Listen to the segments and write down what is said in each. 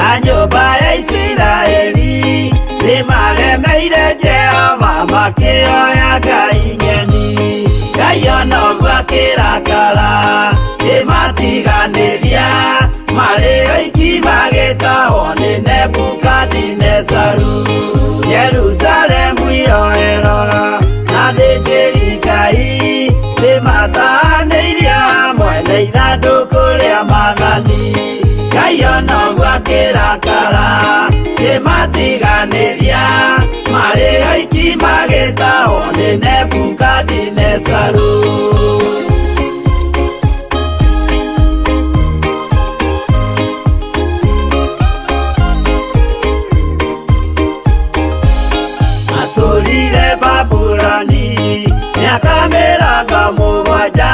Na nyũmba ya Isiraeli nĩmaremeire Jehova makĩoya ngai ng'eni. Ngai ona ũguo akĩrakara kĩmatiganĩria marĩ oiki magĩtahwo nĩ Nebukadinezaru. Yerusalemu iroero na athĩnjĩri Ngai nĩmatahanĩirie hamwe na ithandũkũ rĩa maathani. Ngai ona ũguo akĩrakara kĩmatiganĩria marĩ oiki magĩtahwo nĩ Nebukadinezaru. Matũrire Babuloni mĩaka 70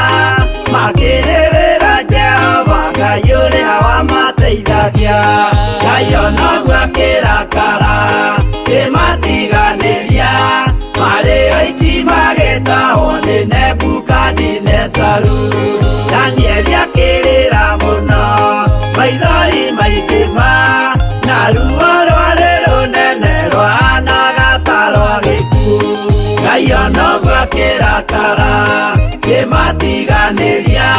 makĩrĩrĩra Jehova Ngai ũrĩa wamateithagia. Ngai ona ũguo akĩrakara kĩmatiganĩria marĩ oiki magĩtahwo nĩ Nebukadinezaru. Danieli akĩrĩra mũno maithori maingĩ ma na ruo rwarĩ rũnene rwahanaga ta rwa gĩkuũ. Ngai ona ũguo akĩrakara kĩmatiganĩria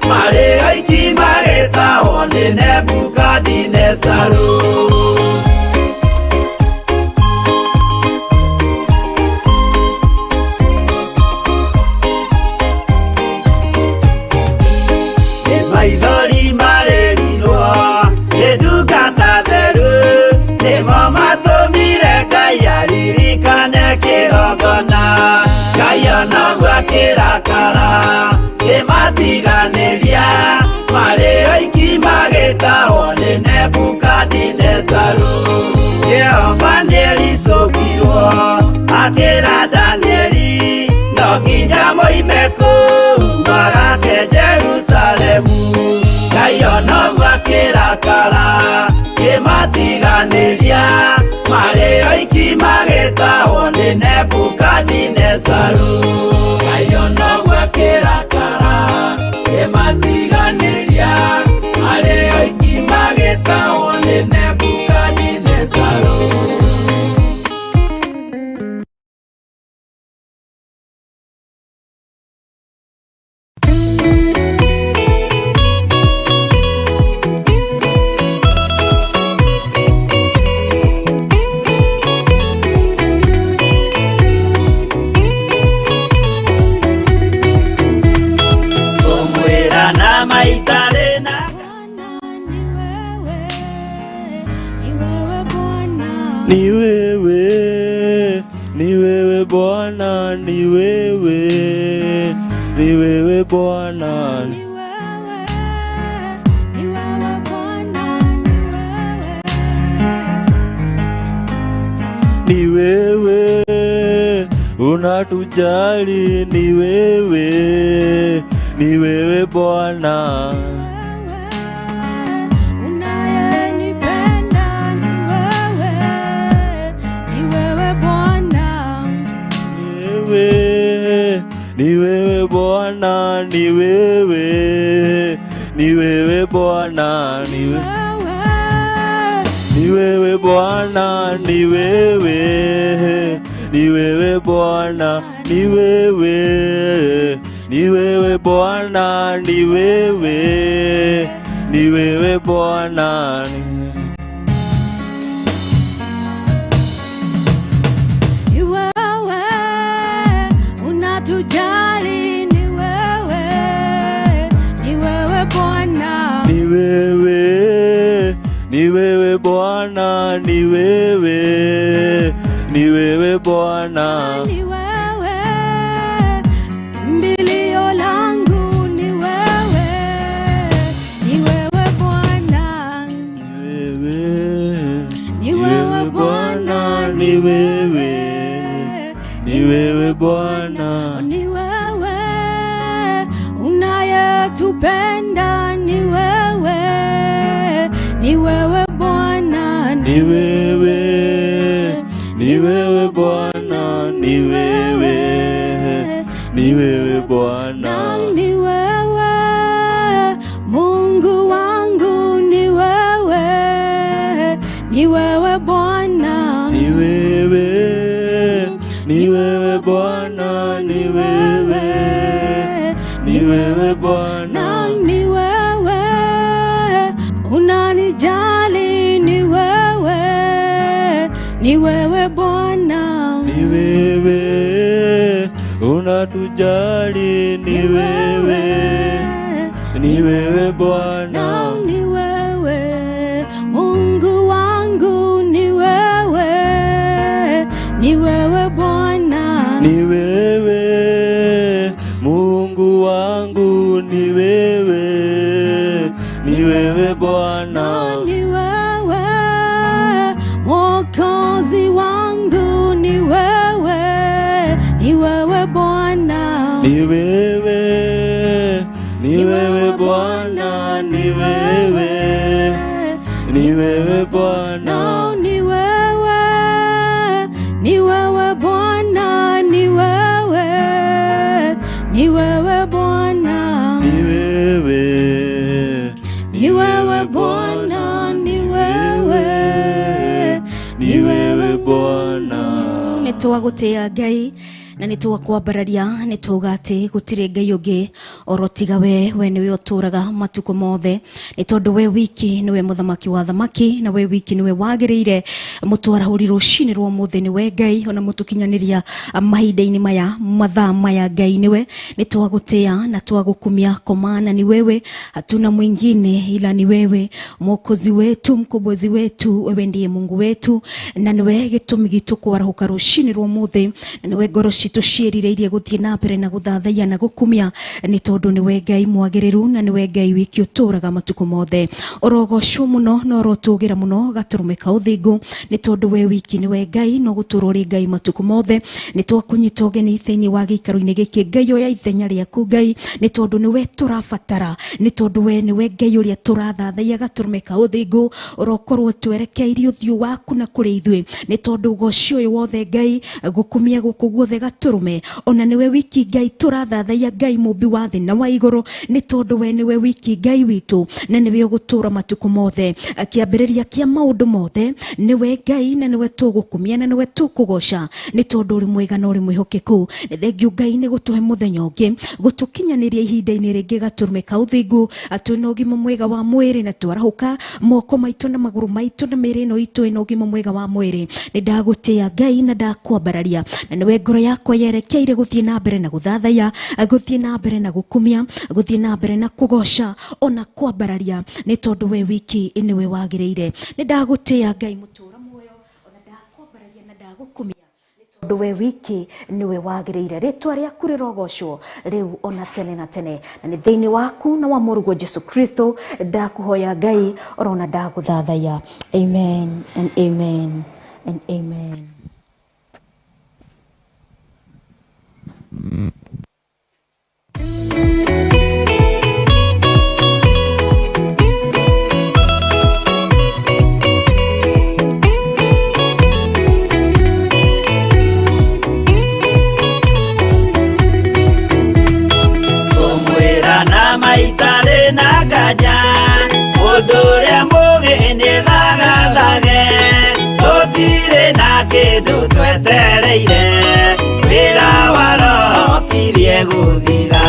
marĩ oiki magĩtahwo nĩ Nebukadinezaru. Nĩ maithori marĩrirwo nĩ ndungata theru nĩmo matũmire Ngai aririkane kĩgongona. Ngai ona ũguo akĩrakara kĩmatiganĩria marĩ oiki magĩtahwo nĩ Nebukadinezaru. Jehova nĩericũkirwo akĩra Danieli no nginya moime kũu magake Jerusalemu. Ngai ona ũguo akĩrakara kĩmatiganĩria marĩ oiki magĩtahwo nĩ Nebukadinezaru. Ngai ona ũguo akĩrakara kĩmatiganĩria marĩ oiki magĩtahwo nĩ Nebukadinezaru. Kũmwĩra na maita rĩna Ni wewe, ni wewe Bwana, ni wewe, ni wewe Bwana. Ni wewe, unatujali, ni wewe, ni wewe Bwana. Ni wewe Bwana, ni wewe, ni wewe Bwana, ni wewe Bwana, ni wewe, ni wewe Bwana, ni wewe, ni wewe Bwana, ni wewe, ni wewe Bwana. Unatujali, ni wewe, ni wewe Bwana. Ni wewe, ni wewe Bwana, ni wewe, ni wewe Bwana. Ni wewe, kimbilio langu, ni wewe, ni wewe Bwana. Ni wewe Bwana, ni wewe, ni wewe Bwana. Ni wewe unayetupenda, ni wewe, ni wewe Bwana. Ni wewe, ni wewe Bwana, ni wewe, ni wewe Bwana. Ni wewe Mungu wangu, ni wewe, Ni wewe Bwana, ni wewe, ni wewe Bwana, ni wewe, ni wewe Bwana, na ni wewe unanijali, ni wewe, ni wewe Bwana, ni wewe unatujali, ni wewe, ni wewe Bwana, na ni wewe Mungu wangu, ni wewe, ni wewe Bwana, ni wewe Mungu wangu, ni wewe, ni wewe Bwana, na ni wewe Mwokozi wangu, ni wewe, ni wewe Bwana, ni wewe, ni wewe Bwana, ni wewe, ni wewe Bwana, na ni wewe, ni wewe Bwana, ni wewe, ni wewe Bwana, ni wewe, ni wewe Bwana, ni wewe, ni wewe Bwana. Nĩ twagũtĩa Ngai na nĩ twakwambararia, nĩ tuga atĩ gũtirĩ Ngai ũngĩ oro tiga we, we nĩwe ũtũraga matukũ mothe, nĩ tondũ we wiki nĩwe mũthamaki wa thamaki, na we wiki nĩwe wagĩrĩire mũtwarahũri rũcinĩ rwa ũmũthĩ, nĩwe Ngai ona mũtũkinyanĩria mahinda-inĩ maya, mathaa maya, Ngai nĩwe. Nĩ twagũtĩa na twagũkumia, kwa maana ni wewe, hatuna mwingine ila ni wewe, mwokozi wetu, mkombozi wetu, wewe ndiye Mungu wetu, na nĩwe gĩtũmi gitũ kwarahũka rũcinĩ rwa ũmũthĩ, na nĩwe ngoro citũ ciĩrirĩirie gũthiĩ na mbere na gũthathaiya na gũkumia, nĩ tondũ nĩwe Ngai mwagĩrĩru na nĩwe Ngai wiki ũtũraga matukũ mothe. Ũrogocwo mũno na ũrotũgĩra mũno gatũrũme ka ũthingu, nĩ tondũ we wiki nĩwe Ngai no gũtũra ũrĩ Ngai matukũ mothe. Nĩ twakũnyita ũgeni thĩinĩ wa gĩikaro-inĩ gĩkĩ Ngai, oya ithenya rĩaku Ngai, nĩ tondũ nĩwe tũrabatara, nĩ tondũ we nĩwe Ngai ũrĩa tũrathathaiya gatũrũme ka ũthingu. Ũrokorwo twerekeirie ũthiũ waku na kũrĩ ithuĩ, nĩ tondũ ũgoci ũyũ wothe Ngai, gũkumia gũkũ guothe gatũrũme, ona nĩwe wiki Ngai tũrathathaiya, Ngai mũmbi wa thĩ na wa igũrũ, nĩ tondũ we nĩwe wiki Ngai witũ na nĩwe ũgũtũra matukũ mothe. Kĩambĩrĩria kĩa maũndũ mothe nĩwe Ngai, na nĩwe tũgũkumia na nĩwe tũkũgoca, nĩ tondũ ũrĩ mwega na ũrĩ mwĩhokeku. Nĩ thengiũ Ngai nĩ gũtũhe mũthenya ũngĩ, gũtũkinyanĩria ihinda-inĩ rĩngĩ gatũrũme ka ũthingu, twĩna ũgima mwega wa mwĩrĩ na twarahũka moko maitũ na magũrũ maitũ na mĩĩrĩ ĩno itũ ĩna ũgima mwega wa mwĩrĩ. Nĩ ndagũtĩa Ngai na ndakwambararia, na nĩwe ngoro yakwa yerekeire gũthiĩ na mbere na gũthathaiya, gũthiĩ na mbere na gũkumia, gũthiĩ na mbere na kũgoca ona kwambararia, nĩ tondũ we wiki nĩwe wagĩrĩire. Nĩ ndagũtĩa Ngai mũtũra muoyo, ona ndakwambararia na ndagũkumia, tondũ we wiki nĩwe wagĩrĩire. Rĩtwa rĩaku rĩrogocwo rĩu ona tene na tene, na nĩ thĩinĩ waku na wa mũrũguo Jesu Kristo ndakũhoya Ngai orona ndagũthathaiya. Amen and amen and amen. Ngũmwĩra na maitarĩ na nganja, mũndũ ũrĩa mũũgĩ nĩthagathage, tũtirĩ na kĩndũ twetereire, wĩra wa Roho ũkirie gũthira.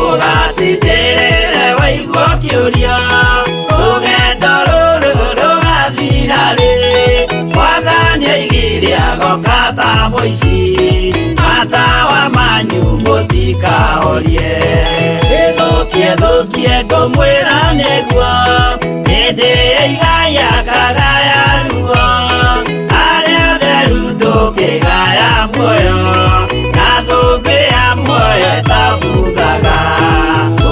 Ũgatindĩrĩre waigua ũkĩũria, rũgendo rũrũ rũgathira rĩ? Mwathani oigire agoka ta mũici, matawa manyu mũtikahorie. Ĩthũkie thũkie ngũmwĩra nĩguo, hĩndĩ ĩigaya kagaya ruo, arĩa atheru tũkĩgaya muoyo, na thũmbĩ ya muoyo ĩtabuthaga.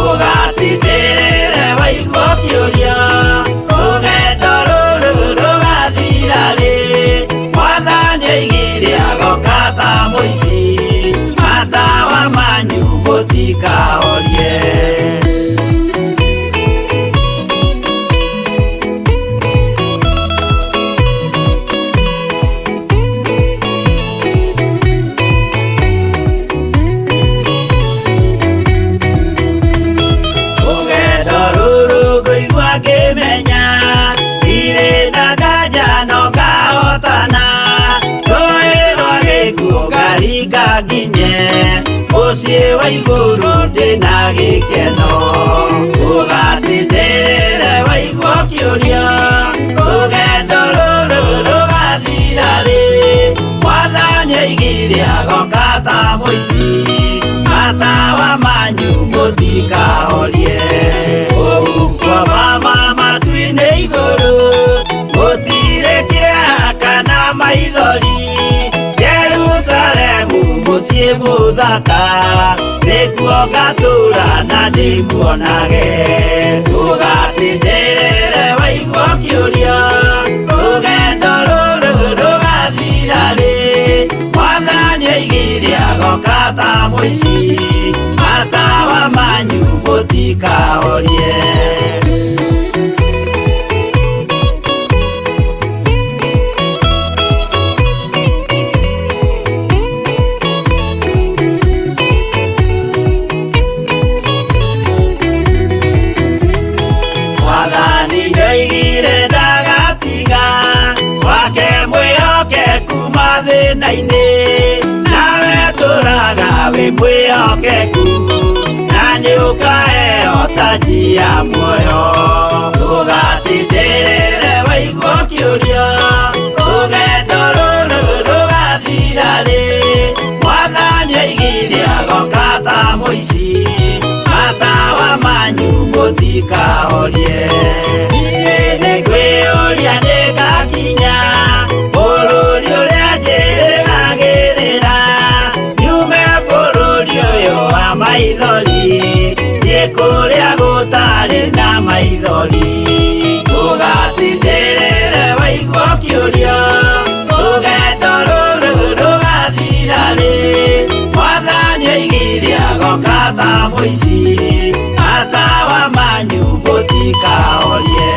Ũgatindĩrĩre waigua ũkĩũria, rũgendo rũrũ rũgathira rĩ? Mwathani oigire agoka ta mũici, matawa manyu mũtikahorie. Mũciĩ wa igũrũ ndĩna gĩkeno ũgatindĩrĩre waigua ũkĩũria rũgendo rũrũ rũgathira rĩ Mwathani oigire agoka ta mũici matawa manyu mũtikahorie ũguo mama matu-inĩ igũrũ gũtirĩ kĩeha kana maithori Jerusalemu mũciĩ mũthaka nĩkuo ngatũũra na ndĩmuonage ũgatindĩrĩre waigua ũkĩũria rũgendo rũrũ rũgathira rĩ Mwathani oigire agoka ta mũici matawa manyu mũtikahorie. Mwathani nĩoigire ndagatiga wake mwĩhokeku mathĩna-inĩ nawe tũraga wĩ mwĩhokeku na nĩũkaheo taji ya muoyo ũgatindĩrĩre waigua ũkĩũria rũgendo rũrũ rũgathira rĩ Mwathani oigire agoka ta mũici matawa manyu mũtikahorie niĩ nĩngwĩyũria nĩngakinya bũrũri ũrĩa njĩrĩgagĩrĩra nyume bũrũri ũyũ wa maithori thiĩ kũrĩa gũtarĩ na maithori ũgatindĩrĩre waigua ũkĩũria rũgendo rũrũ rũgathira rĩ Mwathani oigire agoka ta mũici matawa manyu mũtikahorie.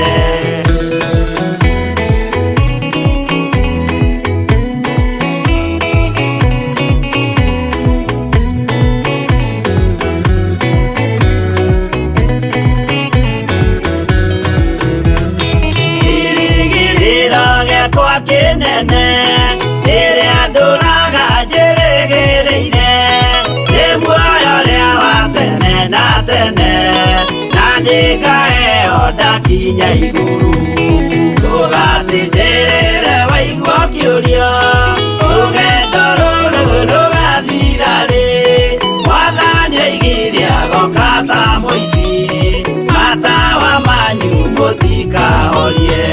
Kĩrĩgĩrĩro gĩakwa kĩnene rĩrĩa ndũraga njĩrĩgĩrĩire nĩ muoyo ũrĩa wa tene na tene na nĩngaheo ndakinya igũrũ ũgatindĩrĩre waigua ũkĩũria rũgendo rũrũ rũgathira rĩ Mwathani oigire agoka ta mũici matawa manyu mũtikahorie.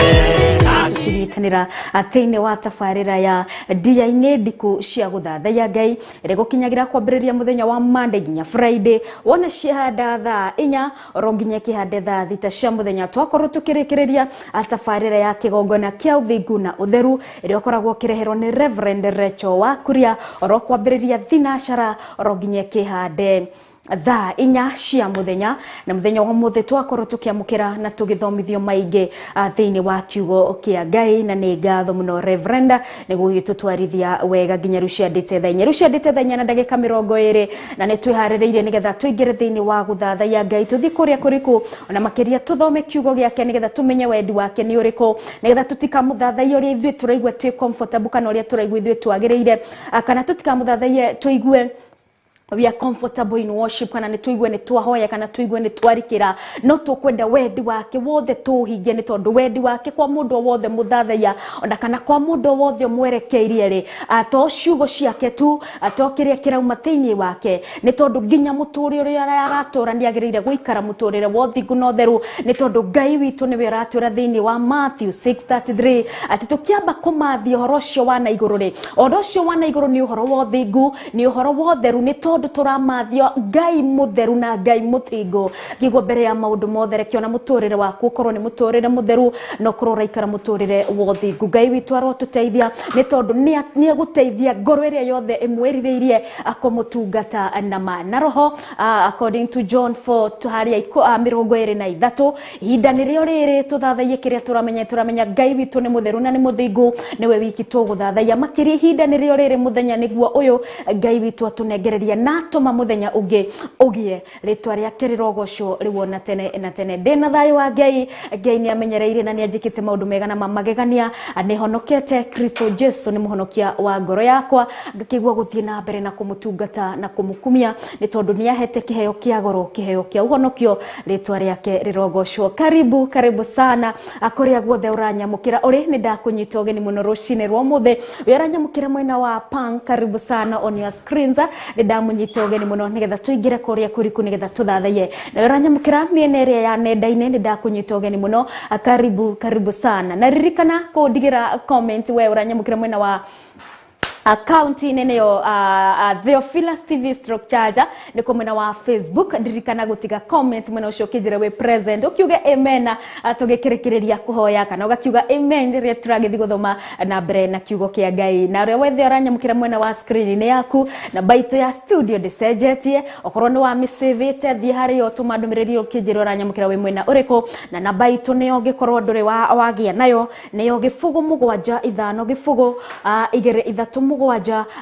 Tũkĩnyitanĩra thĩinĩ wa tabarĩra ya ndia-inĩ ndikũ cia gũthathaiya Ngai ĩrĩa gũkinyagĩra kwambĩrĩria mũthenya wa Monday nginya Friday wona ciahanda thaa 4 oro nginya kĩhande thaa 6 cia mũthenya twakorwo tũkĩrĩkĩrĩria tabarĩra ya kĩgongona kĩa ũthingu na ũtheru ĩrĩa ũkoragwo ũkĩreherwo nĩ Reverend Rachel Wakuria oro kwambĩrĩria thinacara oro nginya kĩhande thaa 4 cia mũthenya na mũthenya wa mũthĩ twakorwo tũkĩamũkĩra na tũgĩthomithio maingĩ thĩinĩ wa kiugo kĩa Ngai na nĩ ngatho mũno Reverend nĩguo gĩtũtwarithia wega nginya rĩu ciandĩte thaa 4 rĩu ciandĩte thaa 4 na ndagĩka 20 na nĩ twĩharĩrĩirie nĩgetha tũingĩre thĩinĩ wa gũthathaiya Ngai tũthiĩ kũrĩa kũriku ona makĩria tũthome kiugo gĩake nĩgetha tũmenye wendi wake nĩ ũrĩkũ nĩgetha tũtikamũthathaiye ũrĩa ithuĩ tũraigua twĩ comfortable kana ũrĩa tũraigua ithuĩ twagĩrĩire kana tũtikamũthathaiye tũigue we are comfortable in worship kana nĩ tũigue nĩ twahoya kana tũigue nĩ twarikĩra no tũkwenda wendi wake wothe tũũhingie nĩ tondũ wendi wake kwa mũndũ o wothe mũthathaiya ona kana kwa mũndũ o wothe ũmwerekeirie rĩ to ciugo ciake tu to kĩrĩa kĩrauma thĩinĩ wake nĩ tondũ nginya mũtũrĩre ũrĩa aratũra nĩ agĩrĩire gũikara mũtũrĩre wa ũthingu na ũtheru nĩ tondũ Ngai witũ nĩwe ũratwĩra thĩinĩ wa Matthew 6:33 atĩ tũkĩamba kũmathia ũhoro ũcio wa na igũrũ rĩ ũhoro ũcio wa na igũrũ nĩ ũhoro wa ũthingu nĩ ũhoro wa ũtheru nĩ tondũ tũramathia Ngai mũtheru na Ngai mũthingu ngĩguo mbere ya maũndũ mothe reke ona mũtũrĩre waku ũkorwo nĩ mũtũrĩre mũtheru na ũkorwo ũraikara mũtũrĩre wa ũthingu Ngai witũ arotũteithia nĩ tondũ nĩ egũteithia ngoro ĩrĩa yothe ĩmwĩrirĩirie kũmũtungata na ma na roho according to John 4 harĩa 23 ihinda nĩrĩo rĩrĩ tũthathaiye kĩrĩa tũramenya Ngai witũ nĩ mũtheru na nĩ mũthingu nĩwe wiki tũgũthathaiya makĩria ihinda nĩrĩo rĩrĩ mũthenya nĩguo ũyũ Ngai witũ atũnengereria Na atũma mũthenya ũngĩ ũgĩe, rĩtwa rĩake rĩrogocwo rĩu ona tene na tene. Ndĩna thayũ wa Ngai. Ngai nĩ amenyereire na nĩ anjĩkĩte maũndũ mega na mamagegania. Nĩ honokete, Kristo Jesu nĩ mũhonokia wa ngoro yakwa, ngakĩigua gũthiĩ na mbere na kũmũtungata na kũmũkumia nĩ tondũ nĩ ahete kĩheo kĩa goro, kĩheo kĩa ũhonokio, rĩtwa rĩake rĩrogocwo. Karibu, karibu sana kũrĩa guothe ũranyamũkĩra ũrĩ, nĩ ndakũnyita ũgeni mũno rũcinĩ rwa ũmũthĩ. Wĩ ũranyamũkĩra mwena wa Pang, karibu sana on your screens, nĩ ndamũnyita ũgeni mũno nĩgetha tũingĩre kũrĩa kũriku nĩgetha tũthathaiye. Na wĩ ũranyamũkĩra mĩena ĩrĩa ya nenda-inĩ, nĩ ndakũnyita ũgeni mũno, karibu, karibu sana. Na ririkana kũndigĩra comment we ũranyamũkĩra mwena wa akaunti-inĩ nĩyo Theophilus TV stroke charger, nĩkuo mwena wa Facebook. Ndirikana gũtiga comment mwena ũcio ũkĩnjĩra wĩ present, ũkiuge amen tũgĩkĩrĩkĩrĩria kũhoya, kana ũgakiuga amen rĩrĩa tũragĩthiĩ gũthoma na mbere na kiugo kĩa Ngai. Na ũrĩa wothe ũranyamũkĩra mwena wa screen-inĩ yaku, namba itũ ya studio ndĩcenjetie. Okorwo nĩ wamĩcĩvĩte, thiĩ harĩa ũtũma ndũmĩrĩri ũkĩnjĩra ũranyamũkĩra wĩ mwena ũrĩkũ. Na namba itũ nĩyo ũngĩkorwo ndũrĩ wagĩa nayo, nĩyo 0 7 5 0 2 3 7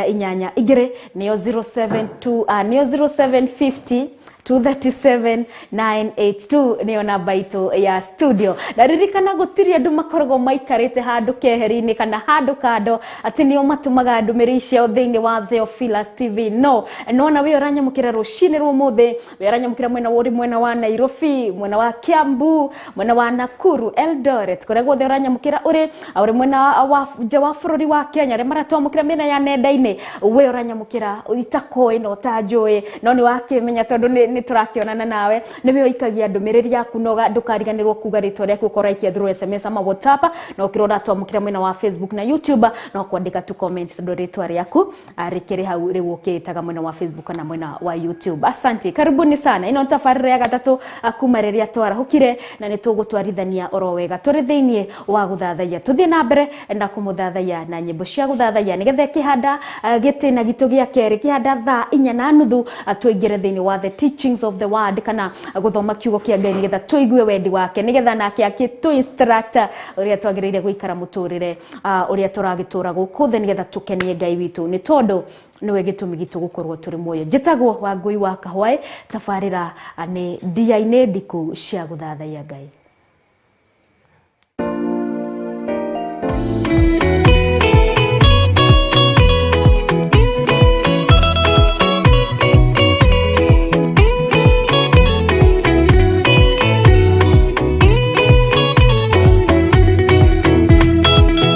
9 8 2, nĩyo 072, nĩyo 0750 237 982, nĩyo namba itũ ya studio. Na ririkana gũtirĩ andũ makoragwo maikarĩte handũ keheri-inĩ kana handũ kando atĩ nĩo matũmaga ndũmĩrĩri ciao thĩinĩ wa Theophilus TV. No nona we ũranyamũkĩra rũcinĩ rwa ũmũthĩ, we ũranyamũkĩra mwena wa ũrĩ mwena wa Nairobi, mwena wa Kiambu, mwena wa Nakuru, Eldoret, kũrĩa guothe ũranyamũkĩra ũrĩ, ũrĩ mwena wa nja wa bũrũri wa Kenya, arĩa maratwamũkĩra mĩena ya nenda-inĩ, we ũranyamũkĩra itakũĩ na ũtanjũĩ, no nĩ wakĩmenya tondũ nĩ tũrakĩonana nawe, nĩwe ũikagia ndũmĩrĩri yaku, no ndũkariganĩrwo kuga rĩtwa rĩaku ũkorwo aikia through SMS ama WhatsApp. Na ũkĩrwo ũratwamũkĩra mwena wa Facebook na YouTube, no kwandĩka tu comment tondũ rĩtwa rĩaku rĩkĩrĩ hau rĩu ũkĩĩtaga mwena wa Facebook na mwena wa YouTube. Asante, karibuni sana. Ĩno nĩ tabarĩra ya gatatũ kuma rĩrĩa twarahũkire, na nĩ tũgũtwarithania oro wega tũrĩ thĩiniĩ wa gũthathaiya. Tũthiĩ na mbere na kũmũthathaiya na nyĩmbo cia gũthathaiya nĩgetha kĩhanda gĩtĩna gitũ gĩa kerĩ kĩhanda thaa 4:30 tũingĩre thĩiniĩ wa the teachings of the word, kana gũthoma kiugo kĩa Ngai nĩgetha tũigue wendi wake, nĩgetha nake akĩtũ instruct ũrĩa twagĩrĩire gũikara mũtũrĩre ũrĩa tũragĩtũra gũkũ thĩ, nĩgetha tũkenie Ngai witũ, nĩ tondũ nĩwe gĩtũmi gitũ gũkorwo tũrĩ muoyo. Njĩtagwo Wangũi wa Kahwaĩ, tabarĩra nĩ ndia-inĩ ndiku cia gũthathaiya Ngai.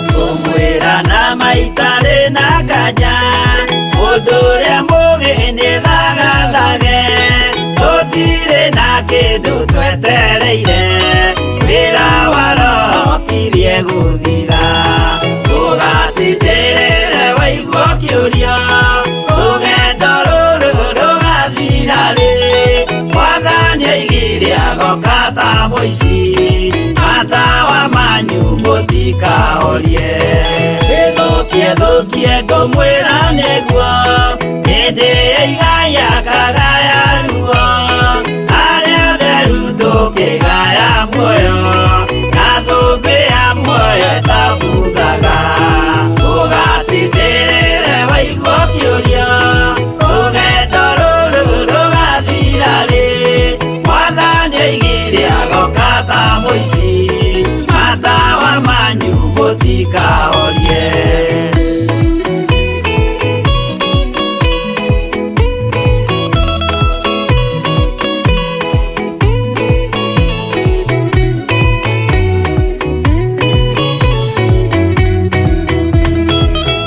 Ngũmwĩra na maitarĩ na nganja, mũndũ ũrĩa mũgĩ nĩ thagathage, tũtirĩ na kĩndũ twetereire, wĩra wa roho kirie gũthira. Ũgatindĩrĩre waigua ũkĩũria, rũgendo rũrũ rũgathira rĩ? Mwathani aigire agoka ta mũici, matawa manyu mũtikahorie. Ĩthũkie thũkie ngũmwĩra nĩguo, hĩndĩ ĩigaya kagaya ruo, arĩa atheru tũkĩgaya muoyo, na thũmbĩ ya muoyo ĩtabuthaga. Ũgatindĩrĩre waigua ũkĩũria, rũgendo rũrũ rũgathira rĩ? Mwathani aigire agoka ta mũici, matawa manyu mũtikahorie.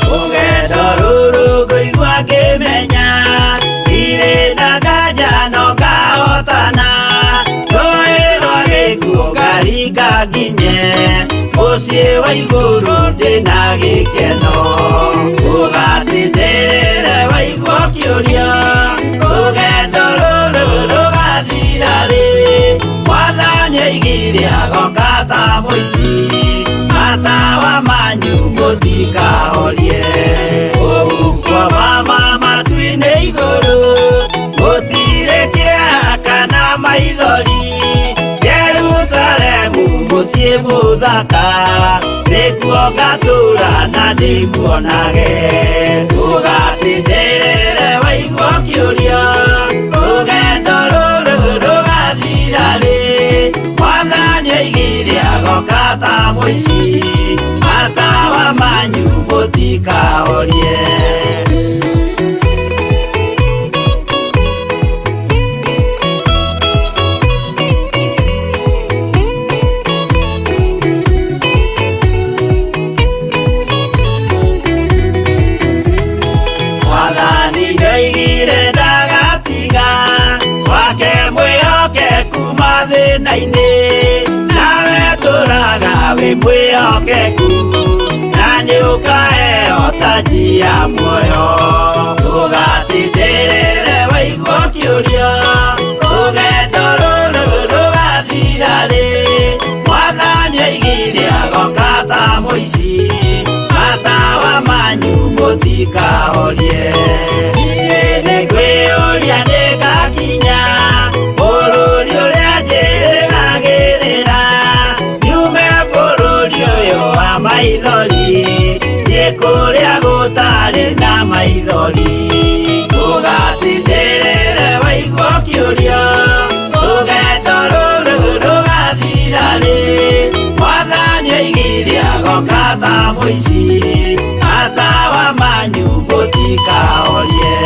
Rũgendo rũrũ ngũigua ngĩmenya, ndirĩ na nganja no ngahotana, rũĩ rwa gĩkuũ ngaringa nginye, mũciĩ wa igũrũ ndĩna gĩkeno. Ũgatindĩrĩre waigua ũkĩũria, rũgendo rũrũ rũgathira rĩ? Mwathani aigire agoka ta mũici, matawa manyu mũtikahorie. Ũguo mama matu-inĩ igũrũ, gũtirĩ kĩeha kana maithori, Jerusalemu mũciĩ mũthaka, Nĩkuo ngatũra na ndĩmuonage. Ũgatindĩrĩre waigua ũkĩũria, rũgendo rũrũ rũgathira rĩ? Mwathani oigire agoka ta mũici, matawa manyu mũtikahorie. Mwathani nĩoigire ndagatiga wake mwĩhokeku mathĩna-inĩ, nawe tũraga wĩ mwĩhokeku, na nĩũkaheo taji ya muoyo. Ũgatindĩrĩre waigua ũkĩũria, rũgendo rũrũ rũgathira rĩ? Mwathani oigire agoka ta mũici, matawa manyu mũtikahorie. Niĩ nĩngwĩyũria nĩngakinya bũrũri ũrĩa njĩrĩgagĩrĩra, nyume bũrũri ũyũ wa maithori, thiĩ kũrĩa gũtarĩ na maithori. Ũgatindĩrĩre waigua ũkĩũria, rũgendo rũrũ rũgathira rĩ? Mwathani oigire agoka ta mũici, matawa manyu mũtikahorie.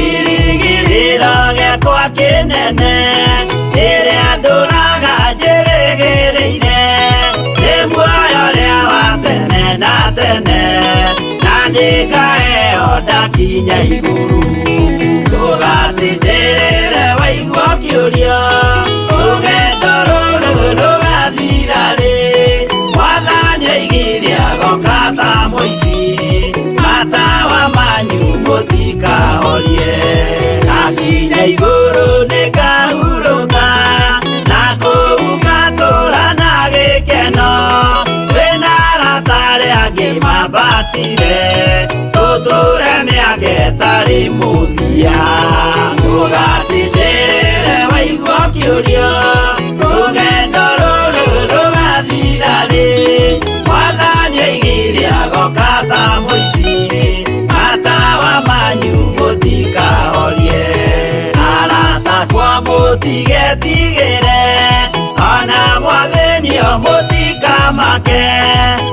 Kĩrĩgĩrĩro gĩakwa kĩnene kĩrĩa ndũraga njĩrĩgĩrĩire, nĩ muoyo ũrĩa wa tene na tene, na nĩngaheo ndakinya igũrũ. Ũgatindĩrĩre waigua ũkĩũria, rũgendo rũrũ rũgathira rĩ? Mwathani oigire agoka ta mũici, matawa manyu mũtikahorie. Ndakinya igũrũ nĩngahurũka, na kũu ngatũũra na gĩkeno, twĩna arata arĩa angĩ mambatire, tũtũũre mĩaka ĩtarĩ mũthia. Ũgatindĩrĩre waigua ũkĩũria, rũgendo rũrũ rũgathira rĩ? Mwathani oigire agoka ta mũici, matawa manyu mũtikahorie. Arata akwa mũtigetigĩre, ona mwathĩnio mũtikamake,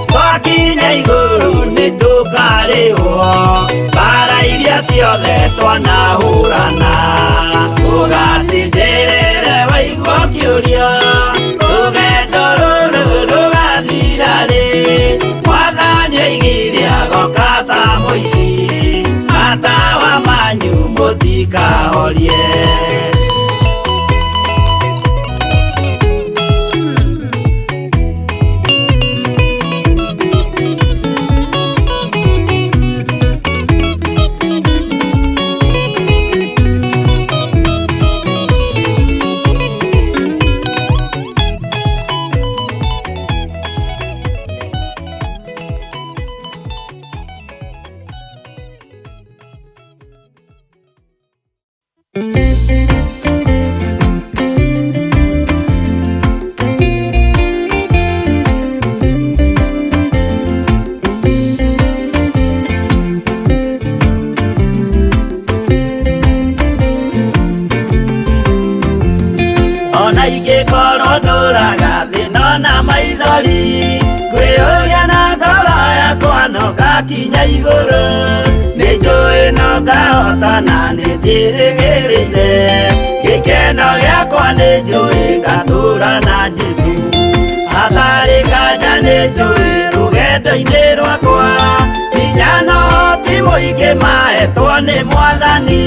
twakinya igũrũ nĩtũkarĩhwo mbara iria ciothe twanahũrana. Ũgatindĩrĩre waigua ũkĩũria, rũgendo rũrũ rũgathira rĩ? Mwathani oigire agoka ta mũici, matawa manyu mũtikahorie. Ona ingĩkorwo ndũraga thĩna na maithori, ngwĩyũria na ngoro yakwa no ngakinya igũrũ, nĩnjũĩ no ngahotana nĩnjĩrĩgĩrĩire, gĩkeno gĩakwa nĩnjũĩ ngatũũra na Jesũ. Hatarĩ nganja nĩnjũĩ rũgendo-inĩ rwakwa, hinya no ti mũingĩ mahetwo nĩ Mwathani,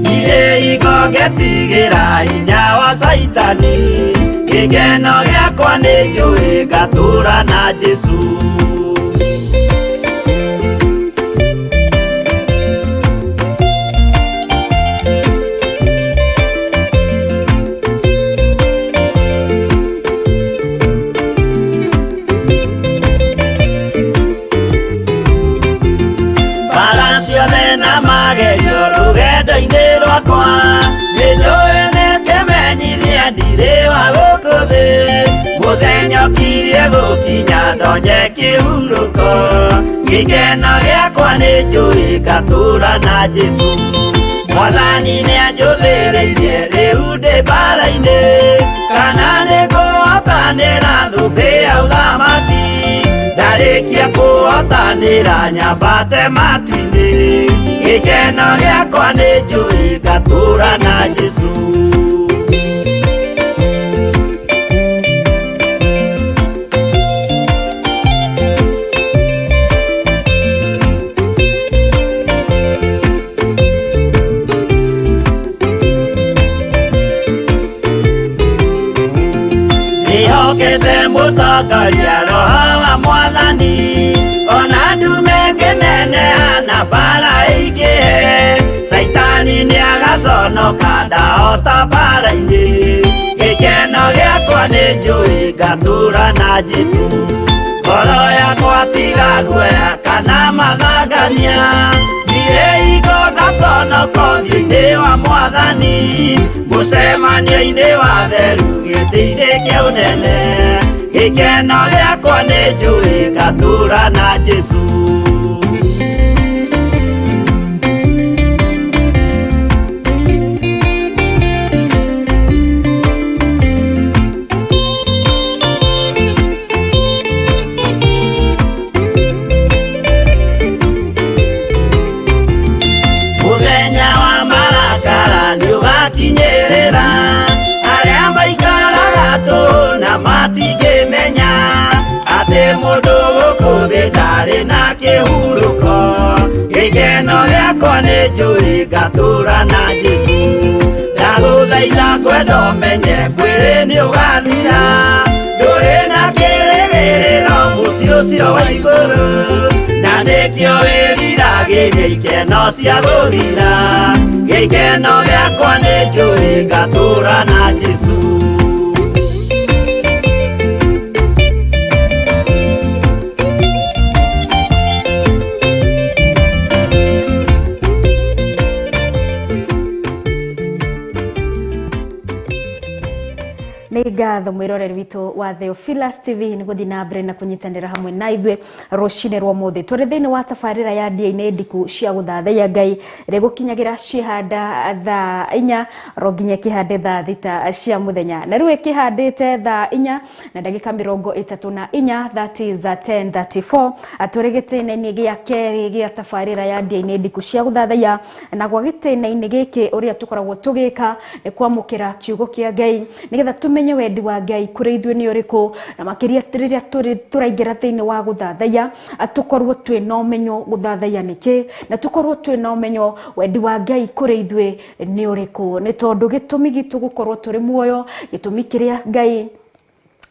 ndirĩ hingo ngetigĩra hinya wa Caitani, gĩkeno gĩakwa nĩnjũĩ ngatũũra na Jesũ. Gũkinya ndonye kĩhurũko gĩkeno gĩakwa nĩ njũĩ ngatũũra na Jesũ Mwathani nĩanjũthĩrĩirie rĩu ndĩ mbara-inĩ kana nĩngũhotanĩra thũmbĩ ya ũthamaki ndarĩkia kũhotanĩra nyambate matu-inĩ gĩkeno gĩakwa nĩ njũĩ ngatũũra na Jesũ. Nĩhokete mũtongoria roho wa mwathani ona ndume ngĩneneha na mbara ĩingĩhe Caitani nĩagaconoka ndahota mbara-inĩ gĩkeno gĩakwa nĩ njũĩ ngatũũra na Jesũ ngoro yakwa tiga guoya kana mathangania ndirĩ hingo ngaconoka ũthiũ-inĩ wa mwathani mũcemanio-inĩ wa theru gĩtĩ-inĩ kĩa ũnene gĩkeno gĩakwa nĩ njũĩ ngatũũra na Jesũ. Mũthenya wa marakara nĩũgakinyĩrĩra arĩa maikaraga tũhũ na matingĩmenya atĩ mũndũ gũkũ thĩ ndarĩ na kĩhurũko gĩkeno gĩakwa nĩ njũĩ ngatũũra na Jesũ ndagũthaitha ngwenda ũmenye mwĩrĩ nĩũgathira ndũrĩ na kĩrĩgĩrĩro mũciĩ ũcio wa igũrũ na nĩkĩo wĩriragĩria ikeno cia gũthira gĩkeno gĩakwa nĩ njũĩ ngatũũra na Jesũ. Nĩ ngatho mwĩroreri witũ wa Theophilus TV nĩ gũthiĩ na mbere na kũnyitanĩra hamwe na ithuĩ rũcinĩ rwa ũmũthĩ. Tũrĩ thĩinĩ wa tabarĩra ya Ndia-inĩ Ndiku cia gũthathaiya Ngai ĩrĩa ĩgũkinyagĩra ciĩhanda thaa 4 ro nginya ĩkĩhande thaa 6 cia mũthenya. Na rĩu ĩkĩhandĩte thaa 4 na ndagĩka 34, that is 10:34. Tũrĩ gĩtĩna-inĩ gĩa kerĩ gĩa tabarĩra ya Ndia-inĩ Ndiku cia gũthathaiya, na gwa gĩtĩna-inĩ gĩkĩ ũrĩa tũkoragwo tũgĩka nĩ kwamũkĩra kiugo kĩa Ngai nĩgetha tũmenye wendi wa Ngai kũrĩ ithuĩ nĩ ũrĩkũ, na makĩria rĩrĩa tũraingĩra thĩinĩ wa gũthathaiya tũkorwo twĩ na ũmenyo gũthathaiya nĩkĩ, na tũkorwo twĩ na ũmenyo wendi wa Ngai kũrĩ ithuĩ nĩ ũrĩkũ, nĩ tondũ gĩtũmi gitũ gũkorwo tũrĩ muoyo, gĩtũmi kĩrĩa Ngai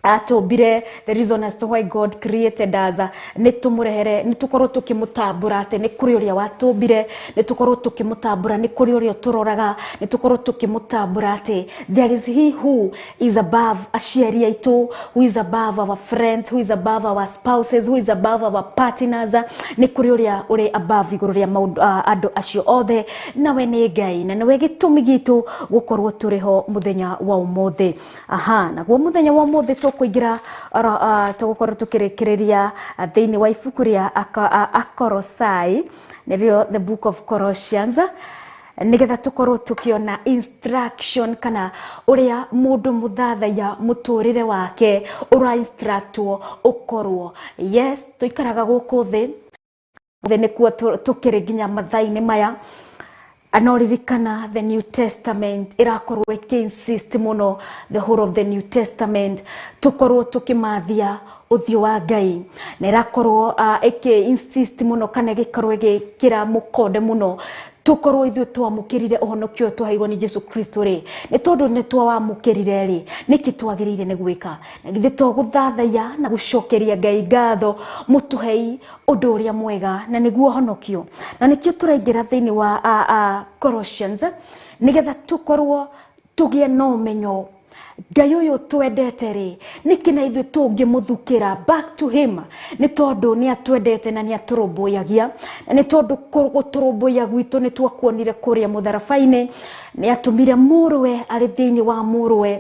atũmbire, the reason as to why God created us, nĩ tũmũrehere, nĩ tũkorwo tũkĩmũtambũra atĩ nĩ kũrĩ ũrĩa watũmbire, nĩ tũkorwo tũkĩmũtambũra nĩ kũrĩ ũrĩa ũtũroraga, nĩ tũkorwo tũkĩmũtambũra atĩ there is he who is above aciari aitũ, who is above our friends, who is above our spouses, who is above our partners, nĩ kũrĩ ũrĩa ũrĩ above igũrũ rĩa maũndũ andũ acio othe, nawe nĩ Ngai na nĩwe gĩtũmi gitũ gũkorwo tũrĩ ho mũthenya wa ũmũthĩ. Aha, naguo mũthenya wa ũmũthĩ tũkũingĩra tũgũkorwo tũkĩrĩkĩrĩria thĩinĩ wa ibuku rĩa Akorosai, nĩrĩo the book of Colossians, nĩgetha tũkorwo tũkĩona instruction kana ũrĩa mũndũ mũthathaiya mũtũrĩre wake ũra instructwo ũkorwo. Yes, tũikaraga gũkũ thĩ, thĩ nĩkuo tũkĩrĩ nginya mathaa-inĩ maya. No ririkana the New Testament ĩrakorwo ĩkĩ-insist mũno, the whole of the New Testament tũkorwo tũkĩmathia ũthiũ wa Ngai, na ĩrakorwo ĩkĩ-insist mũno kana ĩgĩkorwo ĩgĩkĩra mũkonde mũno tũkorwo ithuĩ twamũkĩrire ũhonokio ũyũ twaheirwo nĩ Jesũ Kristo rĩ, nĩ tondũ nĩ twawamũkĩrire rĩ, nĩkĩ twagĩrĩire nĩ gwĩka? Na githĩ to gũthathaiya na gũcokeria Ngai ngatho mũtũhei ũndũ ũrĩa mwega, na nĩguo ũhonokio. Na nĩkĩo tũraingĩra thĩinĩ wa Colossians nĩgetha tũkorwo tũgĩe na ũmenyo Ngai ũyũ twendete rĩ, nĩkĩ na ithuĩ tũngĩmũthukĩra back to him, nĩ tondũ nĩ atwendete na nĩ atũrũmbũyagia, na nĩ tondũ gũtũrũmbũiya gwitũ nĩ twakuonire kũrĩa mũtharaba-inĩ, nĩ atũmire mũrũwe arĩ thĩinĩ wa mũrũwe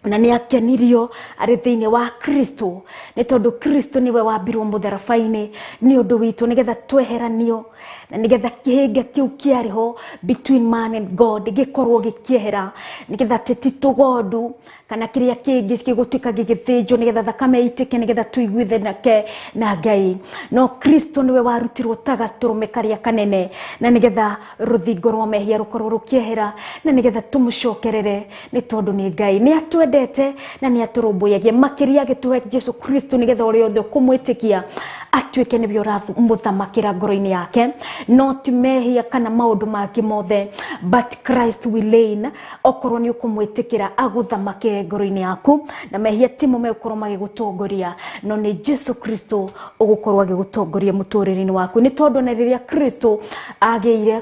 Na nĩ akenirio arĩ thĩinĩ wa Kristo, nĩ tondũ Kristo nĩwe wambirwo mũtharaba-inĩ nĩ ũndũ witũ, nĩgetha tweheranio na nĩgetha kĩhĩnga kĩu kĩarĩ ho between man and God gĩkorwo gĩkĩehera, nĩgetha atĩ ti tũgondu kana kĩrĩa kĩngĩ gĩgũtuĩka gĩgĩthĩnjwo, nĩgetha thakame ĩitĩke, nĩgetha tũiguithanake na Ngai. No Kristo nĩwe warutirwo ta gatũrũme karĩa kanene, na nĩgetha rũthingo rwa mehia rũkorwo rũkĩehera, na nĩgetha tũmũcokerere, nĩ tondũ nĩ Ngai nĩ atwendete na nĩ atũrũmbũyagia makĩria, agĩtũhe Jesu Kristo nĩgetha ũrĩa othe ũkũmwĩtĩkia atuĩke nĩwe ũramũthamakĩra ngoro-inĩ yake, no ti mehia kana maũndũ mangĩ mothe, but Christ will reign. Okorwo nĩ ũkũmwĩtĩkĩra agũthamakĩre ngoro-inĩ yaku, na mehia timo megũkorwo magĩgũtongoria, no nĩ Jesu Kristo ũgũkorwo agĩgũtongoria mũtũrĩre-inĩ waku. Nĩ tondũ na rĩrĩa Kristo agĩire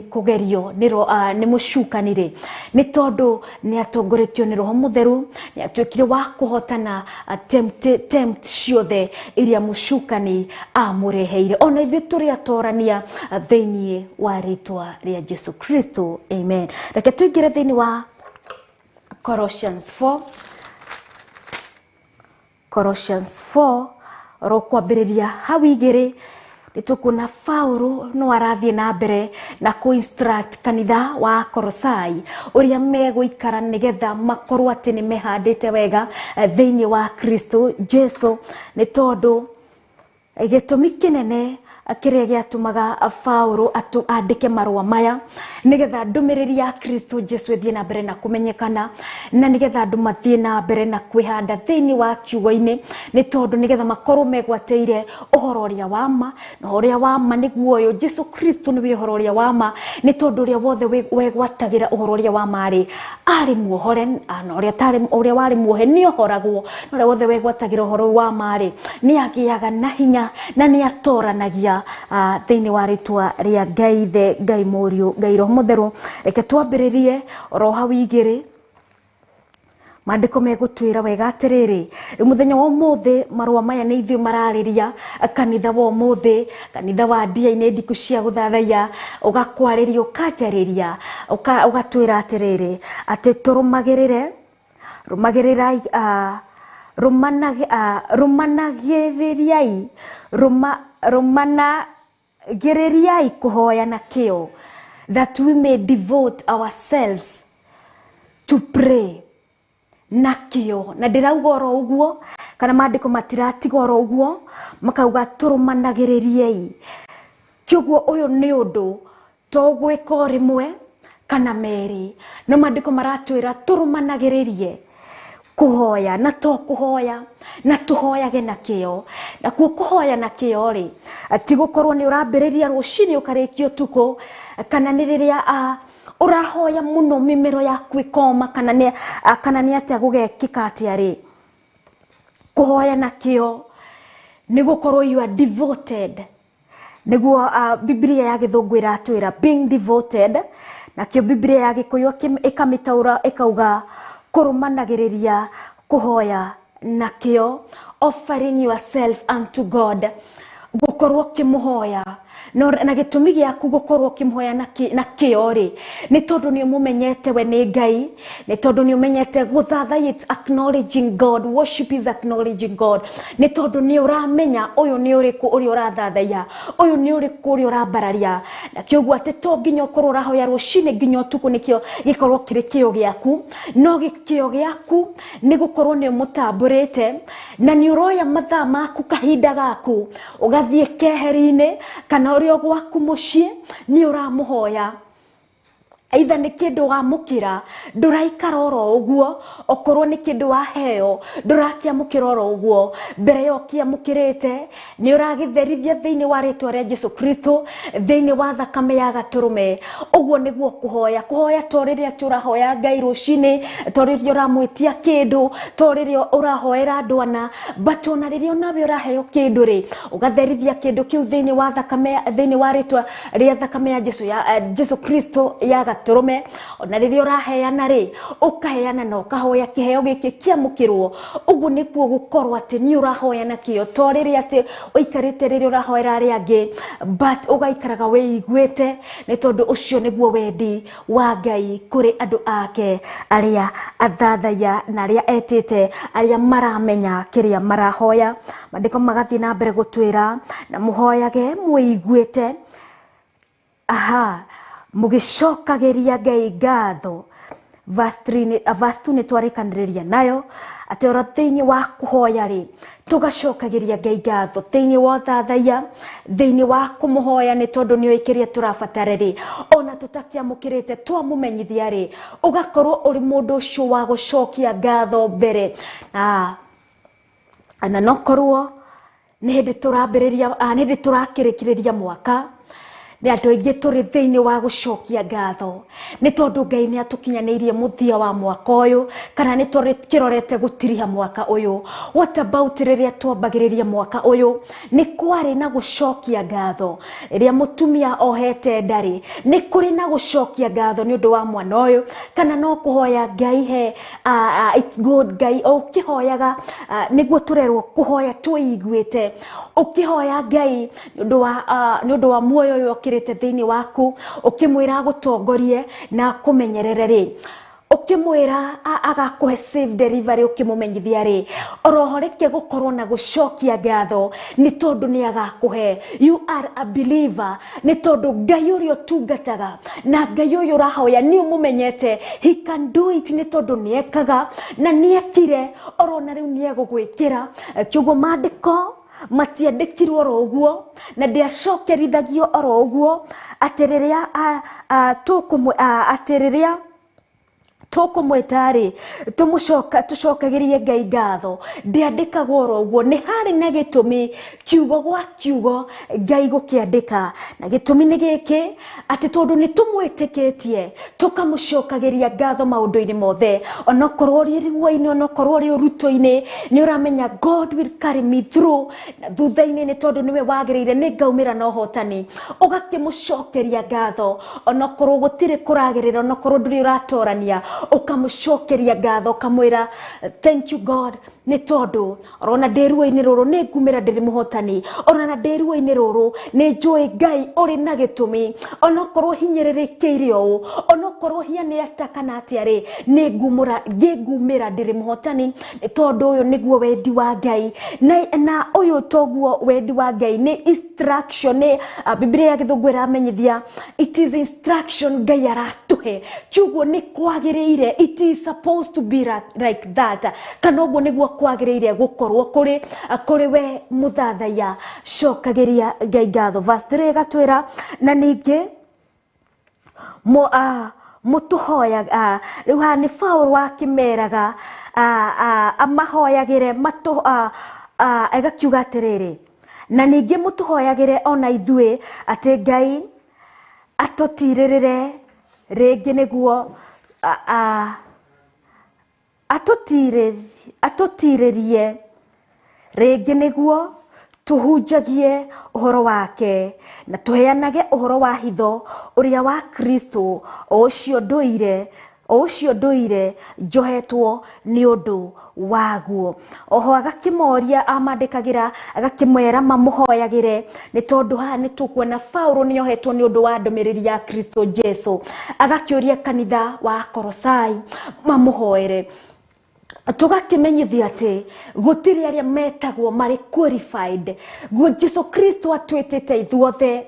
kũgerio nĩ mũcukani rĩ, nĩ tondũ nĩ atongoretio nĩ Roho Mũtheru, nĩ atuĩkire wa kũhotana tempt ciothe iria mũcukani amũreheire. Ona ithuĩ tũrĩ atorania thĩinĩ wa rĩtwa rĩa Jesu Kristo, amen. Reke tũingĩre thĩinĩ wa Colossians 4, Colossians 4 oro kwambĩrĩria hau igĩrĩ, nĩ tũkuona Paulo no arathiĩ na mbere na kũ instruct kanitha wa Kolosai ũrĩa megũikara nĩgetha makorwo atĩ nĩ mehandĩte wega thĩinĩ wa Kristo Jesu, nĩ tondũ gĩtũmi kĩnene kĩrĩa gĩatũmaga Paulo andĩke marũa maya nĩgetha ndũmĩrĩri ya Kristo Jesu ĩthiĩ na mbere na kũmenyekana, na nĩgetha andũ mathiĩ na mbere na kwĩhanda thĩinĩ wa kiugo-inĩ, nĩ tondũ nĩgetha makorwo megwatĩire ũhoro ũrĩa wa ma, na ũrĩa wa ma nĩguo ũyũ Jesu Kristo nĩwe ũhoro ũrĩa wa ma, nĩ tondũ ũrĩa wothe wegwatagĩra ũhoro ũrĩa wa ma rĩ, arĩ muohore, na ũrĩa tarĩ ũrĩa warĩ muohe nĩ ohoragwo, na ũrĩa wothe wegwatagĩra ũhoro wa ma rĩ, nĩ agĩaga na hinya na nĩ atoranagia thĩinĩ wa rĩtwa rĩa Ngai Ithe, Ngai Mũriũ, Ngai Roho Mũtheru. Reke twambĩrĩrie oro hau igĩrĩ. Maandĩko megũtwĩra wega atĩrĩrĩ, rĩu mũthenya wa ũmũthĩ marũa maya nĩ ithuĩ mararĩria, kanitha wa ũmũthĩ, kanitha wa ndia-inĩ ndiku cia gũthathaiya, ũgakwarĩria, ũkanjarĩria, ũgatwĩra atĩrĩrĩ, atĩ tũrũmagĩrĩre, rũmagĩrĩrai, rũmanagĩrĩriai, rũmanagĩrĩriai kũhoya na kĩo, that we may devote ourselves to pray na kĩo. Na ndĩrauga oro ũguo, kana maandĩko matiratiga oro ũguo, makauga tũrũmanagĩrĩriei. Kĩoguo ũyũ nĩ ũndũ to gwĩka o rĩmwe kana merĩ, no maandĩko maratwĩra tũrũmanagĩrĩrie kũhoya, na to kũhoya, na tũhoyage na kĩo. Nakuo kũhoya na kĩo rĩ, ti gũkorwo nĩ ũrambĩrĩria rũcinĩ ũkarĩkia ũtukũ, kana nĩ rĩrĩa ũrahoya mũno mĩmero yaku ĩkoma, kana nĩ atĩa gũgekĩka atĩa rĩ. Kũhoya na kĩo nĩ gũkorwo you are devoted, nĩguo Biblia ya Gĩthũngũ ĩratwĩra being devoted, nakĩo Biblia ya Gĩkũyũ ĩkamĩtaũra ĩkauga kũrũmanagĩrĩria kũhoya na kĩo, offering yourself unto God, gũkorwo ũkĩmũhoya. Na gĩtũmi gĩaku gũkorwo ũkĩmũhoya na kĩo rĩ, nĩ tondũ nĩ ũmũmenyete we nĩ Ngai, nĩ tondũ nĩ ũmenyete gũthathaiya, it's acknowledging God, worship is acknowledging God, nĩ tondũ nĩ ũramenya ũyũ nĩ ũrĩkũ ũrĩa ũrathathaiya, ũyũ nĩ ũrĩkũ ũrĩa ũrambararia. Na kĩoguo atĩ to nginya ũkorwo ũrahoya rũcinĩ nginya ũtukũ nĩkĩo gĩkorwo kĩrĩ kĩo gĩaku, no gĩkĩo gĩaku nĩ gũkorwo nĩ ũmũtambũrĩte na nĩ ũroya mathaa maku, kahinda gaku, ũgathiĩ keheri-inĩ kana ũrĩ o gwaku mũciĩ nĩ ũramũhoya. Either nĩ kĩndũ wamũkĩra, ndũraikara oro ũguo, okorwo nĩ kĩndũ waheo, ndũrakĩamũkĩra oro ũguo, mbere ya ũkĩamũkĩrĩte nĩ ũragĩtherithia thĩinĩ wa rĩtwa rĩa Jesu Kristo, thĩinĩ wa thakame ya gatũrũme. Ũguo nĩguo kũhoya. Kũhoya to rĩrĩa tũrahoya Ngai rũcinĩ, to rĩrĩa ũramwĩtia kĩndũ, to rĩrĩa ũrahoera andũ ana, but ona rĩrĩa onawe ũraheo kĩndũ rĩ, ũgatherithia kĩndũ kĩu thĩinĩ wa thakame, thĩinĩ wa rĩtwa rĩa thakame ya Jesu, ya Jesu Kristo ya gatũrũme. Ona rĩrĩa ũraheana rĩ, ũkaheana na ũkahoya kĩheo gĩkĩ kĩamũkĩrwo. Ũguo nĩkuo gũkorwo atĩ nĩ ũrahoya na kĩo, to rĩrĩa atĩ ũikarĩte rĩrĩa ũrahoera arĩa angĩ, but ũgaikaraga wĩiguĩte, nĩ tondũ ũcio nĩguo wendi wa Ngai kũrĩ andũ ake arĩa athathaiya na arĩa etĩte, arĩa maramenya kĩrĩa marahoya. Maandĩko magathiĩ na mbere gũtwĩra na mũhoyage mwĩiguĩte, aha, mũgĩcokagĩria Ngai ngatho. Verse 3, verse 2 nĩ twarĩkanĩrĩria nayo atĩ oro thĩinĩ wa kũhoya rĩ, tũgacokagĩria Ngai ngatho thĩinĩ wa ũthathaiya, thĩinĩ wa kũmũhoya, nĩ tondũ nĩoĩ kĩrĩa tũrabatara rĩ, ona tũtakĩamũkĩrĩte twamũmenyithia rĩ, ũgakorwo ũrĩ mũndũ ũcio wa gũcokia ngatho mbere. Na nokorwo nĩ hĩndĩ tũrambĩrĩria, nĩ hĩndĩ tũrakĩrĩkĩrĩria mwaka, nĩ andũ aingĩ tũrĩ thĩinĩ wa gũcokia ngatho, nĩ tondũ Ngai nĩ atũkinyanĩirie mũthia wa mwaka ũyũ, kana nĩ tũkĩrorete gũtiriha mwaka ũyũ. What about rĩrĩa twambagĩrĩria mwaka ũyũ, nĩ kwarĩ na gũcokia ngatho? Rĩrĩa mũtumia ohete ndarĩ, nĩ kũrĩ na gũcokia ngatho nĩ ũndũ wa mwana ũyũ, kana no kũhoya Ngai he it's good. Ngai o ũkĩhoyaga, nĩguo tũrerwo kũhoya twĩiguĩte, ũkĩhoya Ngai nĩ ũndũ wa muoyo ũyũ ũkĩrĩte thĩinĩ waku, ũkĩmwĩra agũtongorie na akũmenyerere rĩ, ũkĩmwĩra agakũhe safe delivery, ũkĩmũmenyithia rĩ, oroho reke gũkorwo na gũcokia ngatho, nĩ tondũ nĩ agakũhe. You are a believer, nĩ tondũ Ngai ũrĩa ũtungataga na Ngai ũyũ ũrahoya nĩ ũmũmenyete. He can do it, nĩ tondũ nĩ ekaga na nĩ ekire, oro na rĩu nĩ egũgwĩkĩra. Kiugo maandĩko matiandĩkirwo oro ũguo, na ndĩacokerithagio oro ũguo, atĩ rĩrĩa atĩ rĩrĩa tũkũmwĩta rĩ, tũmũcoka tũcokagĩrie Ngai ngatho, ndĩandĩkagwo oro ũguo. Nĩ harĩ na gĩtũmi kiugo gwa kiugo Ngai gũkĩandĩka, na gĩtũmi nĩ gĩkĩ, atĩ tondũ nĩ tũmwĩtĩkĩtie, tũkamũcokagĩria ngatho maũndũ-inĩ mothe. Onokorwo ũrĩ ruo-inĩ, onokorwo ũrĩ ũritũ-inĩ, nĩ ũramenya God will carry me through, na thutha-inĩ nĩ tondũ nĩwe wagĩrĩire, nĩ ngaumĩra na ũhotani. Ũgakĩmũcokeria ngatho onokorwo gũtirĩ kũragĩrĩra, onokorwo ndũrĩ ũratorania, ũkamũcokeria ngatho, ũkamwĩra thank you God, nĩ tondũ orona ndĩ ruo-inĩ rũrũ nĩ ngumĩra ndĩrĩ mũhotani, ona na ndĩ ruo-inĩ rũrũ nĩ njũĩ Ngai ũrĩ na gĩtũmi, onokorwo hinyĩrĩrĩkĩire ũũ, onokorwo hiane ata kana atĩa rĩ, nĩ ngumũra ngĩngumĩra ndĩrĩ mũhotani, nĩ tondũ ũyũ nĩguo wendi wa Ngai. Na ũyũ toguo wendi wa Ngai, nĩ instruction, nĩ Biblia ya gĩthũngũ ĩramenyithia it is instruction Ngai aratũhe. Kiugo nĩ kwagĩrĩire, it is supposed to be like that, kana ũguo nĩguo kwagĩrĩire gũkorwo kũrĩ we mũthathaiya. Cokagĩria Ngai ngatho. Verse 3 ĩgatwĩra na ningĩ mũtũhoyaga. Rĩu haha nĩ Paũlũ akĩmeraga amahoyagĩre matũ, ĩgakiuga atĩrĩrĩ, na ningĩ mũtũhoyagĩre ona ithuĩ atĩ Ngai atũtirĩrĩre rĩngĩ, nĩguo atũtirĩrie rĩngĩ, nĩguo tũhunjagie ũhoro wake na tũheanage ũhoro wa hitho ũrĩa wa Kristo, o ũcio ndũire njohetwo nĩ ũndũ waguo. Oho agakĩmoria, amandĩkagĩra agakĩmera mamũhoyagĩre, nĩ tondũ haha nĩ tũkuona Paũlũ nĩ ohetwo nĩ ũndũ wa ndũmĩrĩri ya Kristo Jesu. Agakĩũria kanitha wa Kolosai mamũhoere. Tũgakĩmenyithia atĩ gũtirĩ arĩa metagwo marĩ qualified. Jesu Kristo atwĩtĩte ithuothe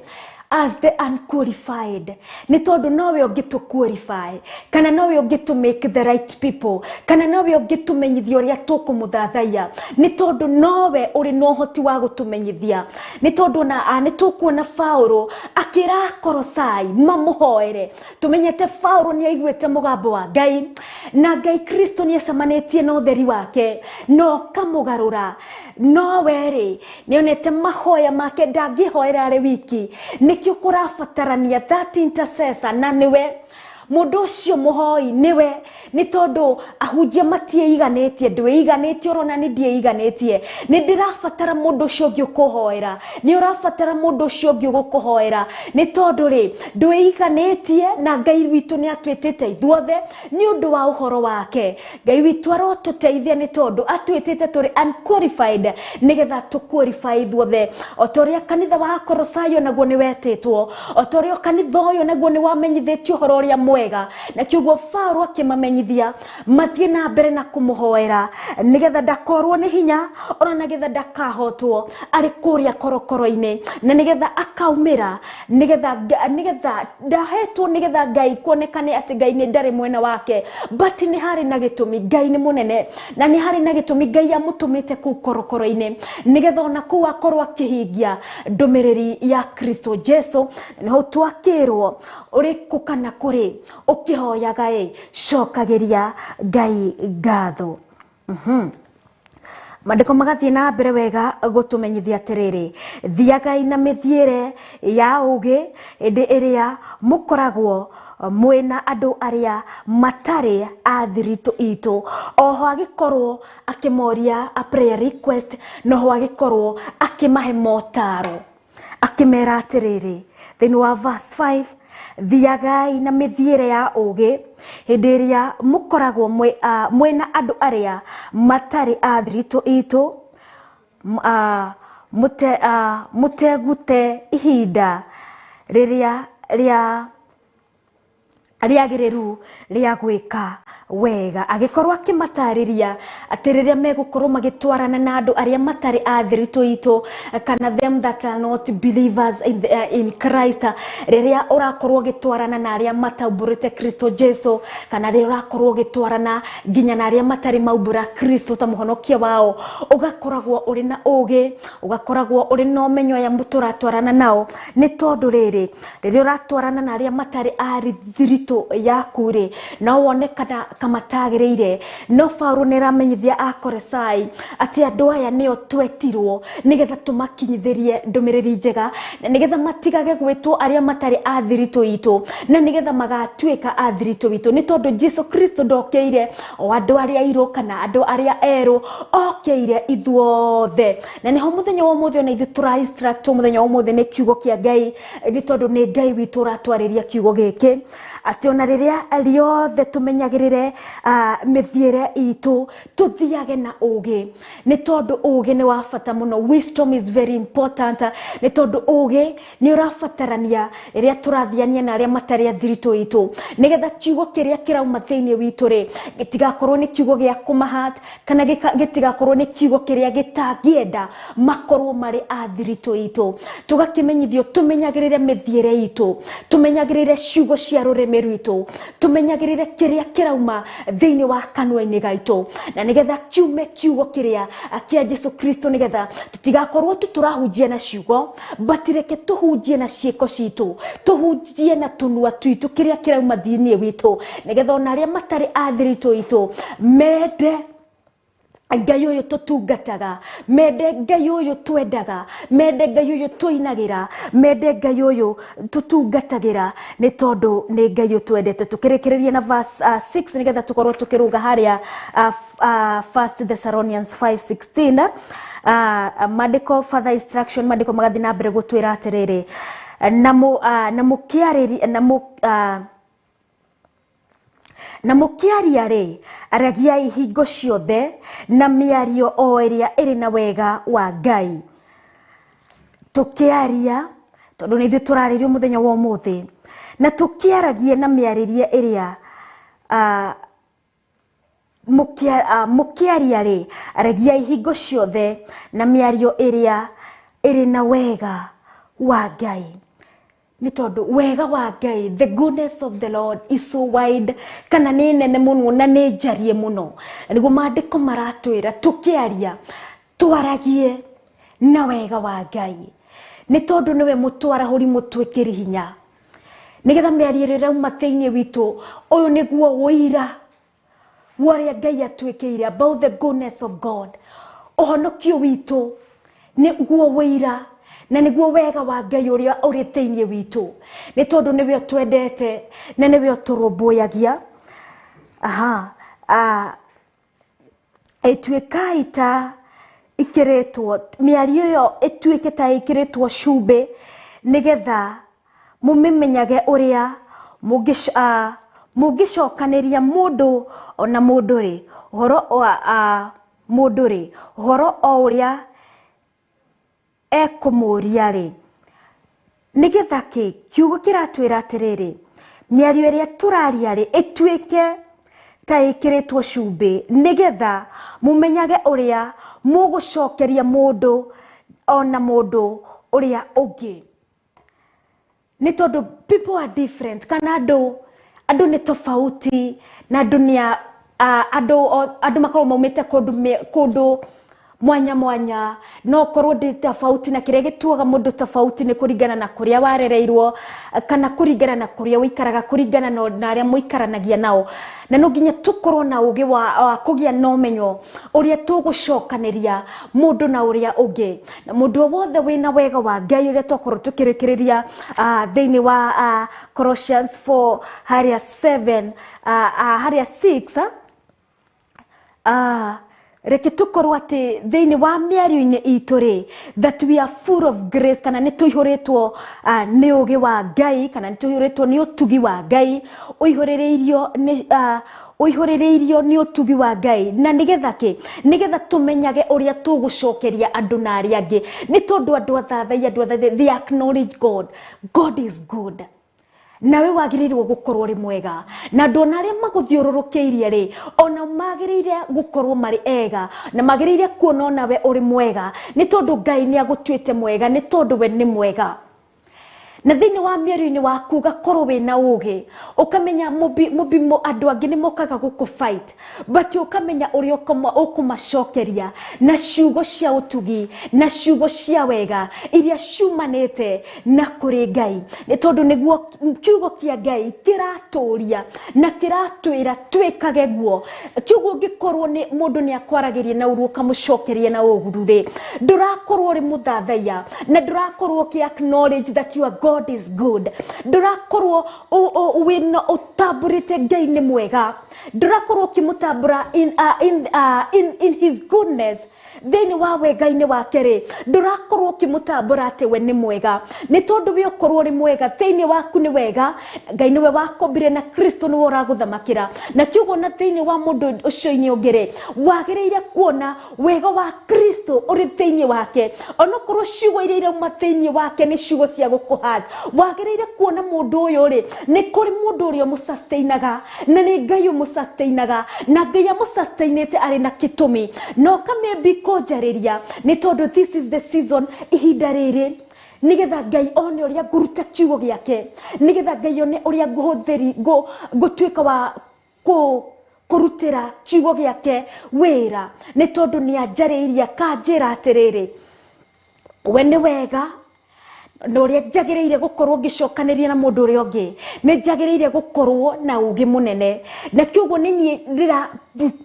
as the unqualified, nĩ tondũ nowe ũngĩtũ qualify, kana nowe ũngĩtũ make the right people, kana nowe ũngĩtũmenyithia ũrĩa tũkũmũthathaiya, nĩ tondũ nowe ũrĩ na ũhoti wa gũtũmenyithia. Nĩ tondũ na nĩ tũkuona Paũlũ akĩra Kolosai mamũhoere. Tũmenyete Paũlũ nĩ aiguĩte mũgambo wa Ngai, na Ngai Kristo nĩ acemanĩtie na ũtheri wake na ũkamũgarũra. No we rĩ, nĩ onete mahoya make ndangĩhoera arĩ wiki, nĩkĩo kũrabatarania that intercessor, na nĩwe Mũndũ ũcio mũhoi nĩwe, nĩ tondũ ahunjia matiĩiganĩtie, ndwĩiganĩtie, ũrona nĩ ndiĩiganĩtie, nĩ ndĩrabatara mũndũ ũcio ũngĩ ũkũhoera, nĩ ũrabatara mũndũ ũcio ũngĩ ũgũkũhoera, nĩ tondũ rĩ ndwĩiganĩtie, na Ngai witũ nĩ atwĩtĩte ithuothe nĩ ũndũ wa ũhoro wake. Ngai witũ arotũteithia, nĩ tondũ atwĩtĩte tũrĩ unqualified nĩgetha tũ qualify ithuothe. O ta ũrĩa kanitha wa Akorosayo naguo nĩ wetĩtwo, o ta ũrĩa kanitha ũyũ naguo nĩ wamenyithĩtio ũhoro ũrĩa mwega, na kĩoguo Paulo akĩmamenyithia mathiĩ na mbere na kũmũhoera nĩgetha ndakorwo nĩ hinya, ona nĩgetha ndakahotwo arĩ kũrĩa korokoro-inĩ, na nĩgetha akaumĩra, nĩgetha ndahetwo, nĩgetha Ngai kuonekane atĩ Ngai nĩ ndarĩ mwena wake. But nĩ harĩ na gĩtũmi, Ngai nĩ mũnene, na nĩ harĩ na gĩtũmi Ngai amũtũmĩte kũu korokoro-inĩ, nĩgetha ona kũu akorwo akĩhingia ndũmĩrĩri ya Kristo Jesu. Nĩho twakĩrwo ũrĩ kũ kana kũrĩ ũkĩhoyaga ĩ, cokagĩria Ngai ngatho. Maandĩko magathiĩ na mbere wega gũtũmenyithia atĩrĩrĩ, thiagai na mĩthiĩre ya ũgĩ hĩndĩ ĩrĩa mũkoragwo mwĩna andũ arĩa matarĩ a thiritũ itũ. Oho agĩkorwo akĩmoria a prayer request, noho agĩkorwo akĩmahe motaro, akĩmera atĩrĩrĩ thĩinĩ wa verse 5, thiagai na mĩthiĩre ya ũgĩ hĩndĩ ĩrĩa mũkoragwo mwĩna andũ arĩa matarĩ a thiritũ itũ, mũtegute ihinda rĩrĩa rĩa rĩagĩrĩru rĩa gwĩka wega. Agĩkorwo akĩmatarĩria atĩ rĩrĩa megũkorwo magĩtwarana na andũ arĩa matarĩ a thiritũ itũ, kana them that are not believers in Christ, rĩrĩa ũrakorwo ũgĩtwarana na arĩa mataumbũrĩte Kristo Jesu, kana rĩrĩa ũrakorwo ũgĩtwarana nginya na arĩa matarĩ maumbũra Kristo ta mũhonokia wao, ũgakoragwo ũrĩ na ũgĩ, ũgakoragwo ũrĩ na ũmenyo aya tũratwarana nao, nĩ tondũ rĩrĩ rĩrĩa ũratwarana na arĩa matarĩ a thiritũ yaku rĩ, no wone kana kamatagĩrĩire. No Paulo nĩ aramenyithia Akolosai atĩ andũ aya nĩo twetirwo nĩgetha tũmakinyithĩrie ndũmĩrĩri njega, na nĩgetha matigage gwĩtwo arĩa matarĩ a thiritũ itũ, na nĩgetha magatuĩka a thiritũ itũ, nĩ tondũ Jesu Kristo ndokĩire o andũ arĩa airũ kana andũ arĩa erũ, okĩire ithuothe. Na nĩho mũthenya wa ũmũthĩ ona ithuĩ tũra instruct mũthenya wa ũmũthĩ nĩ kiugo kĩa Ngai, nĩ tondũ nĩ Ngai witũ ũratwarĩria kiugo gĩkĩ, atĩ ona rĩrĩa rĩothe tũmenyagĩrĩre mĩthiĩre itũ, tũthiage na ũgĩ, nĩ tondũ ũgĩ nĩ wa bata mũno. Wisdom is very important, nĩ tondũ ũgĩ nĩ ũrabatarania rĩrĩa tũrathiania na arĩa matarĩ a thiritũ itũ, nĩgetha kiugo kĩrĩa kĩrauma thĩinĩ witũ rĩ gĩtigakorwo nĩ kiugo gĩa kũmahat, kana gĩtigakorwo nĩ kiugo kĩrĩa gĩtangĩenda makorwo marĩ a thiritũ itũ. Tũgakĩmenyithio tũmenyagĩrĩre mĩthiĩre itũ, tũmenyagĩrĩre ciugo cia rũrĩmĩ rwitũ, tũmenyagĩrĩre kĩrĩa kĩrauma thĩinĩ wa kanua-inĩ gaitũ, na nĩgetha kiume kiugo kĩrĩa kĩa Jesu Kristo, nĩgetha tũtigakorwo tu tũrahunjia na ciugo, but reke tũhunjie na ciĩko citũ, tũhunjie na tũnua twitũ kĩrĩa kĩrauma thĩinĩ witũ, nĩgetha ona arĩa matarĩ a thiritũ itũ mende Ngai ũyũ tũtungataga, mende Ngai ũyũ twendaga, mende Ngai ũyũ tũinagĩra, mende Ngai ũyũ tũtungatagĩra, nĩ tondũ nĩ Ngai ũtwendete. Tũkĩrĩkĩrĩria na verse 6 nĩgetha tũkorwo tũkĩrũga harĩa 1 Thessalonians 5:16. Maandĩko further instruction, maandĩko magathiĩ na mbere gũtwĩra atĩrĩrĩ, na mũkĩaria rĩ, aragiai hingo ciothe na mĩario o ĩrĩa ĩrĩ na wega wa Ngai. Tũkĩaria, tondũ nĩ ithuĩ tũrarĩrio mũthenya wa ũmũthĩ, na tũkĩaragie na mĩarĩrie ĩrĩa mũkĩaria rĩ, aragiai hingo ciothe na mĩario ĩrĩa ĩrĩ na wega wa Ngai. Nĩ tondũ wega wa Ngai, the goodness of the Lord is so wide, kana nĩ nene mũno na nĩ njarie mũno. Nĩguo maandĩko maratwĩra tũkĩaria twaragie na wega wa Ngai, nĩ tondũ nĩwe mũtwarahũri mũtwĩkĩri hinya, nĩgetha mĩario ĩrĩa ĩrauma thĩinĩ witũ, ũyũ nĩguo ũira wa ũrĩa Ngai atwĩkĩire, about the goodness of God. Ũhonokio witũ nĩguo ũira, Na nĩguo wega wa Ngai ũrĩa ũrĩ thĩinĩ witũ, nĩ tondũ nĩwe ũtwendete na nĩwe ũtũrũmbũyagia. Aha, ĩtuĩkai ta ĩkĩrĩtwo mĩario ĩyo ĩtuĩke ta ĩkĩrĩtwo cumbĩ, nĩgetha mũmĩmenyage ũrĩa mũngĩcokanĩria mũndũ ona mũndũ rĩ ũhoro wa mũndũ rĩ ũhoro o ũrĩa ekũmũria rĩ, nĩgetha kĩ kiugo kĩratwĩra atĩrĩrĩ, mĩario ĩrĩa tũraria rĩ ĩtuĩke ta ĩkĩrĩtwo cumbĩ, nĩgetha mũmenyage ũrĩa mũgũcokeria mũndũ ona mũndũ ũrĩa ũngĩ. Nĩ tondũ people are different, kana andũ nĩ tofauti, na andũ nĩ andũ makoragwo maumĩte kũndũ mwanya mwanya, no korwo ndĩ tofauti, na kĩrĩa gĩtuaga mũndũ tofauti nĩ kũringana na kũrĩa warereirwo, kana kũringana na kũrĩa ũikaraga, kũringana na arĩa mũikaranagia nao. Na no nginya tũkorwo na ũgĩ wa kũgĩa na ũmenyo ũrĩa tũgũcokanĩria mũndũ na ũrĩa ũngĩ. Na mũndũ o wothe wĩna wega wa Ngai ũrĩa twakorwo tũkĩrĩkĩrĩria thĩinĩ wa Colossians 4 harĩa 7 harĩa 6, reke tũkorwo atĩ thĩinĩ wa mĩario-inĩ itũ rĩ, that we are full of grace, kana nĩ tũihũrĩtwo nĩ ũgĩ wa Ngai, kana nĩ tũihũrĩtwo nĩ ũtugi wa Ngai, ũihũrĩrĩirio nĩ ũtugi wa Ngai. Na nĩgetha kĩ? Nĩgetha tũmenyage ũrĩa tũgũcokeria andũ na arĩa angĩ, nĩ tondũ andũ athathaiya, andũ athathaiya, they acknowledge God. God is good. Nawe wagĩrĩirwo gũkorwo ũrĩ mwega, na andũ ona arĩa magũthiũrũrũkĩirie rĩ, ona magĩrĩire gũkorwo marĩ ega, na magĩrĩire kuona onawe ũrĩ mwega, nĩ tondũ Ngai nĩ agũtuĩte mwega, nĩ tondũ we nĩ mwega. Na thĩinĩ wa mĩario-inĩ waku ũgakorwo wĩna ũgĩ, ũkamenya mũbimo andũ angĩ nĩ mokaga gũkũ fight, but ũkamenya ũrĩa ũkũmacokeria na ciugo cia ũtugi na ciugo cia wega iria ciumanĩte na kũrĩ Ngai, nĩ tondũ nĩguo kiugo kĩa Ngai kĩratũria na kĩratwĩra twĩkage guo. Kiugo ũngĩkorwo nĩ mũndũ nĩ akwaragĩria na ũru ũkamũcokeria na ũru rĩ, ndũrakorwo ũrĩ mũthathaiya, na ndũrakorwo ũkĩ acknowledge that your God is good, ndũrakorwo wĩna ũtambũrĩte Ngai nĩ mwega, ndũrakorwo ũkĩmũtambũra in his goodness, thĩinĩ wa wega-inĩ wake rĩ, ndũrakorwo ũkĩmũtambũra atĩ we nĩ mwega, nĩ tondũ we ũkorwo ũrĩ mwega thĩinĩ waku nĩ wega, Ngai nĩwe wakũmbire na Kristo nĩwe ũragũthamakĩra. Na kiugo na thĩinĩ wa mũndũ ũcio-inĩ ũngĩ rĩ, wagĩrĩire kuona wega wa Kristo ũrĩ thĩinĩ wake, onokorwo ciugo iria irauma thĩinĩ wake nĩ ciugo cia gũkũhata, wagĩrĩire kuona mũndũ ũyũ rĩ, nĩ kũrĩ mũndũ ũrĩa ũmũsustainaga, na nĩ Ngai ũmũsustainaga, na Ngai amũsustainĩte arĩ na gĩtũmi, na ũkamĩambi kũnjarĩria, nĩ tondũ this is the season, ihinda rĩrĩ nĩgetha Ngai one ũrĩa ngũruta kiugo gĩake, nĩgetha Ngai one ũrĩa ngũtuĩka wa kũrutĩra kiugo gĩake wĩra, nĩ tondũ nĩ anjarĩirie akanjĩra atĩrĩrĩ, we nĩ wega, na ũrĩa njagĩrĩire gũkorwo ngĩcokanĩria na mũndũ ũrĩa ũngĩ, nĩ njagĩrĩire gũkorwo na ũgĩ mũnene. Na kiugo nĩ niĩ ndĩra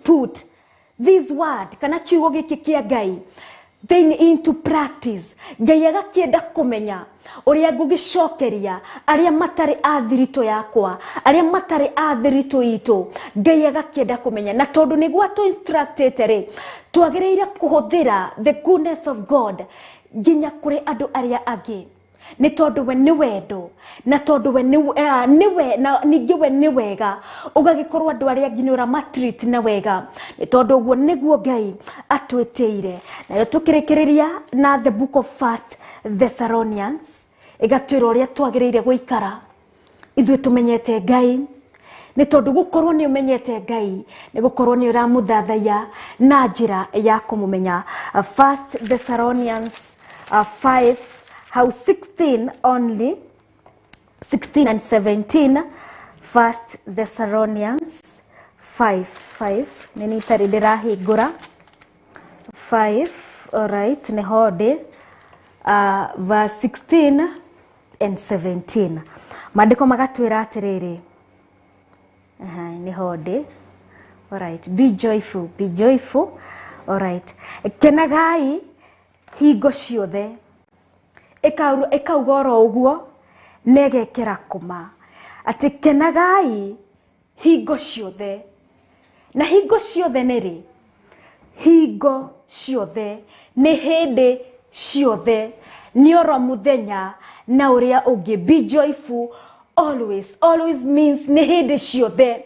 put this word, kana kiugo gĩkĩ kĩa Ngai thĩinĩ into practice. Ngai agakĩenda kũmenya ũrĩa ngũgĩcokeria arĩa matarĩ a thiritũ yakwa, arĩa matarĩ a thiritũ itũ. Ngai agakĩenda kũmenya, na tondũ nĩguo atũ instructĩte rĩ, twagĩrĩire kũhũthĩra the goodness of God nginya kũrĩ andũ arĩa angĩ, nĩ tondũ we nĩ wendo, na tondũ we nĩ na ningĩ we nĩ wega, ũgagĩkorwo andũ arĩa angĩ nĩ ũramatreat na wega, nĩ tondũ ũguo nĩguo Ngai atwĩtĩire. Nayo tũkĩrĩkĩrĩria na the book of First Thessalonians, ĩgatwĩra ũrĩa twagĩrĩire gũikara ithuĩ tũmenyete Ngai, nĩ tondũ gũkorwo nĩ ũmenyete Ngai nĩ gũkorwo nĩ ũramũthathaiya na njĩra ya kũmũmenya. First Thessalonians 5 how 16 only, 16 and 17. First Thessalonians 5 5, nĩ nitarĩ ndĩrahingũra 5, all right, nĩ ho ndĩ, verse 16 and 17. Maandĩko magatwĩra atĩrĩrĩ, nĩ ho ndĩ, all right, be joyful, be joyful, all right, kenagai hingo ciothe, Ĩkauga oro ũguo na ĩgekĩra kũma atĩ kenagai hingo ciothe. Na hingo ciothe nĩ rĩ? Hingo ciothe nĩ hĩndĩ ciothe, nĩ oro mũthenya na ũrĩa ũngĩ. Be joyful always. Always means nĩ hĩndĩ ciothe.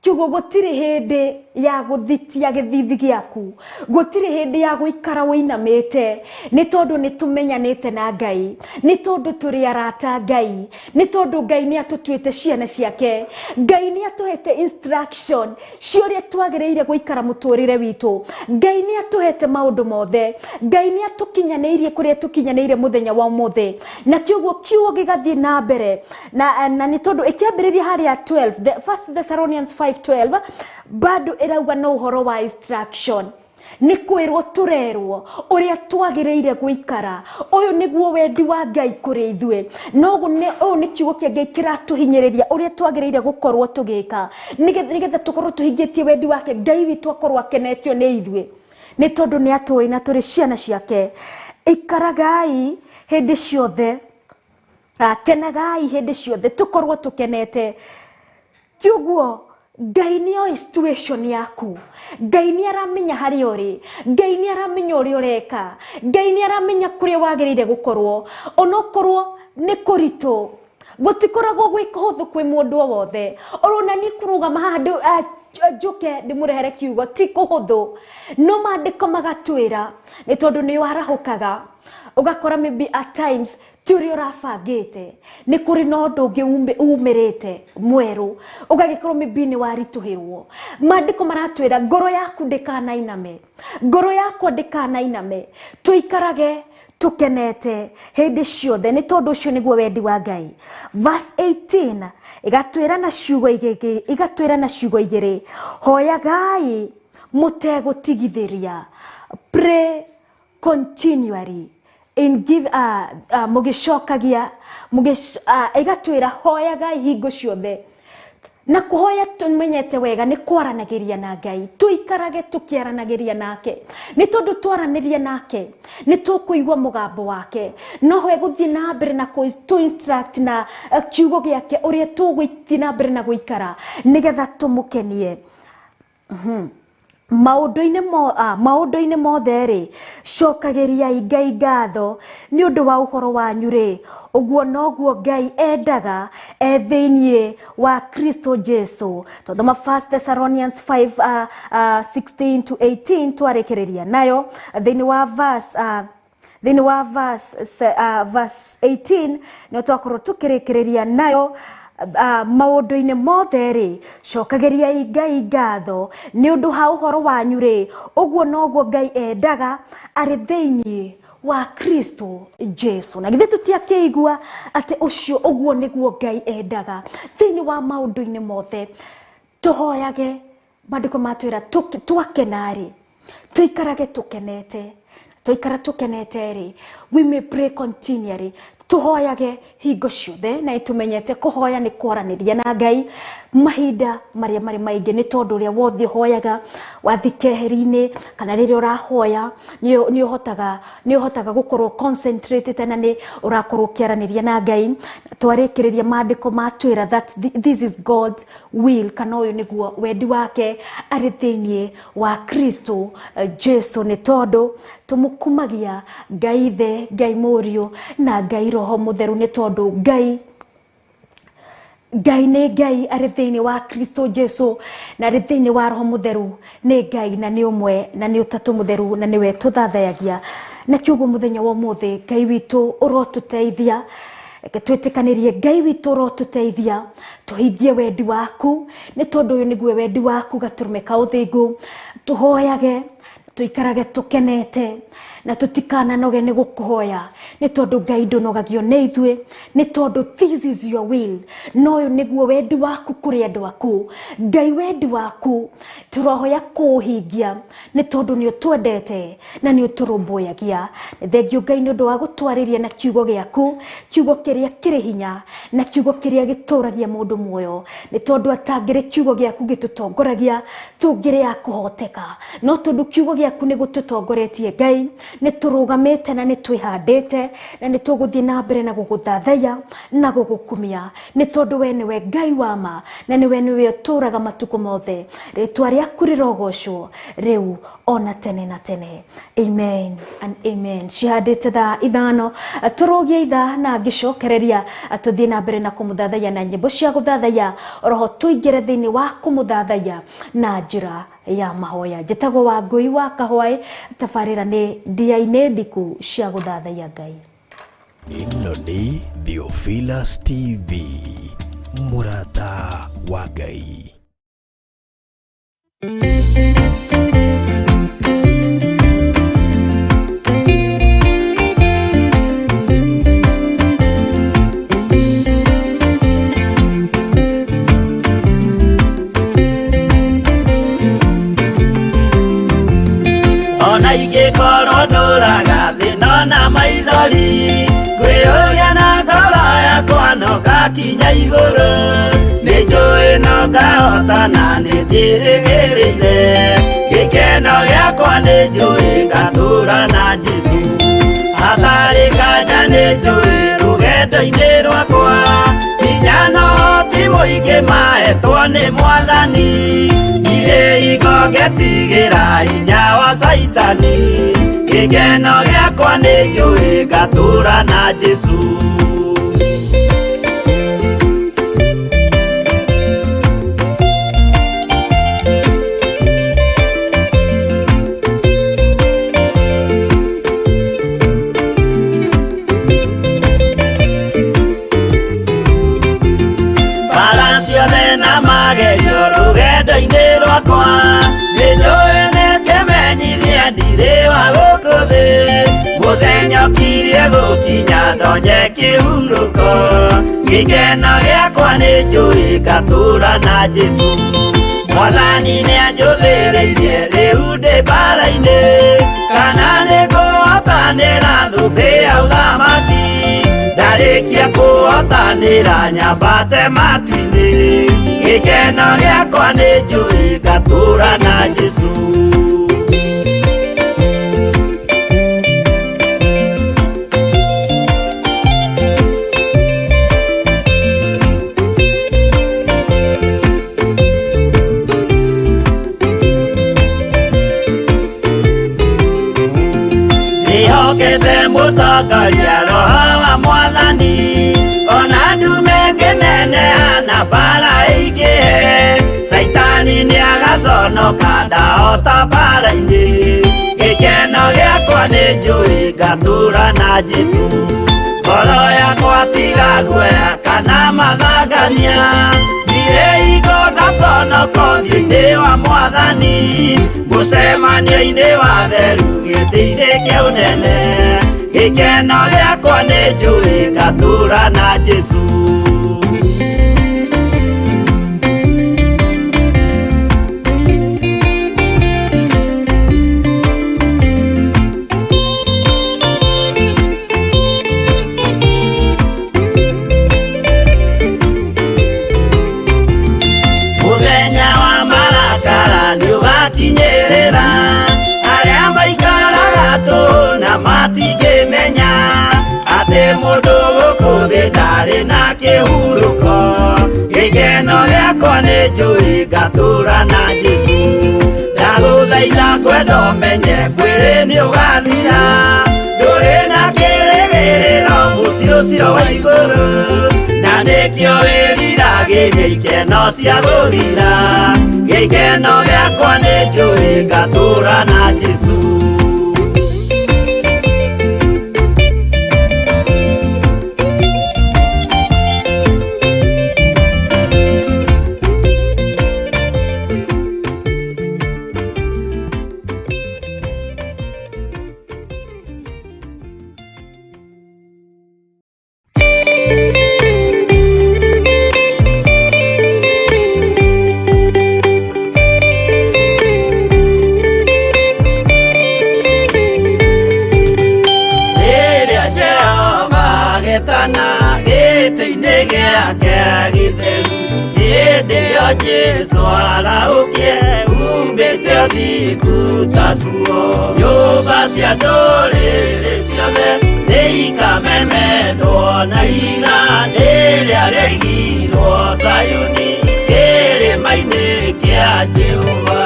Kiugo gũtirĩ hĩndĩ ya gũthitia gĩthithi gĩaku, gũtirĩ hĩndĩ ya gũikara wĩinamĩte, nĩ tondũ nĩ tũmenyanĩte na Ngai, nĩ tondũ tũrĩ arata Ngai, nĩ tondũ Ngai nĩ atũtuĩte ciana ciake. Ngai nĩ atũhete instruction cia ũrĩa twagĩrĩire gũikara mũtũrĩre witũ. Ngai nĩ atũhete maũndũ mothe. Ngai nĩ atũkinyanĩirie kũrĩa tũkinyanĩire mũthenya wa ũmũthĩ. Na kĩoguo kiugo gĩgathiĩ na mbere na nĩ tondũ ĩkĩambĩrĩria harĩa 12, the First Thessalonians 5:12, bado ĩrauga no ũhoro wa instruction. Nĩ kwĩrwo tũrerwo ũrĩa twagĩrĩire gũikara. Ũyũ nĩguo wendi wa Ngai kũrĩ ithuĩ. No ũyũ nĩ kiugo kĩa Ngai kĩratũhinyĩrĩria ũrĩa twagĩrĩire gũkorwo tũgĩka, nĩgetha tũkorwo tũhingĩtie wendi wake, Ngai witũ akorwo akenetio nĩ ithuĩ, nĩ tondũ nĩ atũĩ na tũrĩ ciana ciake. Ikaragai hĩndĩ ciothe, kenagai hĩndĩ ciothe, tũkorwo tũkenete. Kiuguo Ngai nĩ oĩ situation yaku. Ngai nĩ aramenya harĩa ũrĩ. Ngai nĩ aramenya ũrĩa ũreka. Ngai nĩ aramenya kũrĩa wagĩrĩire gũkorwo. Onokorwo nĩ kũritũ, gũtikoragwo gwĩ kũhũthũ kwĩ mũndũ o wothe. Orona niĩ kũrũgama haha njũke ndĩmũrehere kiugo ti kũhũthũ, no maandĩko magatwĩra nĩ tondũ nĩ warahũkaga ũgakora maybe at times ti ũrĩa ũrabangĩte, nĩ kũrĩ na ũndũ ũngĩ umĩrĩte mwerũ, ũgagĩkorwo maybe nĩ waritũhĩrwo. Maandĩko maratwĩra ngoro yaku ndĩkanainame, ngoro yakwa ndĩkanainame, tũikarage tũkenete hĩndĩ ciothe, nĩ tondũ ũcio nĩguo wendi wa Ngai. Verse 18 ĩgatwĩra na ciugo igĩrĩ, ĩgatwĩra na ciugo igĩrĩ, hoyagai mũtegũtigithĩria, pray continually in give, mũgĩcokagia, ĩgatwĩra hoyagai hingo ciothe. Na kũhoya tũmenyete wega nĩ kwaranagĩria na Ngai, tũikarage tũkĩaranagĩria nake, nĩ tondũ twaranĩria nake nĩ tũkũigua mũgambo wake, no we gũthiĩ na mbere na tũ instruct na kiugo gĩake ũrĩa tũgũthiĩ na mbere na gũikara nĩgetha tũmũkenie. Maũndũ-inĩ mothe rĩ, cokagĩriai Ngai ngatho nĩ ũndũ wa ũhoro wanyu rĩ, ũguo noguo Ngai endaga e thĩinĩ wa Kristo Jesu. Twathoma 1 Thessalonians 5 16 to 18 twarĩkĩrĩria nayo thĩinĩ wa verse thĩinĩ wa verse 18 nĩ twakorwo tũkĩrĩkĩrĩria nayo. Maũndũ-inĩ mothe rĩ, cokagĩriai Ngai ngatho nĩ ũndũ ha ũhoro wanyu rĩ, ũguo noguo Ngai endaga arĩ thĩinĩ wa Kristo Jesu. Na githĩ tũtiakĩigua atĩ ũcio ũguo nĩguo Ngai endaga thĩinĩ wa maũndũ-inĩ mothe. Tũhoyage, maandĩko matwĩra twakena rĩ, tũikarage tũkenete. Twaikara tũkenete rĩ, we may pray continually, tũhoyage hingo ciothe. Na nĩtũmenyete kũhoya nĩ kwaranĩria na Ngai mahinda marĩa marĩ maingĩ, nĩ tondũ ũrĩa wothe ũhoyaga wathiĩ keheri-inĩ kana rĩrĩa ũrahoya nĩ ũhotaga gũkorwo concentrated na nĩ ũrakorwo ũkĩaranĩria na Ngai. Twarĩkĩrĩria maandĩko matwĩra that this is God's will, kana ũyũ nĩguo wendi wake arĩ thĩinĩ wa Kristo Jesu, nĩ tondũ tũmũkumagia Ngai Ithe, Ngai Mũriũ na Ngai Roho Mũtheru, nĩ tondũ Ngai nĩ Ngai arĩ thĩinĩ wa Kristo Jesu na arĩ thĩinĩ wa Roho Mũtheru, nĩ Ngai na nĩ ũmwe na nĩ ũtatũ mũtheru na nĩwe tũthathayagia. Na kiugo mũthenya wa ũmũthĩ, Ngai witũ ũrotũteithia, reke twĩtĩkanĩrie, Ngai witũ ũrotũteithia tũhingie wendi waku, nĩ tondũ ũyũ nĩguo wendi waku, gatũrũme ka ũthingu. Tũhoyage, tũikarage tũkenete na tũtikananoge nĩ gũkũhoya, nĩ tondũ Ngai ndũnogagio nĩ ithuĩ, nĩ tondũ this is your will, na ũyũ nĩguo wendi waku kũrĩ andũ aku. Ngai, wendi waku tũrohoya kũũhingia, nĩ tondũ nĩ ũtwendete na nĩ ũtũrũmbũyagia. Thengio Ngai nĩ ũndũ wa gũtwarĩria na kiugo gĩaku, kiugo kĩrĩa kĩrĩ hinya na kiugo kĩrĩa gĩtũragia mũndũ muoyo, nĩ tondũ atangĩrĩ kiugo gĩaku gĩtũtongoragia tũngĩrĩ a kũhoteka, no tondũ kiugo gĩaku nĩ gũtũtongoretie Ngai, Nĩ tũrũgamĩte na nĩ twĩhandĩte na nĩ tũgũthiĩ na mbere na gũgũthathaiya na gũgũkumia, nĩ tondũ we nĩwe Ngai wa ma na nĩwe nĩwe ũtũũraga matukũ mothe. Rĩtwa rĩaku rĩrogocwo rĩu ona tene na tene. Amen and amen. Cihandĩte thaa 5, tũrũgie ithaa na ngĩcokereria tũthiĩ na mbere na kũmũthathaiya na nyĩmbo cia gũthathaiya, oroho tũingĩre thĩinĩ wa kũmũthathaiya na njĩra ya mahoya. Njĩtagwo Wangũi wa Kahwaĩ, tabarĩra nĩ Ndia-inĩ Ndiku cia gũthathaiya Ngai. Ĩno nĩ Theophilus TV, mũrata wa Ngai. Ona ingĩkorwo ndũraga thĩna na maithori, ngwĩyũria na ngoro yakwa no ngakinya igũrũ. Nĩ njũĩ no ngahotana, nĩ njĩrĩgĩrĩire gĩkeno gĩakwa, nĩ njũĩ ngatũũra na Jesũ. Hatarĩ nganja nĩ njũĩ rũgendo-inĩ rwakwa, hinya no ti mũingĩ mahetwo nĩ Mwathani. Ndirĩ hingo ngetigĩra hinya wa Caitani, gĩkeno gĩakwa nĩ njũĩ ngatũũra na Jesũ. Bara ciothe na magerio rũgendo-inĩ rwakwa, nĩ njũĩ nĩ kĩmenyithia ndirĩ wa gũkũ thĩ. Mũthenya ũkirie gũkinya ndonye kĩhurũko, gĩkeno gĩakwa nĩ njũĩ ngatũũra na Jesũ. Mwathani nĩanjũthĩrĩirie rĩu ndĩ mbara-inĩ, kana nĩngũhotanĩra thũmbĩ ya ũthamaki. Ndarĩkia kũhotanĩra nyambate matu-inĩ, gĩkeno gĩakwa nĩ njũĩ ngatũũra na Jesũ. Ndĩhokete mũtongoria Roho wa Mwathani, ona ndume ngĩneneha na mbara ĩingĩhe, Caitani nĩagaconoka ndahota mbara-inĩ. Gĩkeno gĩakwa nĩ njũĩ ngatũũra na Jesũ. Ngoro yakwa tiga guoya kana mathangania, ndirĩ hingo ngaconoka ũthiũ-inĩ wa Mwathani. Mũcemanio-inĩ wa theru gĩtĩ-inĩ kĩa ũnene, gĩkeno gĩakwa nĩ njũĩ ngatũũra na Jesũ. Mũthenya wa marakara nĩũgakinyĩrĩra, arĩa maikaraga tũhũ na matingĩmenya atĩ mũndũ gũkũ thĩ ndarĩ na kĩhurũko. Gĩkeno gĩakwa nĩ njũĩ ngatũũra na Jesũ. Ndagũthaitha ngwenda ũmenye mwĩrĩ nĩũgathira, ndũrĩ na kĩrĩgĩrĩro mũciĩ ũcio wa igũrũ, na nĩkĩo wĩriragĩria ikeno cia gũthira. Gĩkeno gĩakwa nĩ njũĩ ngatũũra na Jesũ. Rĩrĩa Jehova agetana gĩtĩ-inĩ gĩake gĩtheru, Hĩndĩ ĩyo Jesũ arahũkie umbĩte ũthingu ta nguo. Nyũmba cia ndũrĩrĩ ciothe nĩikamemendwo na ihiga rĩrĩa rĩaigirwo Zayuni kĩrĩma-inĩ kĩa Jehova.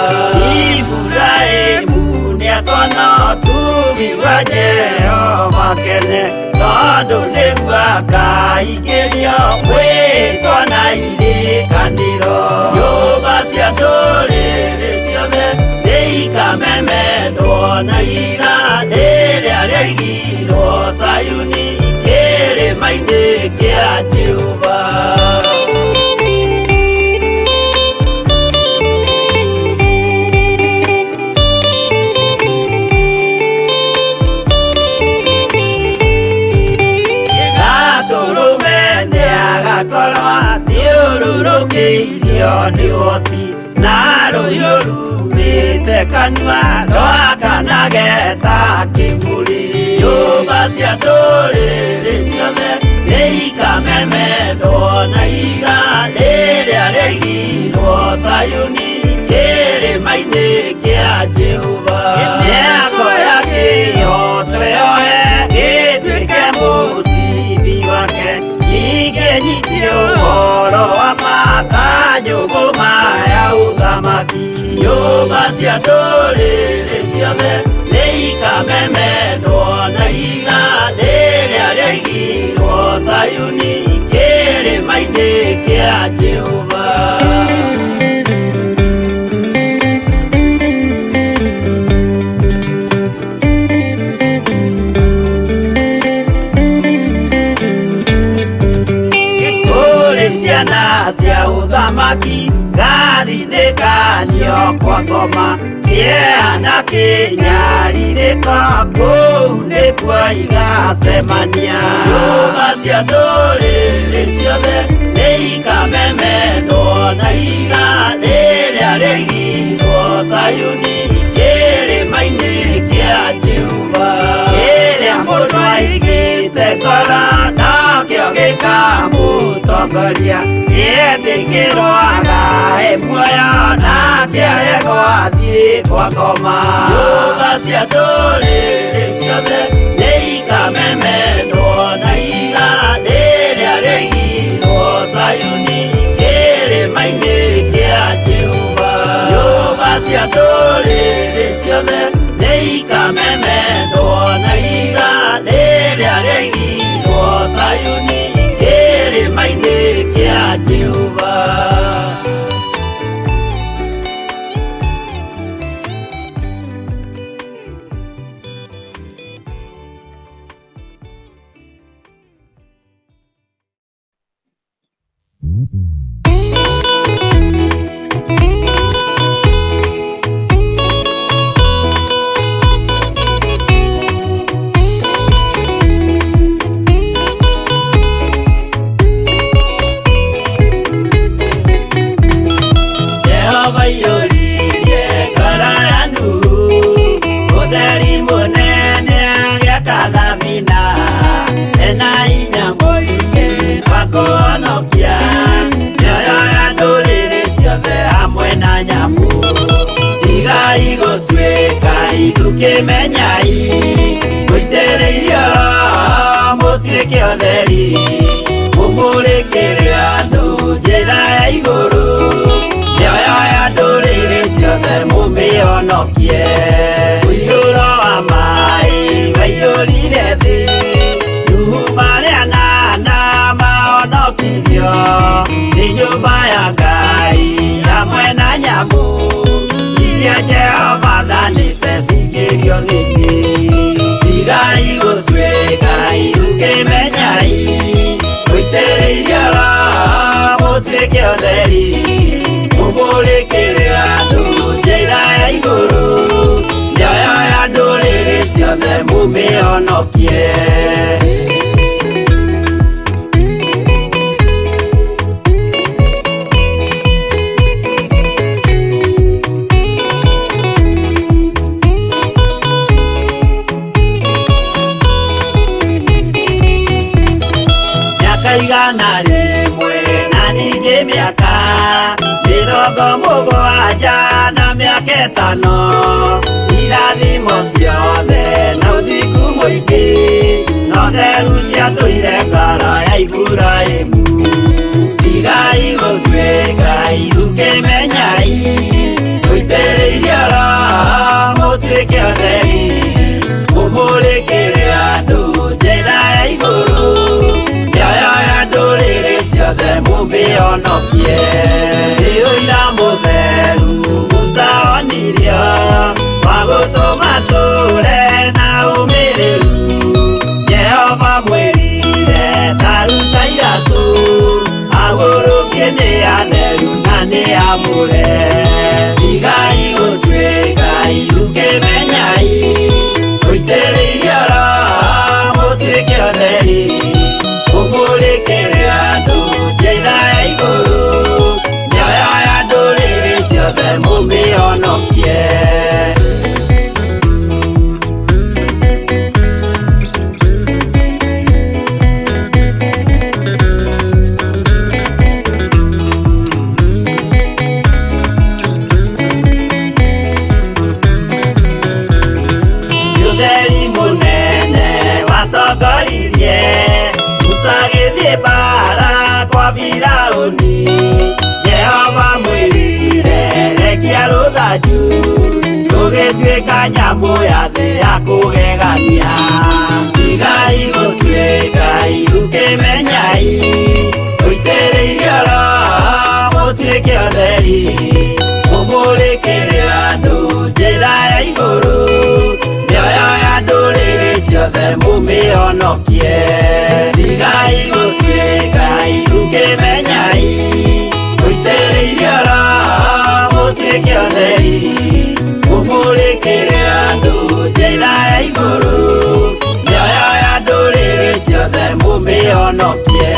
Iburahĩmu nĩakona ũtugi wa Jehova kene, tondũ nĩguo akaingĩrio mwĩtwa na irĩkanĩro. Nyũmba cia ndũrĩrĩ ciothe nĩikamemendwo na ihiga rĩrĩa rĩaigirwo Zayuni kĩrĩma-inĩ kĩa Jehova. Gatũrũme nĩagakorwo athiũrũrũkĩirio nĩ ũhoti, na rũhiũ rumĩte kanua rwakanage ta kĩmũrĩ. Nyũmba cia ndũrĩrĩ ciothe nĩikamemendwo na ihiga rĩrĩa rĩaigirwo Zayuni kĩrĩma-inĩ kĩa Jehova. Nĩakoya kĩhooto yoe gĩtuĩke mũcibi wake, ningĩ nyitie ũhoro wa ma ta njũgũma ya ũthamaki. Nyũmba cia ndũrĩrĩ ciothe nĩikamemendwo na ihiga rĩrĩa rĩaigirwo Zayuni kĩrĩma-inĩ kĩa Jehova. Kũrĩ ciana cia ũthamaki gathinĩkanio kwa ngoma, kĩeha na kĩnyarirĩko kũu nĩkuo igacemania. Nyũmba cia ndũrĩrĩ ciothe nĩikamemendwo na ihiga rĩrĩa rĩaigirwo Zayuni kĩrĩma-inĩ kĩa Jehova. Kĩrĩa mũndũ aigĩte ngoro nokĩo gĩkamũtongoria, nĩetĩkĩrwo agae muoyo nake aregwo athiĩ kwa ngoma. Nyũmba cia ndũrĩrĩ ciothe nĩikamemendwo na ihiga rĩrĩa rĩaigirwo Zayuni kĩrĩma-inĩ kĩa Jehova. Nyũmba cia ndũrĩrĩ ciothe nĩikamemendwo na ihiga rĩrĩa rĩaigirwo Zayuni kĩrĩma-inĩ kĩa Jehova. Jehova aiyũririe ngoro ya Nuhu ũtheri mũnene agĩaka thabina, ena hinya mũingĩ wa kũhonokia mĩoyo ya ndũrĩrĩ ciothe hamwe na nyamũ. Tigai gũtuĩka ithukĩmenyai, mũitĩrĩirio Roho mũtuĩke ũtheri, mũmũrĩkĩre andũ njĩra ya igũrũ, mĩoyo ya ndũrĩrĩ ciothe mũmĩhonokie. Mũiyũro wa maĩ waiyũrire thĩ, Nuhu marĩ anana mahonokirio nĩ nyũmba ya Ngai hamwe na nyamũ iria Jehova athanĩte cingĩrio thĩinĩ. Tigai gũtuĩka ithukĩmenyai, mũitĩrĩirio Roho mũtuĩke ũtheri, mũmũrĩkĩre andũ njĩra ya igũrũ, mĩoyo ya ndũrĩrĩ ciothe mũmĩhonokie. Mĩaka 100 na ningĩ mĩaka 70 na mĩaka 5 irathimo ciothe na ũthingu mũingĩ no theru ciatũire ngoro ya Iburahĩmu. Tigai gũtuĩka ithukĩmenyai mũitĩrĩirie Roho mũtuĩke atheri mũmũrĩkĩre andũ njĩra ya igũrũ mĩoyo ya ndũrĩrĩ ciothe mũmĩhonokie. Nĩ ũira mũtheru Musa onirio wa gũtũma tũre na ũmĩrĩru. Jehova mwĩrire ta ruta iratũ agũrũkie nĩ atheru na nĩ amũre. Tigai gũtuĩka ithukĩmenyai mũitĩrĩirie Roho mũtuĩke atheri mũmũrĩkĩre andũ njĩra ya igũrũ mĩoyo ya ndũrĩrĩ ciothe mũmĩhonokie. Ũtheri mũnene watongoririe Musa agĩthiĩ mbara kwa Firaũni. Jehova mwĩrire rekia rũthanju rũgĩtuĩka nyamũ ya thĩ ya kũgegania. Tigai gũtuĩka ithukĩmenyai mũitĩrĩirie Roho mũtuĩke atheri mũmũrĩkĩre andũ njĩra ya igũrũ mĩoyo ya ndũrĩrĩ ciothe mũmĩhonokie. Tigai gũtuĩka ithukĩmenyai mũitĩrĩirie Roho mũtuĩke atheri mũmũrĩkĩre andũ njĩra ya igũrũ mĩoyo ya ndũrĩrĩ ciothe mũmĩhonokie.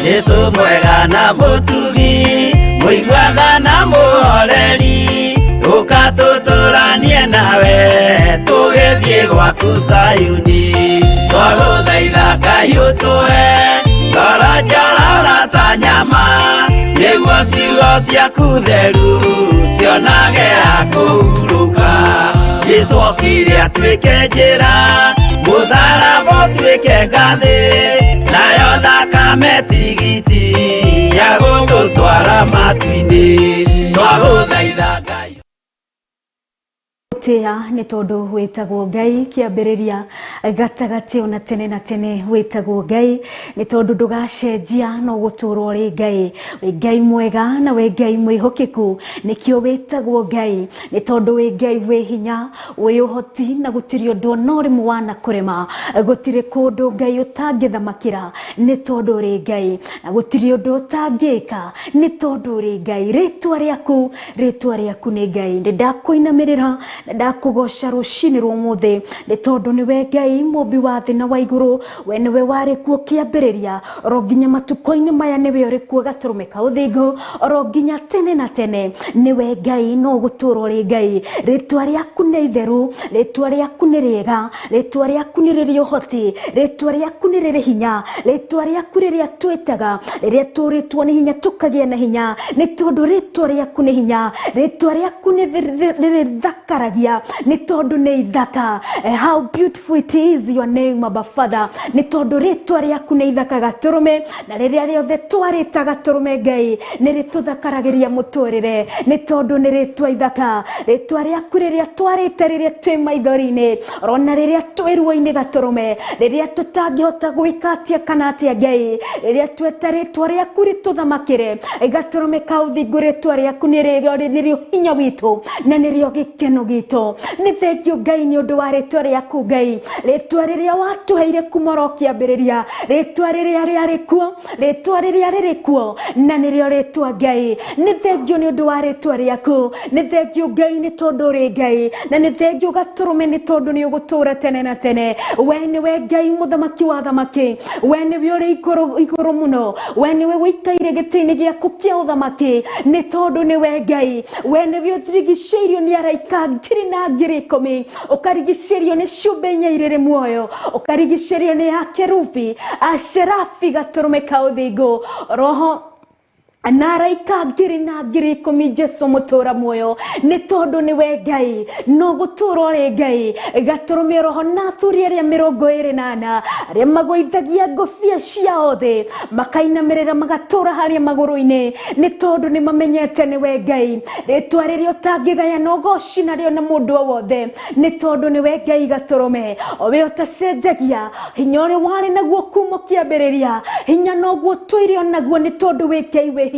Jesu mwega na mũtugi mũiguana na mũhoreri ũka tũtũranie nawe tũgĩthiĩ gwaku Zayuni. Twagũthaitha Ngai ũtũhe ngoro njororo ta nyama nĩguo ciugo ciaku theru cionage ha kũhurũka. Jesu okire atuĩke njĩra mũtharaba ũtuĩke ngathĩ nayo thakame tigiti ya gũgũtwara matu-inĩ. Twagũthaitha Ngai Tia nĩ tondũ wĩtagwo Ngai kĩambĩrĩria gatagatĩ ona tene na tene wĩtagwo Ngai nĩ tondũ ndũgacenjia no gũtũũra ũrĩ Ngai. Wĩ Ngai mwega na wĩ Ngai mwĩhokeku nĩkĩo wĩtagwo Ngai nĩ tondũ wĩ Ngai wĩ hinya wĩ ũhoti na gũtirĩ ũndũ ona ũrĩmwe wanakũrema. Gũtirĩ kũndũ Ngai ũtangĩthamakĩra nĩ tondũ ũrĩ Ngai na gũtirĩ ũndũ ũtangĩka nĩ tondũ ũrĩ Ngai. Rĩtwa rĩaku nĩ Ngai. Nĩ ndakũinamĩrĩra na ndakũgoca rũcinĩ rwa ũmũthĩ nĩ tondũ nĩwe Ngai mũmbi wa thĩ na wa igũrũ. We nĩwe warĩ kuo kĩambĩrĩria oro nginya matukũ-inĩ maya nĩwe ũrĩ kuo gatũrũme ka ũthingu oro nginya tene na tene nĩwe Ngai no gũtũũra ũrĩ Ngai. Rĩtwa rĩaku nĩ itheru, rĩtwa rĩaku nĩ rĩega, rĩtwa rĩaku nĩ rĩrĩ ũhoti, rĩtwa rĩaku nĩ rĩrĩ hinya, rĩtwa rĩaku rĩrĩa twĩtaga rĩrĩa tũrĩtwo nĩ hinya tũkagĩa na hinya nĩ tondũ rĩtwa rĩaku nĩ hinya, rĩtwa rĩaku nĩ rĩthakaragia nĩ tondũ nĩ ithaka. How beautiful it is your name, Abba Father, nĩ tondũ rĩtwa rĩaku nĩ ithaka gatũrũme na rĩrĩa rĩothe twarĩta gatũrũme Ngai nĩ rĩtũthakaragĩria mũtũrĩre nĩ tondũ nĩ rĩtwa ithaka. Rĩtwa rĩaku rĩrĩa twarĩte rĩrĩa twĩ maithori-inĩ ona rĩrĩa twĩ ruo-inĩ gatũrũme rĩrĩa tũtangĩhota gwĩka atĩa kana atĩa Ngai rĩrĩa tweta rĩtwa rĩaku rĩtũthamakĩre gatũrũme ka ũthingu rĩtwa rĩaku nĩrĩo hinya witũ na nĩrĩo gĩkeno gitũ. itũ. Nĩ thengio Ngai nĩ ũndũ wa rĩtwa rĩaku Ngai, rĩtwa rĩrĩa watũheire kuma oro kĩambĩrĩria, rĩtwa rĩrĩa rĩarĩ kuo, rĩtwa rĩrĩa rĩrĩ kuo, na nĩrĩo rĩtwa Ngai. Nĩ thengio nĩ ũndũ wa rĩtwa rĩaku, nĩ thengio Ngai nĩ tondũ ũrĩ Ngai, na nĩ thengio Gatũrũme nĩ tondũ nĩ ũgũtũũra tene na tene. We nĩwe Ngai mũthamaki wa thamaki, we nĩwe ũrĩ igũrũ igũrũ mũno, we nĩwe ũikaire gĩtĩ-inĩ gĩaku kĩa ũthamaki, nĩ tondũ nĩwe Ngai. We nĩwe ũrigicĩirio nĩ araika ngiri na ngiri ikũmi, ũkarigicĩrio nĩ ciũmbe inya irĩrĩ muoyo, ũkarigicĩrio nĩ akerubi, acerabi, Gatũrũme ka ũthingu, roho na araika ngiri na ngiri ikũmi. Jesu mũtũra muoyo, nĩ tondũ nĩwe Ngai, no gũtũra ũrĩ Ngai. Gatũrũme, roho na athuri arĩa 24 arĩa magũithagia ngũbia ciao thĩ, makainamĩrĩra, magatũra harĩa magũrũ-inĩ, nĩ tondũ nĩ mamenyete nĩwe Ngai, rĩtwa rĩrĩa ũtangĩgaya na ũgoci narĩo na mũndũ o wothe, nĩ tondũ nĩwe Ngai. Gatũrũme, o we ũtacenjagia, hinya ũrĩa warĩ naguo kuma kĩambĩrĩria, hinya noguo tũire onaguo, nĩ tondũ wĩ Ngai wĩ hinya.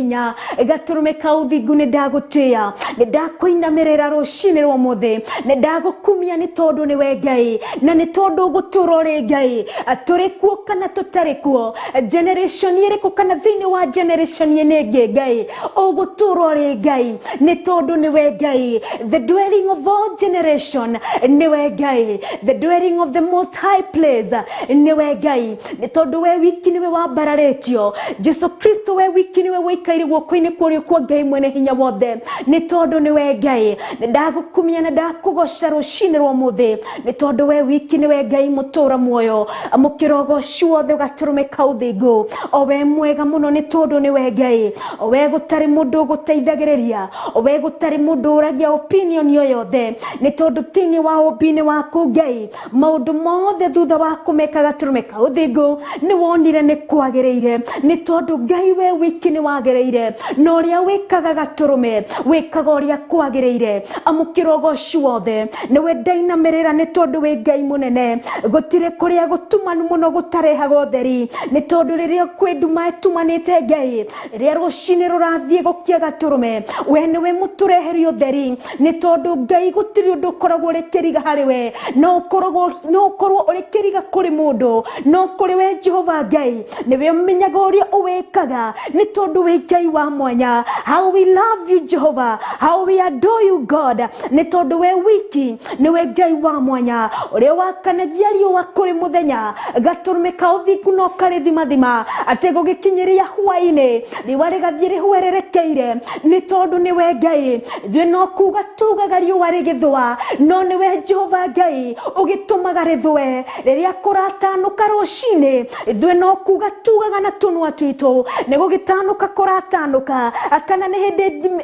Gatũrũme ka ũthingu, nĩ ndagũtĩĩa, nĩ ndakũinamĩrĩra rũcinĩ rwa ũmũthĩ, nĩ ndagũkumia, nĩ tondũ nĩwe Ngai, na nĩ tondũ ũgũtũra ũrĩ Ngai, tũrĩ kuo kana tũtarĩ kuo, generation ĩrĩkũ kana thĩinĩ wa generation ĩno ĩngĩ, Ngai ũgũtũra ũrĩ Ngai, nĩ tondũ nĩwe Ngai. The dwelling of all generation nĩwe Ngai, the dwelling of the most high place nĩwe Ngai, nĩ tondũ we wiki nĩwe wambararĩtio. Jesu Kristo, we wiki nĩwe wĩikaire guoko-inĩ kwa ũrĩo kwa Ngai mwene hinya wothe, nĩ tondũ nĩwe Ngai. Nĩ ndagũkumia na ndakũgoca rũcinĩ rwa ũmũthĩ, nĩ tondũ we wiki nĩwe Ngai mũtũra muoyo. Amũkĩra ũgoci wothe, Gatũrũme ka ũthingu, o we mwega mũno, nĩ tondũ nĩwe Ngai, o we gũtarĩ mũndũ ũgũteithagĩrĩria, o we gũtarĩ mũndũ ũragia opinion o yothe, nĩ tondũ thĩinĩ wa ũmbi-inĩ waku Ngai, maũndũ mothe thutha wa kũmeka, Gatũrũme ka ũthingu, nĩ wonire nĩ kwagĩrĩire, nĩ tondũ Ngai we wiki nĩ wagĩrĩire, na ũrĩa wĩkaga, Gatũrũme, wĩkaga ũrĩa kwagĩrĩire. Amũkĩra ũgoci wothe, nĩwe ndainamĩrĩra, nĩ tondũ wĩ Ngai mũnene. Gũtirĩ kũrĩa gũtumanu mũno gũtarehaga ũtheri, nĩ tondũ rĩrĩa kwĩ nduma ĩtumanĩte, Ngai, rĩrĩa rũcinĩ rũrathiĩ gũkia, Gatũrũme, we nĩwe mũtũreheria ũtheri, nĩ tondũ Ngai gũtirĩ ũndũ ũkoragwo ũrĩ kĩriga harĩ we. No ũkoragwo, no ũkorwo ũrĩ kĩriga kũrĩ mũndũ, no kũrĩ we Jehova Ngai nĩwe ũmenyaga ũrĩa ũwĩkaga, nĩ tondũ wĩ Ngai wa mwanya. How we love you, Jehova, how we adore you, God, nĩ tondũ we wiki nĩwe Ngai wa mwanya, ũrĩa wakanagia riũa kũrĩ mũthenya, Gatũrũme ka ũthingu, no karĩ thimathima atĩ gũgĩkinyĩria hwaĩ-inĩ riũa rĩgathiĩ rĩhwererekeire, nĩ tondũ nĩwe Ngai. Ithuĩ no kuga tugaga riũa rĩgĩthũa, no nĩwe Jehova Ngai ũgĩtũmaga rĩthũe. Rĩrĩa kũratanũka rũcinĩ, ithuĩ no kuga tugaga na tũnua twitũ nĩ gũgĩtanũka kũratanũka, kana nĩ hĩndĩ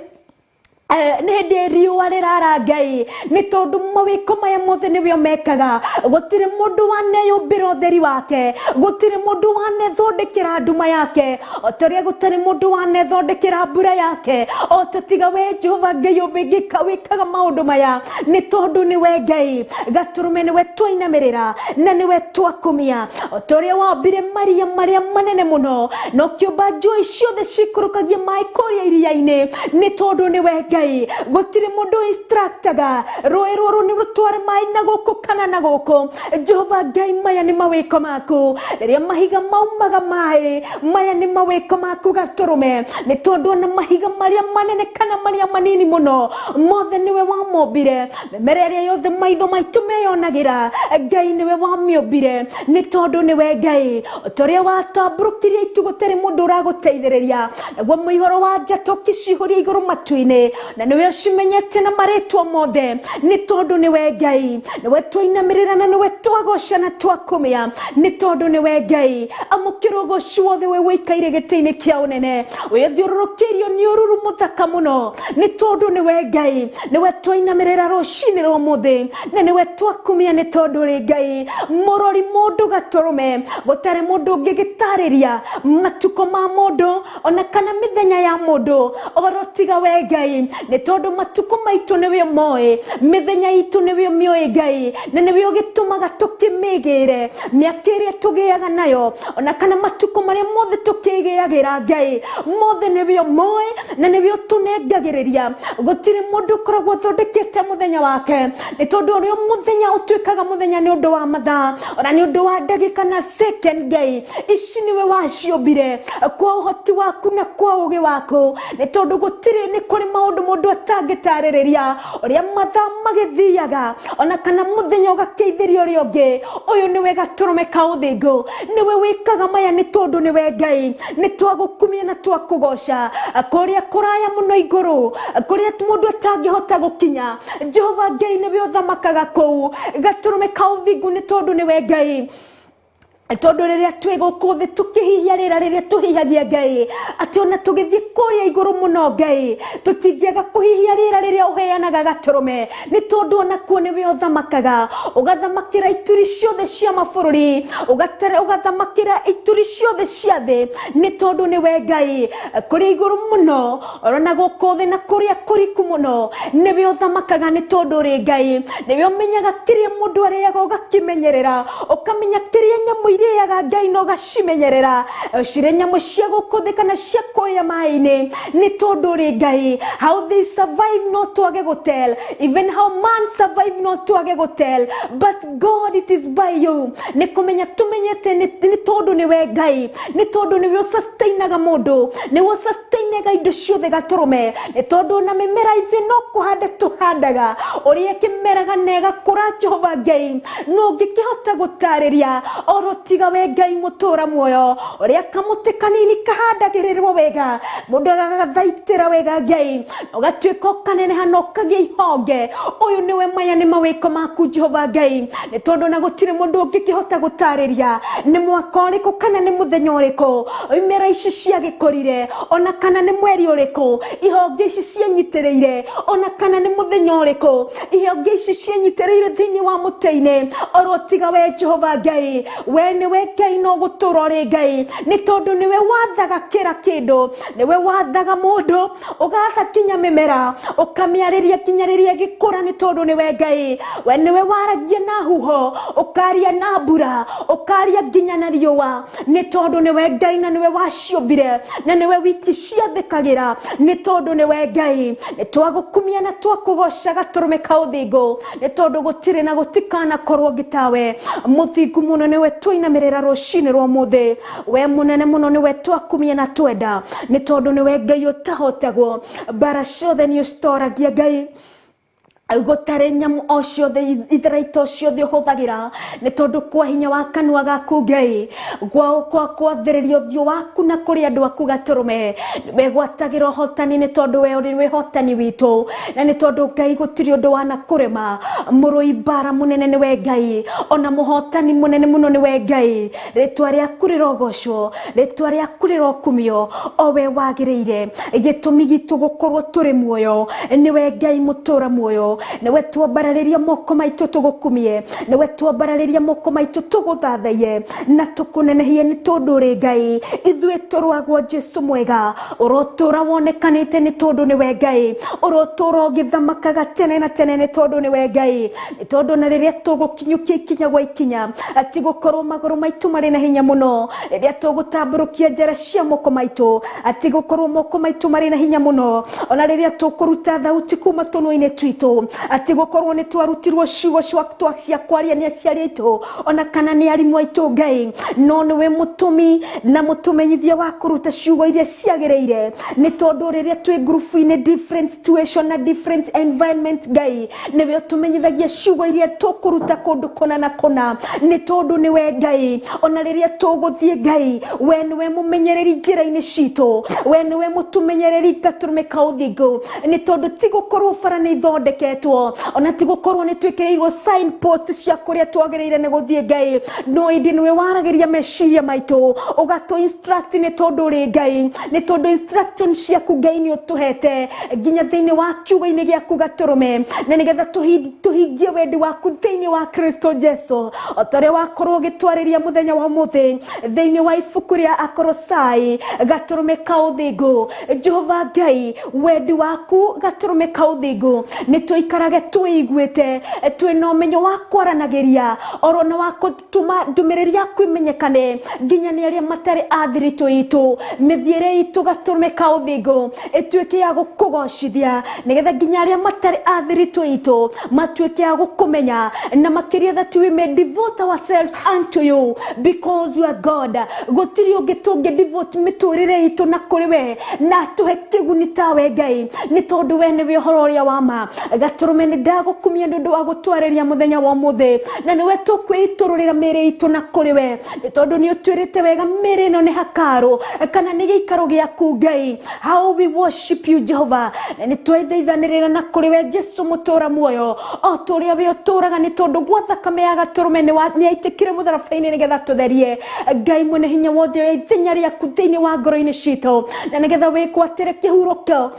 nĩ hĩndĩ riũa rĩrara, Ngai, nĩ tondũ mawĩko maya mothe nĩwe mekaga. Gũtirĩ mũndũ waneyũmbĩra ũtheri wake, gũtirĩ mũndũ wanethondekera nduma yake, o ta ũrĩa gũtarĩ mũndũ wanethondekera mbura yake, o tũtiga we Jehova Ngai ũngĩka wĩkaga maũndũ maya, nĩ tondũ nĩwe Ngai. Gatũrũme, nĩwe twainamĩrĩra na nĩwe twakumia. O ta ũrĩa wambire maria marĩa manene mũno na ũkĩũmba njũĩ ciothe cikũrũkagia maĩ kũrĩa iria-inĩ, nĩ tondũ nĩwe Ngai. Gũtirĩ mũndũ instructaga rũĩ rũrũ nĩ rũtware maĩ na gũkũ kana na gũkũ. Jehova Ngai, maya nĩ mawĩko maku. Rĩrĩa mahiga maumaga maĩ, maya nĩ mawĩko maku, Gatũrũme, nĩ tondũ ona mahiga marĩa manene kana marĩa manini mũno, mothe nĩwe wamombire. Mĩmera ĩrĩa yothe maitho maitũ meyonagĩra, Ngai, nĩwe wamĩũmbire, nĩ tondũ nĩwe Ngai. O ta ũrĩa watambũrũkirie itu gũtarĩ mũndũ ũragũteithĩrĩria, naguo mũihũro wa njata ũkĩcihũria igũrũ matu-inĩ, na nĩwe ũcimenyete na marĩtwa mothe, nĩ tondũ nĩwe Ngai. Nĩwe twainamĩrĩra na nĩwe twagoca na twakumia, nĩ tondũ nĩwe Ngai. Amũkĩra ũgoci wothe, we wĩikaire gĩtĩ-inĩ kĩa ũnene, wĩthiũrũrũkĩirio nĩ ũruru mũthaka mũno, nĩ tondũ nĩwe Ngai. Nĩwe twainamĩrĩra rũcinĩ rwa ũmũthĩ na nĩwe twakumia, nĩ tondũ ũrĩ Ngai mũrori mũndũ. Gatũrũme, gũtarĩ mũndũ ũngĩgĩtarĩria matukũ ma mũndũ ona kana mĩthenya ya mũndũ oro tiga we Ngai. Nĩ tondũ matukũ maitũ nĩwe ũmoĩ, mĩthenya itũ nĩwe ũmĩoĩ Ngai, na nĩwe ũgĩtũmaga tũkĩmĩgĩre mĩaka ĩrĩa tũgĩaga nayo, ona kana matukũ marĩa mothe tũkĩgĩagĩra Ngai, mothe nĩwe ũmoĩ na nĩwe ũtũnengagĩrĩria. Gũtirĩ mũndũ ũkoragwo athondekete mũthenya wake, nĩ tondũ ũrĩa mũthenya ũtuĩkaga mũthenya nĩ ũndũ wa mathaa, ona nĩ ũndũ wa ndagĩka na second. Ngai, ici nĩwe waciũmbire kwa ũhoti waku na kwa ũgĩ waku, nĩ tondũ gũtirĩ, nĩ kũrĩ maũndũ mũndũ atangĩtarĩrĩria ũrĩa mathaa magĩthiaga, ona kana mũthenya ũgakĩithĩria ũrĩa ũngĩ. Ũyũ nĩwe gatũrũme ka ũthingu, nĩwe wĩkaga maya nĩ tondũ nĩwe Ngai. Nĩ twagũkumia na twakũgoca kũrĩa kũraya mũno igũrũ, kũrĩa mũndũ atangĩhota gũkinya. Jehova Ngai, nĩwe ũthamakaga kũu, gatũrũme ka ũthingu, nĩ tondũ nĩwe Ngai. Tondũ rĩrĩa twĩ gũkũ thĩ tũkĩhihia rĩera rĩrĩa tũhihagia Ngai, atĩ ona tũgĩthiĩ kũrĩa igũrũ mũno Ngai, tũtingĩaga kũhihia rĩera rĩrĩa ũheanaga gatũrũme, nĩ tondũ onakuo nĩwe ũthamakaga, ũgathamakĩra ituri ciothe cia mabũrũri, ũgathamakĩra ituri ciothe cia thĩ, nĩ tondũ nĩwe Ngai. Kũrĩa igũrũ mũno orona gũkũ thĩ na kũrĩa kũriku mũno, nĩwe ũthamakaga, nĩ tondũ ũrĩ Ngai. Nĩwe ũmenyaga kĩrĩa mũndũ arĩaga ũgakĩmenyerera, ũkamenya kĩrĩa nyamũ irĩaga Ngai na ũgacimenyerera, cirĩ nyamũ cia gũkũ thĩ kana cia kũrĩa maĩ-inĩ, nĩ tondũ ũrĩ Ngai. How they survive no twage gũtell, even how man survive no twage gũtell, but God, it is by you. Nĩ kũmenya tũmenyete nĩ tondũ nĩwe Ngai, nĩ tondũ nĩwe ũsustainaga mũndũ, nĩwe ũsustainaga indo ciothe gatũrũme, nĩ tondũ na mĩmera ithuĩ no kũhanda tũhandaga, ũrĩa ĩkĩmeraga na ĩgakũra. Jehova Ngai, no ũngĩkĩhota gũtarĩria oro tiga we Ngai mũtũra muoyo, ũrĩa kamũtĩ kanini kahandagĩrĩrwo wega, mũndũ agagathaitĩra wega Ngai, ũgatuĩka ũkaneneha na ũkagĩa ihonge. Ũyũ nĩwe, maya nĩ mawĩko maku Jehova Ngai, nĩ tondũ na gũtirĩ mũndũ ũngĩkĩhota gũtarĩria nĩ mwaka ũrĩkũ kana nĩ mũthenya ũrĩkũ imera ici ciagĩkũrire, ona kana nĩ mweri ũrĩkũ ihonge ici cianyitĩrĩire, ona kana nĩ mũthenya ũrĩkũ ihonge ici cianyitĩrĩire thĩinĩ wa mũtĩ-inĩ, oro tiga we Jehova Ngai. We nĩwe Ngai no gũtũra ũrĩ Ngai, nĩ tondũ nĩwe wathaga kĩra kĩndũ, nĩwe wathaga mũndũ, ũgatha kinya mĩmera, ũkamĩarĩria kinya rĩrĩa ĩgĩkũra, nĩ tondũ nĩwe Ngai. We nĩwe waragia na huho, ũkaria na mbura, ũkaria nginya na riũa, nĩ tondũ nĩwe Ngai na nĩwe waciũmbire na nĩwe wiki ciathĩkagĩra, nĩ tondũ nĩwe Ngai. Nĩ twagũkumia na twakũgoca gatũrũme ka ũthingu, nĩ tondũ gũtirĩ na gũtikanakorwo ũngĩ tawe. Mũthingu mũno nĩwe twainamĩrĩra rũcinĩ rwa ũmũthĩ, we mũnene mũno nĩwe twakumia na twenda, nĩ tondũ nĩwe Ngai ũtahotagwo. Mbara ciothe nĩ ũcitoragia Ngai, gũtarĩ nyamũ o ciothe, itharaita ciothe ũhũthagĩra, nĩ tondũ kwa hinya wa kanua gaku Ngai, kwa kwathĩrĩria ũthiũ waku na kũrĩ andũ aku gatũrũme, wegwatagĩra ũhotani, nĩ tondũ we ũrĩ wĩhotani witũ, na nĩ tondũ Ngai gũtirĩ ũndũ wana kũrema. Mũrũi mbara mũnene nĩwe Ngai, ona mũhotani mũnene mũno nĩwe Ngai. Rĩtwa rĩaku rĩrogocwo, rĩtwa rĩaku rĩrokumio, o we wagĩrĩire gĩtũmi gitũ gũkorwo tũrĩ muoyo. Nĩwe Ngai mũtũra muoyo, nĩwe twambararĩria moko maitũ tũgũkumie, nĩwe twambararĩria moko maitũ tũgũthathaiye na tũkũnenehie, nĩ tondũ ũrĩ Ngai. Ithuĩ tũrwagwo Jesu mwega, ũrotũra wonekanĩte, nĩ tondũ nĩwe Ngai. Ũrotũra ũgĩthamakaga tene na tene, nĩ tondũ nĩwe Ngai. Nĩ tondũ na rĩrĩa tũgũkinyũkia ikinya gwa ikinya, ti gũkorwo magũrũ maitũ marĩ na hinya mũno, rĩrĩa tũgũtambũrũkia njara cia moko maitũ, ati gũkorwo moko maitũ marĩ na hinya mũno, ona rĩrĩa tũkũruta thauti kuma tũnua-inĩ twitũ, ati gũkorwo nĩ twarutirwo ciugo cia kwaria nĩ aciari aitũ ona kana nĩ arimũ aitũ Ngai, no nĩwe mũtũmi na mũtũmenyithia wa kũruta ciugo iria ciagĩrĩire, nĩ tondũ rĩrĩa twĩ ngurubu-inĩ, different situation na different environment, Ngai nĩwe ũtũmenyithagia ciugo iria tũkũruta kũndũ kũna na kũna, nĩ tondũ nĩwe Ngai. Ona rĩrĩa tũgũthiĩ Ngai, we nĩwe mũmenyereri njĩra-inĩ citũ, we nĩwe mũtũmenyereri gatũrũme ka ũthingu, nĩ tondũ ti gũkorwo bara nĩ ithondeketwo. Tũthondeketwo ona ti gũkorwo nĩ twĩkĩrĩirwo sign post cia kũrĩa twagĩrĩire nĩ gũthiĩ Ngai, no ĩndĩ nĩwe waragĩria meciria maitũ, ũgatũ instruct, nĩ tondũ ũrĩ Ngai, nĩ tondũ instruction ciaku Ngai nĩ ũtũhete nginya thĩinĩ wa kiugo-inĩ gĩaku gatũrũme, na nĩgetha tũhingie wendi waku thĩinĩ wa Kristo Jesu, o ta ũrĩa wakorwo ũgĩtwarĩria mũthenya wa ũmũthĩ thĩinĩ wa ibuku rĩa Akorosai gatũrũme ka ũthingu. Jehova Ngai, wendi waku gatũrũme ka ũthingu nĩ tũikarage twĩiguĩte, twĩna ũmenyo wa kwaranagĩria oro na wa gũtũma ndũmĩrĩri yaku imenyekane nginya nĩ arĩa matarĩ a thiritũ itũ. Mĩthiĩre itũ gatũrũme ka ũthingu ĩtuĩke ya gũkũgocithia, nĩgetha nginya arĩa matarĩ a thiritũ itũ matuĩke ya gũkũmenya, na makĩria that we may devote ourselves unto you because you are God. Gũtirĩ ũngĩ tũngĩ devote mĩtũrĩre itũ na kũrĩ we na tũhe kĩguni tawe Ngai, nĩ tondũ we nĩwe ũhoro ũrĩa wa ma. Gatũrũme, nĩ ndagũkumia nĩ ũndũ wa gũtwarĩria mũthenya wa ũmũthĩ, na nĩwe tũkwĩitũrũrĩra mĩĩrĩ itũ na kũrĩ we, nĩ tondũ nĩ ũtwĩrĩte wega mĩĩrĩ ĩno nĩ hakarũ kana nĩ gĩikaro gĩaku Ngai. How we worship you, Jehova. Na nĩ twethaithanĩrĩra na kũrĩ we Jesu mũtũra muoyo, o ta ũrĩa we ũtũraga, nĩ tondũ gwa thakame ya gatũrũme nĩ yaitĩkire mũtharaba-inĩ nĩgetha tũtherie. Ngai mwene hinya wothe, oya ithenya rĩaku thĩinĩ wa ngoro-inĩ citũ, na nĩgetha wĩgwatĩre kĩhurũko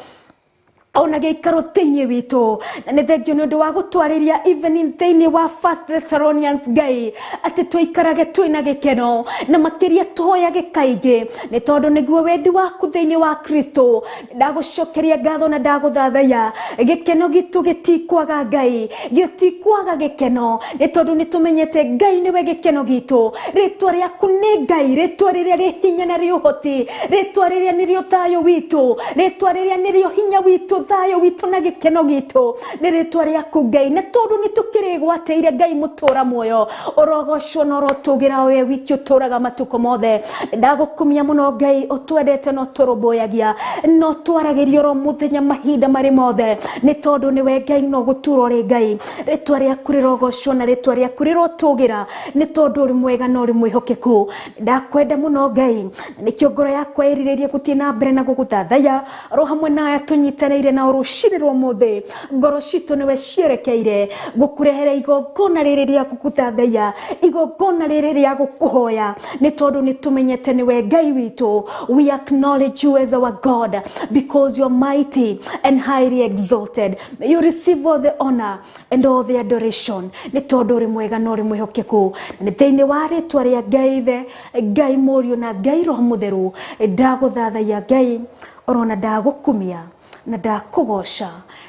ona gĩikaro thĩinĩ witũ. Na nĩ thengio nĩ ũndũ wa gũtwarĩria even thĩinĩ wa First Thessalonians Ngai, atĩ tũikarage twĩna gĩkeno na makĩria tũhoyage kaingĩ, nĩ tondũ nĩguo wendi waku thĩinĩ wa Kristo. Ndagũcokeria ngatho na ndagũthathaiya. Gĩkeno gitũ gĩtikwaga Ngai, gĩtikwaga gĩkeno, nĩ tondũ nĩ tũmenyete Ngai nĩwe gĩkeno gitũ. Rĩtwa rĩaku nĩ Ngai, rĩtwa rĩrĩa rĩ hinya na rĩ ũhoti, rĩtwa rĩrĩa nĩrĩo thayũ witũ, rĩtwa rĩrĩa nĩrĩo hinya witũ, thayũ witũ na gĩkeno gitũ nĩ rĩtwa rĩaku Ngai. Na tondũ nĩ tũkĩrĩgwatĩire Ngai mũtũra muoyo, ũrogocwo na ũrotũgĩra we wiki ũtũraga matukũ mothe. Ndagũkumia mũno Ngai, ũtwendete na ũtũrũmbũyagia no twaragĩria oro mũthenya mahinda marĩ mothe, nĩ tondũ nĩwe Ngai no gũtura ũrĩ Ngai. Rĩtwa rĩaku rĩrogocwo na rĩtwa rĩaku rĩrotũgĩra, nĩ tondũ ũrĩ mwega na ũrĩ mwĩhokeku. Ndakwenda mũno Ngai, nĩkĩo ngoro yakwa ĩrirĩirie gũthiĩ na mbere na gũgũthathaiya ro hamwe na aya tũnyitanĩire na rũcinĩ rwa ũmũthĩ. Ngoro citũ nĩwe cierekeire gũkũrehere igongona rĩrĩ rĩa gũgũthathaiya, igongona rĩrĩ rĩa gũkũhoya, nĩ tondũ nĩ tũmenyete nĩwe Ngai witũ. We acknowledge you as our God because you are mighty and highly exalted. May you receive all the honor and all the adoration, nĩ tondũ ũrĩ mwega na ũrĩ mwĩhokeku. Na nĩ thĩinĩ wa rĩtwa rĩa Ngai Ithe, Ngai Mũriũ na Ngai Roho Mũtheru ndagũthathaiya Ngai, orona ndagũkumia na ndakũgoca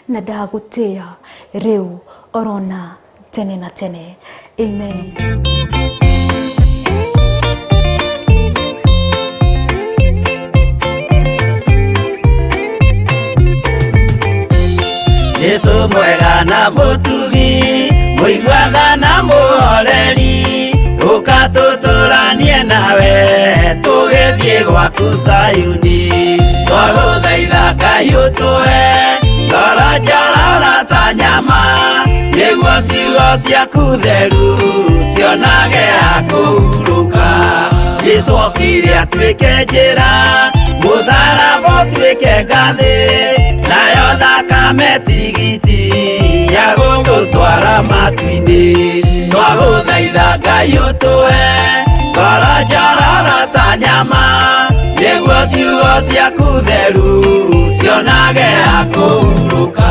na ndagũtĩĩa rĩu orona tene na tene. Amen. Jesu mwega na mũtugi, mũiguatha na mũhoreri, ũka tũtũranie nawe tũgĩthiĩ gwaku Zayuni. Twagũthaitha Ngai ũtũhe ngoro njororo ta nyama, nĩguo ciugo ciaku theru cionage ha kũhurũka. Jesu okire atuĩke njĩra, mũtharaba ũtuĩke ngathĩ, nayo thakame tigiti ya gũtũtwara matu-inĩ. Twagũthaitha Ngai ũtũhe ngoro njororo ta nyama, nĩguo ciugo ciaku theru cionage ha kũhurũka.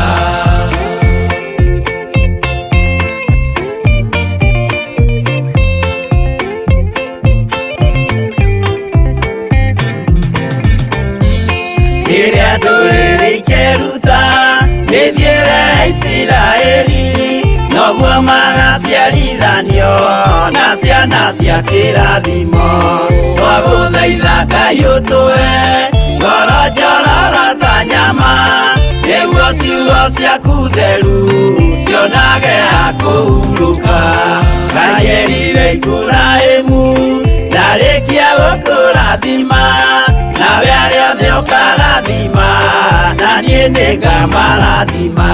Rĩrĩa ndũrĩrĩ ikeruta mĩthiĩre ya Isiraeli, noguo magaciarithanio na ciana cia kĩrathimo. Twagũthaitha Ngai ũtũhe ngoro njororo ta nyama, nĩguo ciugo ciaku theru cionage ha kũhurũka. Ngai erire Iburahĩmu ndarĩkia gũkũrathima, nawe arĩa othe ũkarathima, na niĩ nĩngamarathima.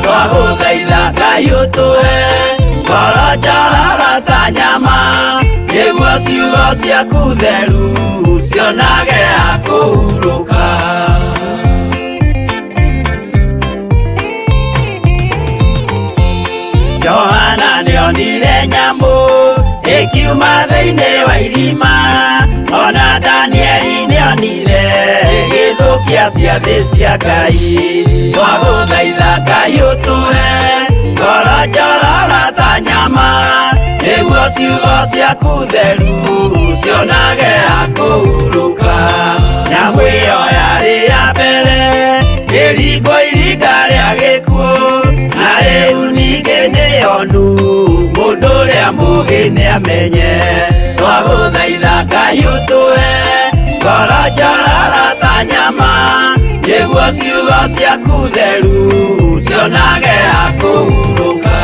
Twagũthaitha Ngai ũtũhe ngoro njororo ta nyama, nĩguo ciugo ciaku theru cionage ha kũhurũka. Nyamũ ĩkiuma thĩinĩ wa irima, ona Danieli nĩonire ĩgĩthũkia ciathĩ cia Ngai. Twagũthaitha Ngai ũtũhe ngoro njororo ta nyama, nĩguo ciugo ciaku theru cionage ha kũhurũka. Nyamũ ĩyo yarĩ ya mbere ĩringwo iringa rĩa gĩkuũ, na rĩu ningĩ nĩyonu mũndũ ũrĩa mũũgĩ nĩamenye. Twagũthaitha Ngai ũtũhe ngoro njororo ta nyama, nĩguo ciugo ciaku theru cionage ha kũhurũka.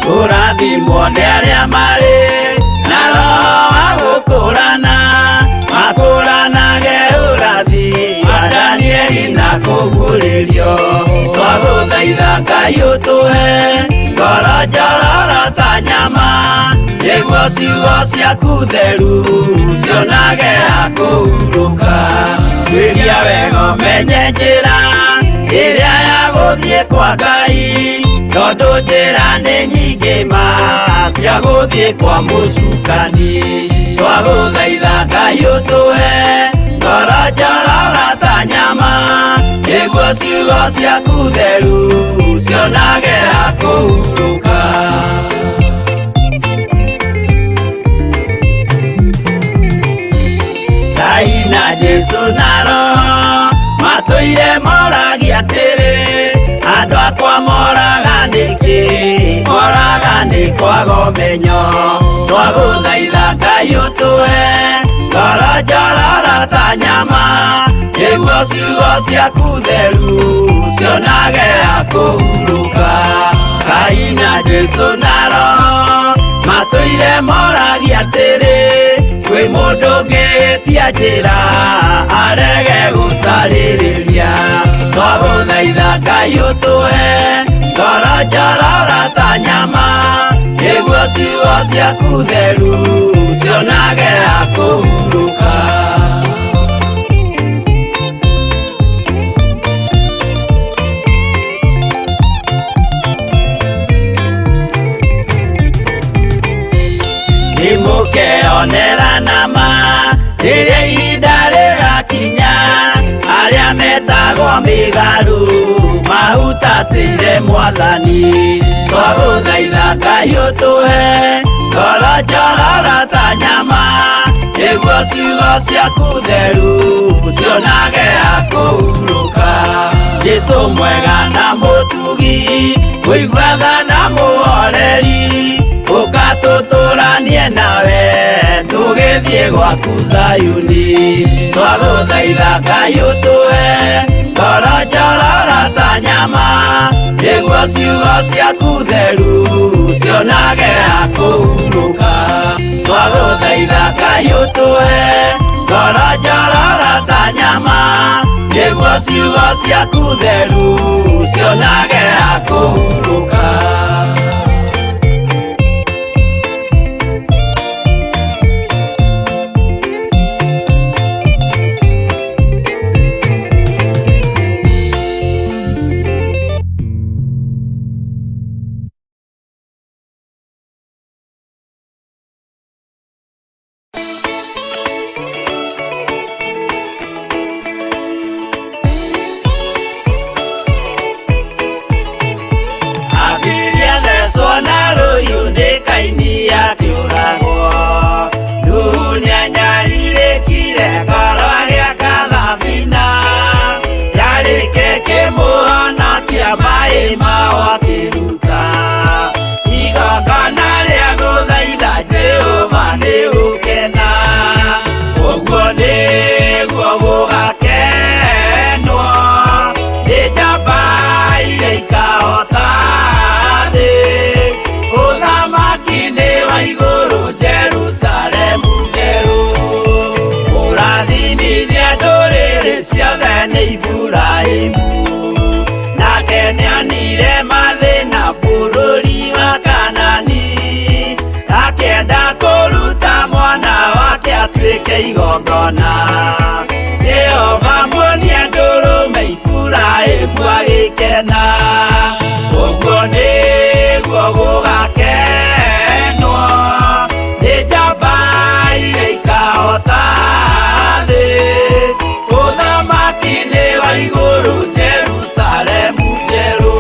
Kũrathimwo nĩ arĩa marĩ na roho wa gũkũrana, makũranage ũrathi wa Danieli na kũguũrĩrio. Twagũthaitha Ngai ũtũhe ngoro njororo ta nyama, nĩguo ciugo ciaku theru cionage ha kũhurũka. Tuĩria wega ũmenye njĩra ĩrĩa ya gũthiĩ kwa Ngai, tondũ njĩra nĩ nyingĩ ma cia gũthiĩ kwa mũcukani. Twagũthaitha Ngai ũtũhe ngoro njororo ta nyama, nĩguo ciugo ciaku theru cionage ha kũhurũka. Ngai na Jesũ na Roho matũire moragia atĩrĩ, andũ akwa moraga nĩkĩ? Moraga nĩ kwaga ũmenyo. Twagũthaitha Ngai ũtũhe ngoro njororo ta nyama, nĩguo ciugo ciaku theru cionage ha kũhurũka. Ngai na Jesũ na Roho matũire moragia atĩrĩ, kwĩ mũndũ ũngĩtia njĩra arege gũcarĩrĩria. Twagũthaitha Ngai ũtũhe ngoro njororo ta nyama, nĩguo ciugo ciaku theru cionage ha kũhurũka. Nĩmũkeonera nama rĩrĩa ihinda rĩgakinya, arĩa metagwo mĩgarũ mahutatĩire Mwathani. Twagũthaitha Ngai ũtũhe ngoro njororo ta nyama, nĩguo ciugo ciaku theru cionage ha kũhurũka. Jesũ mwega na mũtugi, mũigua tha na mũhoreri, ũka tũtũranie nawe tũgĩthiĩ gwaku Zayuni. Twagũthaitha Ngai ũtũhe ngoro njororo ta nyama, nĩguo ciugo ciaku theru cionage ha kũhurũka. Twagũthaitha Ngai ũtũhe ngoro njororo ta nyama, nĩguo ciugo ciaku theru cionage ha kũhurũka. Abiria thecwo na rũhiũ nĩ Kaini akĩũragwo. Nuhu nĩanyarirĩkire ngoro agĩaka thabina, yarĩke kĩmũhonokia maĩ mao akĩruta. Igongona rĩa gũthaitha Jehova nĩ gũkena, ũguo nĩguo gũgakenwo nĩ njamba iria ikahota thĩ. Ũthamaki nĩ wa igũrũ Jerusalemu njerũ, ũrathimithia ndũrĩrĩ ciothe nĩ Iburahĩmu. Nake nĩonire mathĩna bũrũri wa Kanani, akĩenda kũruta mwana wake atuĩke Igongona Jehova muonia ndũrũme Iburahĩmu agĩkena ũguo nĩguo gũgakenwo nĩ njamba iria ikahota thĩ ũthamaki-inĩ wa igũrũ Jerusalemu njerũ.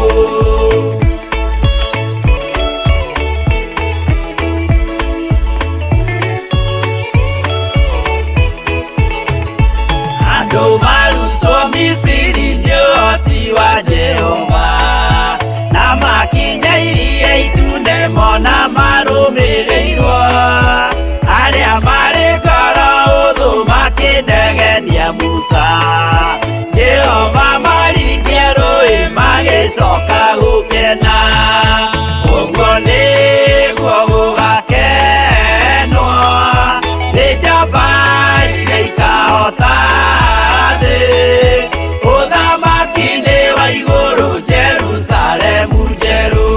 Andũ marutwo Misiri nĩ ũhoti wa Jehova na makinya iria itune mona marũmĩrĩirwo arĩa marĩ ngoro ũthũ makĩnegenia Musa Jehova maringia rũĩ magĩcoka gũkena ũguo nĩguo gũgakenwo nĩ njamba iria ikahota thĩ ũthamaki-inĩ wa igũrũ Jerusalemu njerũ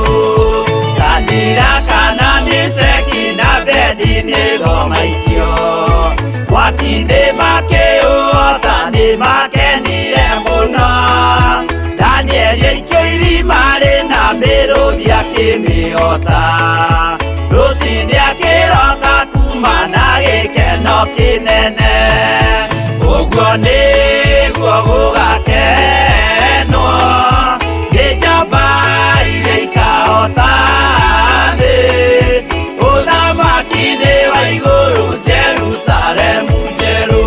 Sadiraka na Meshaki na Abednego maikio mwaki-inĩ makĩũhota nĩ makenire mũno Danieli aikio irima rĩna mĩrũthi akĩmĩhota rũcinĩ akĩroka kuma na gĩkeno kĩnene ũguo nĩguo gũgakenwo nĩ njamba iria ikahota thĩ ũthamaki-inĩ wa igũrũ Jerusalemu njerũ.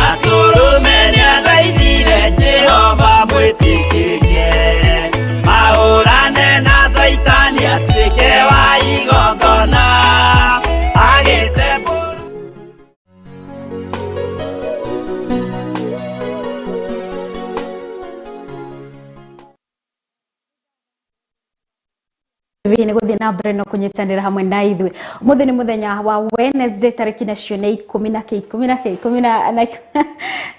Atũrũme nĩathaithire Jehova mwĩtĩkĩrie mahũrane na Caitani atuĩke wa igongona agĩte mũrũ. Nĩ gũthiĩ na mbere na kũnyitanĩra hamwe na ithuĩ ũmũthĩ nĩ mũthenya wa Wednesday tarĩki nacio nĩ ikũmi na kĩ ikũmi na kĩ ikũmi na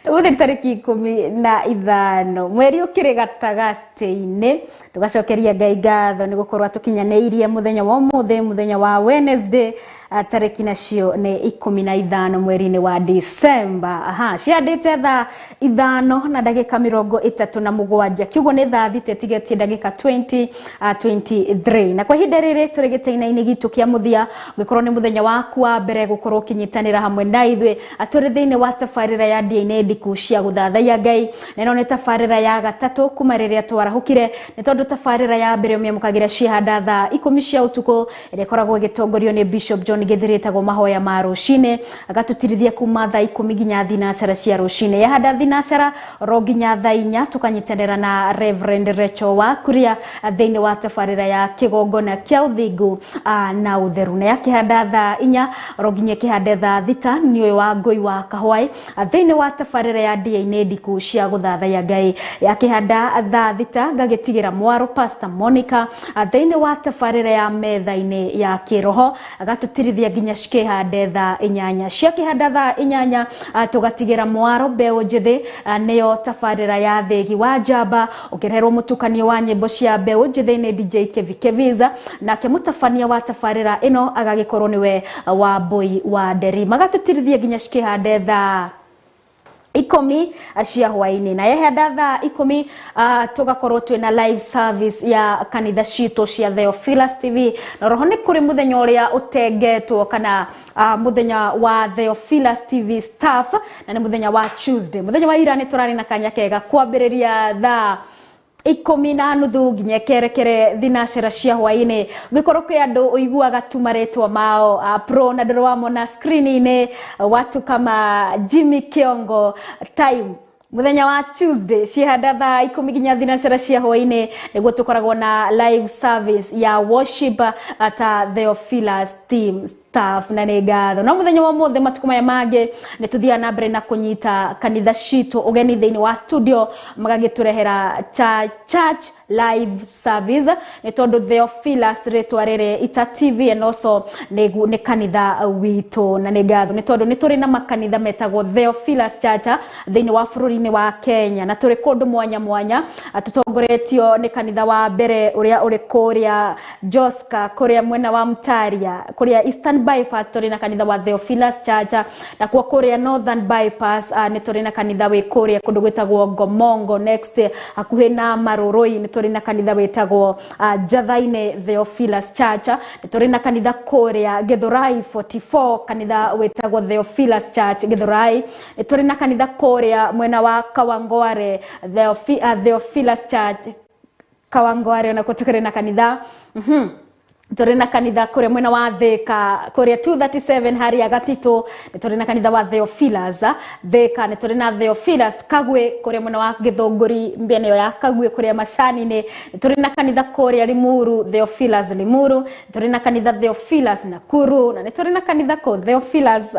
ũmũthĩ nĩ tarĩki 15 mweri ũkĩrĩ gatagatĩ-inĩ tũgacokeria Ngai ngatho nĩ gũkorwo atũkinyanĩirie mũthenya wa ũmũthĩ mũthenya wa Wednesday tarĩki nacio nĩ 15 mweri-inĩ wa December. Aha, ciandĩte thaa 5 na ndagĩka 37 kiugo nĩ thaa 6 ĩtigĩtie ndagĩka 23 na kwa ihinda rĩrĩ tũrĩ gĩtĩina-inĩ gitũ kĩa mũthia ũngĩkorwo nĩ mũthenya waku wa mbere gũkorwo ũkĩnyitanĩra hamwe na ithuĩ atũrĩ thĩinĩ wa tabarĩra ya DNA ndiku cia gũthathaiya Ngai na ĩno nĩ tabarĩra ya gatatũ kuma rĩrĩa twarahũkire nĩ tondũ tabarĩra ya mbere ũmĩamũkagĩra ciahanda thaa 10 cia ũtukũ ĩrĩa ĩkoragwo ĩgĩtongorio nĩ Bishop John Gĩthĩrĩ ĩtagwo mahoya ma rũcinĩ agatũtirithia kuma thaa 10 nginya thinacara cia rũcinĩ yahanda thinacara oro nginya thaa 4 tũkanyitanĩra na Reverend Rachel wa Kuria thĩinĩ wa tabarĩra ya kĩgongona kĩa ũthingu na ũtheru na yakĩhanda thaa 4 oro nginya ĩkĩhande thaa 6 nĩ ũyũ wa Ngũi wa Kahwaĩ thĩinĩ wa tabarĩra ya DNA ndiku cia gũthathaiya Ngai yakĩhanda thaa 6 ngagĩtigĩra mwaro Pastor Monica thĩinĩ wa tabarĩra ya metha-inĩ ya kĩroho agatũtirithia nginya cikĩhande thaa 8 ciakĩhanda thaa 8 tũgatigĩra mwaro mbeũ njĩthĩ nĩyo tabarĩra ya thĩgi wa njamba ũkĩreherwo mũtukanio wa nyĩmbo cia mbeũ njĩthĩ nĩ DJ Kevi Keviza nake mũtabania wa tabarĩra ĩno agagĩkorwo nĩwe wa Mbũi wa Nderi magatũtirithia nginya cikĩhande thaa 10 cia hwaini na yehenda thaa 10 tugakorwo twina live service ya kanitha citũ cia Theophilus TV na roho nĩ kũrĩ mũthenya ũrĩa ũtengetwo kana mũthenya wa Theophilus TV staff na nĩ mũthenya wa Tuesday mũthenya wa ira nĩ tũrarĩ na kanya kega kwambĩrĩria thaa 10:30 nginya kerekere thinacera cia hwaini ngikorwo kwi andu uiguaga tu maretwa mao pro na ndoro wamona screen-ini watu kama Jimmy Kiongo time muthenya wa Tuesday cihanda thaa 10 nginya thinacera cia hwaini niguo tukoragwo na live service ya worship ta Theophilus team staff. Stuff na nĩ ngatho. No mũthenya wa ũmũthĩ, matukũ maya mangĩ, nĩ tũthiaga na mbere na kũnyita kanitha citũ ũgeni thĩinĩ wa studio, magagĩtũrehera church live service, nĩ tondũ Theophilus rĩtwa rĩrĩ Ita TV and also nĩ kanitha witũ. Na nĩ ngatho nĩ tondũ nĩ tũrĩ na makanitha metagwo Theophilus Church thĩinĩ wa bũrũri-inĩ wa Kenya, na tũrĩ kũndũ mwanya mwanya. Tũtongoretio nĩ kanitha wa mbere ũrĩa ũrĩ kũrĩa Joska, kũrĩa mwena wa Mtaria, kũrĩa Eastern Bypass tũrĩ na kanitha wa Theophilus Church. Nakuo kũrĩa Northern Bypass nĩ tũrĩ na kanitha wĩ kũrĩa kũndũ gwĩtagwo Ngomongo next, hakuhĩ na Marũrũi, nĩ tũrĩ na kanitha wĩtagwo Njathainĩ Theophilus Church. Nĩ tũrĩ na kanitha kũrĩa Githurai 44, kanitha wĩtagwo Theophilus Church Githurai. Nĩ tũrĩ na kanitha kũrĩa mwena wa Kawangware, Theophilus Church Kawangware, onakuo tũkĩrĩ na kanitha. Tũrĩ na kanitha kũrĩa mwena wa Thika, kũrĩa 237 harĩa Gatitũ, nĩ tũrĩ na kanitha wa Theophilus Thika. Nĩ tũrĩ na Theophilus Kagwe kũrĩa mwena wa Gĩthũngũri, mbĩana ĩyo ya Kagwe kũrĩa Macani-inĩ. Nĩ tũrĩ na kanitha kũrĩa Limuru, Theophilus Limuru. Nĩ tũrĩ na kanitha Theophilus Nakuru, na nĩ tũrĩ na kanitha kũ Theophilus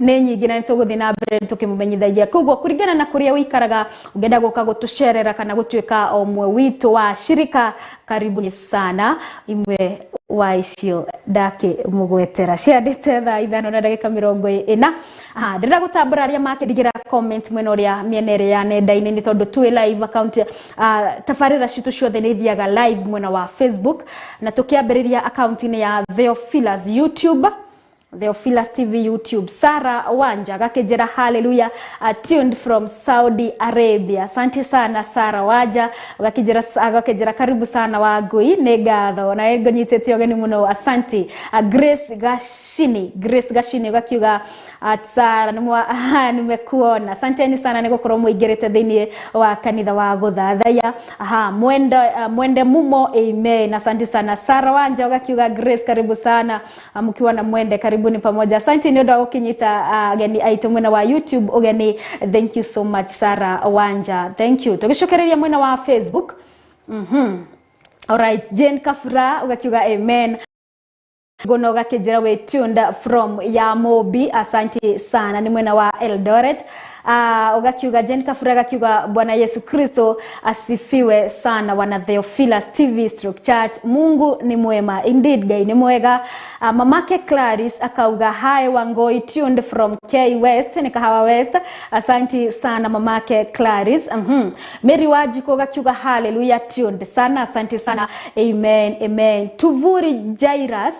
nĩ nyingĩ, na nĩ tũgũthiĩ na mbere tũkĩmũmenyithagia. Koguo kũringana na kũrĩa ũikaraga, ũngĩenda gũka gũtũcerera kana gũtuĩka ũmwe witũ wa shirika, karibuni sana. Imwe wa icio ndakĩmũgwetera ciandĩte thaa 5 na ndagĩka 40. Aha, ndĩrenda gũtambũra arĩa makĩndigĩra comment mwena ũrĩa mĩena ĩrĩa ya nenda-inĩ, nĩ tondũ twĩ live account, tabarĩra citũ ciothe nĩ ithiaga live mwena wa Facebook, na tũkĩambĩrĩria account-inĩ ya Theophilus YouTube, Theophilus TV YouTube. Sara Wanja gakĩnjĩra hallelujah, tuned from Saudi Arabia. Asante sana Sara Wanja, agakĩnjĩra karibu sana Wangui, nĩ ngatho na ngũnyitĩte ũgeni mũno, asante. Grace Gashini, Grace Gashini ũgakiuga Sara nimekuona. Asanteni sana nĩ gũkorwo mũingĩrĩte thĩinĩ wa kanitha wa gũthathaiya. Aha, mwende, mwende mumo, amen. Asante sana Sara Wanja, ũgakiuga Grace karibu sana, mkiwa na Mwende, karibuni pamoja. Asante nĩ ũndũ wa gũkĩnyita ageni aitũ mwena wa YouTube ũgeni. Thank you so much Sara Wanja, thank you. Tũgĩcokereria mwena wa Facebook. Alright, Jane Kafura ugakiuga amen. Gono gakĩnjĩra we tuned from Yamobi, asante sana, ni mwena wa Eldoret. Ugakiuga Jane Kafura gakiuga Bwana Yesu Kristo asifiwe sana wana Theophilus TV stroke Church. Mungu ni mwema. Indeed, Ngai ni mwega. Mamake Clarice akauga hi Wangoi, tuned from K West, ni Kahawa West. Asante sana mamake Clarice. Mary Wajiko gakiuga hallelujah, tuned sana, asante sana. Amen, amen. Tuvuri Jairus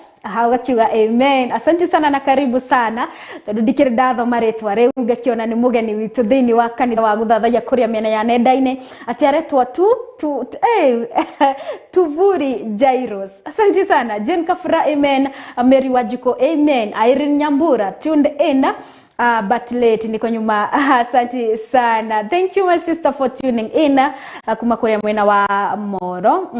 gakiuga amen, asante sana na karibu sana, tondu ndikĩrĩ ndathoma rĩtwa rĩu ngakĩona nĩ mũgeni witũ thĩinĩ wa kanitha wa gũthathaiya kũrĩa mĩena ya nenda-inĩ, atĩ aretwo tu Tuvuri Jairos, asante sana. Jane Kafura, amen. Mary Wajiko, amen. Irene Nyambura, tuned in but late, niko nyuma. Asante sana, thank you my sister for tuning in kuma kuria mwena wa Moro.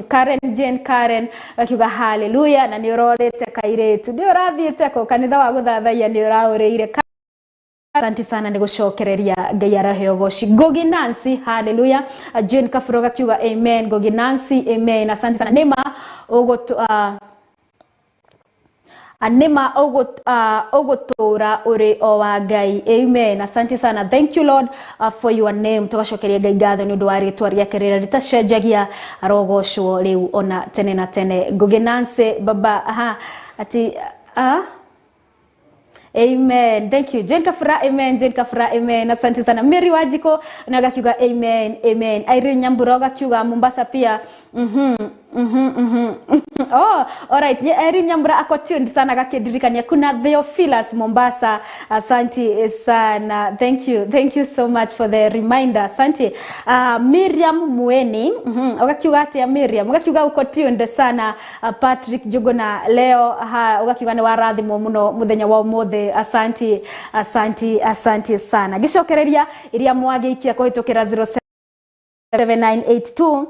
Karen Jane Karen akiuga hallelujah, na nĩ ũrorĩte kairĩtu, nĩ ũrathiĩte kũ kanitha wa gũthathaiya, nĩ ũraũrĩire. Asante sana nĩ gũcokereria, Ngai araheo goci. Ngogi Nancy, hallelujah. Jane Kafuro gakiuga amen. Ngogi Nancy, amen, asante sana. Nĩma ũgũtũ nĩma ũgũtũra ũrĩ o wa Ngai, amen, asante sana. Thank you Lord for your name. Tũgacokeria Ngai ngatho nĩ ũndũ wa rĩtwa rĩake rĩrĩa rĩtacenjagia, arogocwo rĩu ona tene na tene. Ngugi Nancy baba, aha, ati amen, thank you Jane Kafura, amen. Jane Kafura, amen, asante sana. Mary Wajiko na gakiuga amen, amen. Irene Nyambura gakiuga Mombasa pia. Oh, alright. Irene Nyambura ako tuned sana, gakidirikania kuna Theophilus Mombasa. Asante sana. Thank you. Thank you so much for the reminder. Asante. Miriam Mueni. Ugakiuga atia Miriam? Ugakiuga uko tuned sana. Patrick Juguna leo ha, ugakiuga ni warathimwo muno muthenya wa umuthi. Asante, asante, asante sana. Gicokereria iria mwagĩikia kũhĩtũkĩra 07982.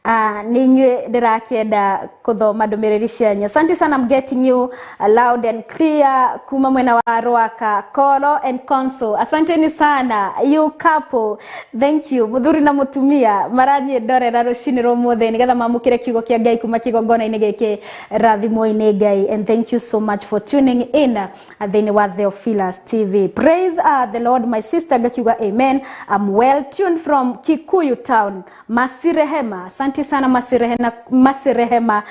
Nĩ inyuĩ ndĩrakĩenda kũthoma ndũmĩrĩri cianyu. Asante sana, I'm getting you loud and clear kuma mwena wa Rwaka, Kolo and Conso. Asanteni sana you couple, thank you. Mũthuri na mũtumia marathiĩ ndorera rũcinĩ rwa ũmũthĩ nĩgetha mamũkĩre kiugo kĩa Ngai kuma kĩgongona-inĩ gĩkĩ. Rathimwo-inĩ Ngai, and thank you so much for tuning in thĩinĩ wa Theophilus TV. Praise the Lord, my sister. Ngakiuga amen. I'm well tuned from Kikuyu town, Masirehema. Asante sana Masirehema, Masirehema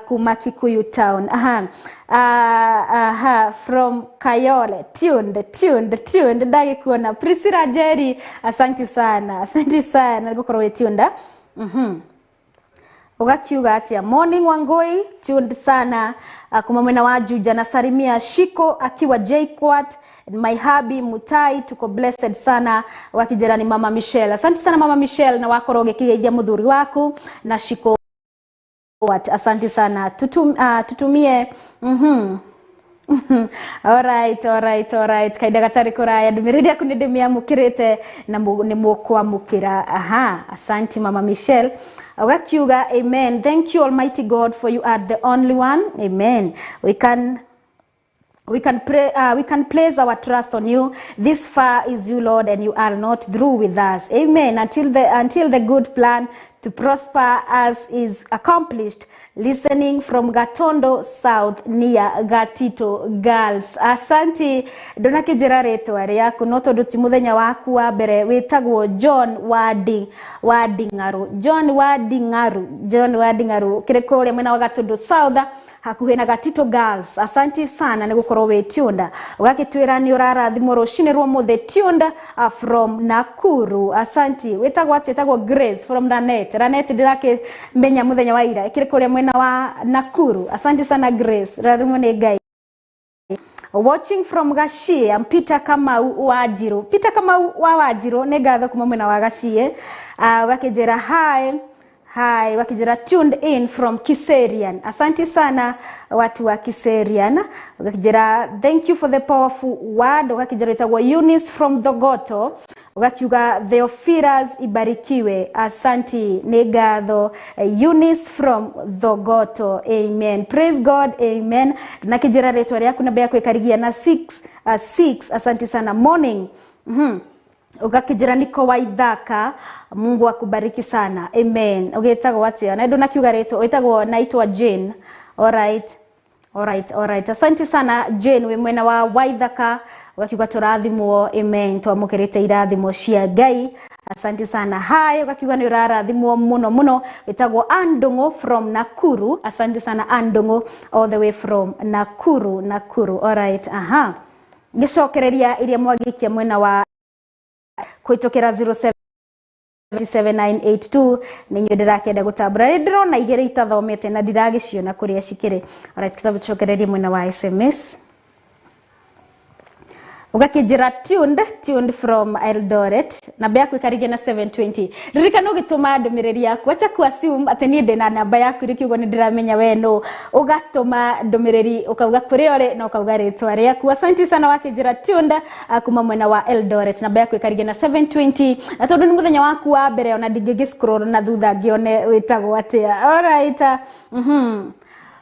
kuma Kikuyu town. Aha. Aha, from Kayole, tuned, tuned, tuned. Ndagĩkuona Priscilla Jerry, asante sana, asante sana nĩ gũkorwo wĩ tuned. Ugakiuga atia? Morning Wangoi, tuned sana kuma mwena wa Juja. Nasalimia Shiko akiwa JKUAT and my hubby Mutai, tuko blessed sana. Wakijirani Mama Michelle, asante sana Mama Michelle, na wakorwo ũgĩkĩgeithia mũthuri waku na Shiko. Asante sana. Tutumie. Alright. Kahinda gatarĩ kũraya ndũmĩrĩri yaku nĩ ndĩmĩamũkĩrĩte na nĩ mũkwamũkĩra. Aha, asanti Mama Michelle. Ũgakiuga amen, thank you Almighty God, for you are the only one. Amen. We can pray, we can place our trust on you. This far is you, Lord, and you are not through with us. Amen. Until the good plan to prosper us is accomplished. Listening from Gatondo South near Gatito Girls. Asanti. Ndũnakĩnjĩra rĩtwa rĩaku, no tondũ ti mũthenya waku wa mbere, wĩtagwo John Wadi Wading'aru, John Wading'aru, John Wading'aru, kĩrĩ kũrĩa mwena wa Gatondo South hakuhĩ na Gatito Girls. Asanti sana nĩ gũkorwo wĩ tuned. Ũgakĩtwĩra nĩ ũrarathimwo rũcinĩ rwa ũmũthĩ, tuned from Nakuru. Asanti. Wĩtagwo atĩ? Wĩtagwo Grace from Ranet. Ranet ndĩrakĩmenya mũthenya wa ira, ĩkĩrĩ kũrĩa mwena wa Nakuru. Asante sana Grace, rathimwo nĩ Ngai. Watching from Gachie, I'm Peter Kamau wa Njiru. Peter Kamau wa Wanjiru, nĩ ngatho kuma mwena wa Gachie. Ũgakĩnjĩra hi hi, wakijira tuned in from Kiserian. Asante sana watu wa Kiserian. Wakijira thank you for the powerful word. Wakijira itagwa Eunice from Thogoto. Ugakiuga Theophilus ibarikiwe. Asanti, nĩ ngatho Eunice from Thogoto. Amen. Praise God. Amen. Nakijira rĩtwa rĩaku, namba yaku ĩkarigia na 6 6. Asante sana. Morning. Ugakijira niko Waithaka, Mungu akubariki sana. Amen. Ugĩtagwo atĩa na ndũnakiuga rĩtwa? Wĩtagwo, naitwa Jane. Alright. Asante sana Jane, wĩ mwena wa Waithaka. Ugakiuga tũrathimwo. Amen, twamũkĩrĩte irathimo cia Ngai. Asante sana. Hai, ugakiuga nĩ ũrarathimwo mũno mũno. Wĩtagwo Andũng'ũ from Nakuru. Asante sana Andũng'ũ, all the way from Nakuru, Nakuru. Alright, aha, ngĩcokereria iria mwagĩikia mwena wa kũhĩtũkĩra 077982, nĩ inyuĩ ndĩrakĩenda gũtambũra. Nĩ ndĩrona igĩrĩ itathomete na ndiragĩciona kũrĩa cikĩrĩ. Alright, kitabu tucokererie mwena wa SMS. Ũgakĩnjĩra tuned from Eldoret, namba yaku ĩkarigia na 720. Ririkana ũgĩtũma ndũmĩrĩri yaku, acha ku assume atĩ niĩ ndĩna namba yaku rĩkiugo nĩ ndĩramenya we nũ. Ũgatũma ndũmĩrĩri ũkauga kũrĩa ũrĩ na ũkauga rĩtwa rĩaku. Asante sana. Wakĩnjĩra tuned kuma mwena wa Eldoret, namba yaku ĩkarigia na 720, na tondũ nĩ mũthenya waku wa mbere, ona ndingĩgĩ scroll na thutha ngĩone wĩtagwo atĩa. Alright.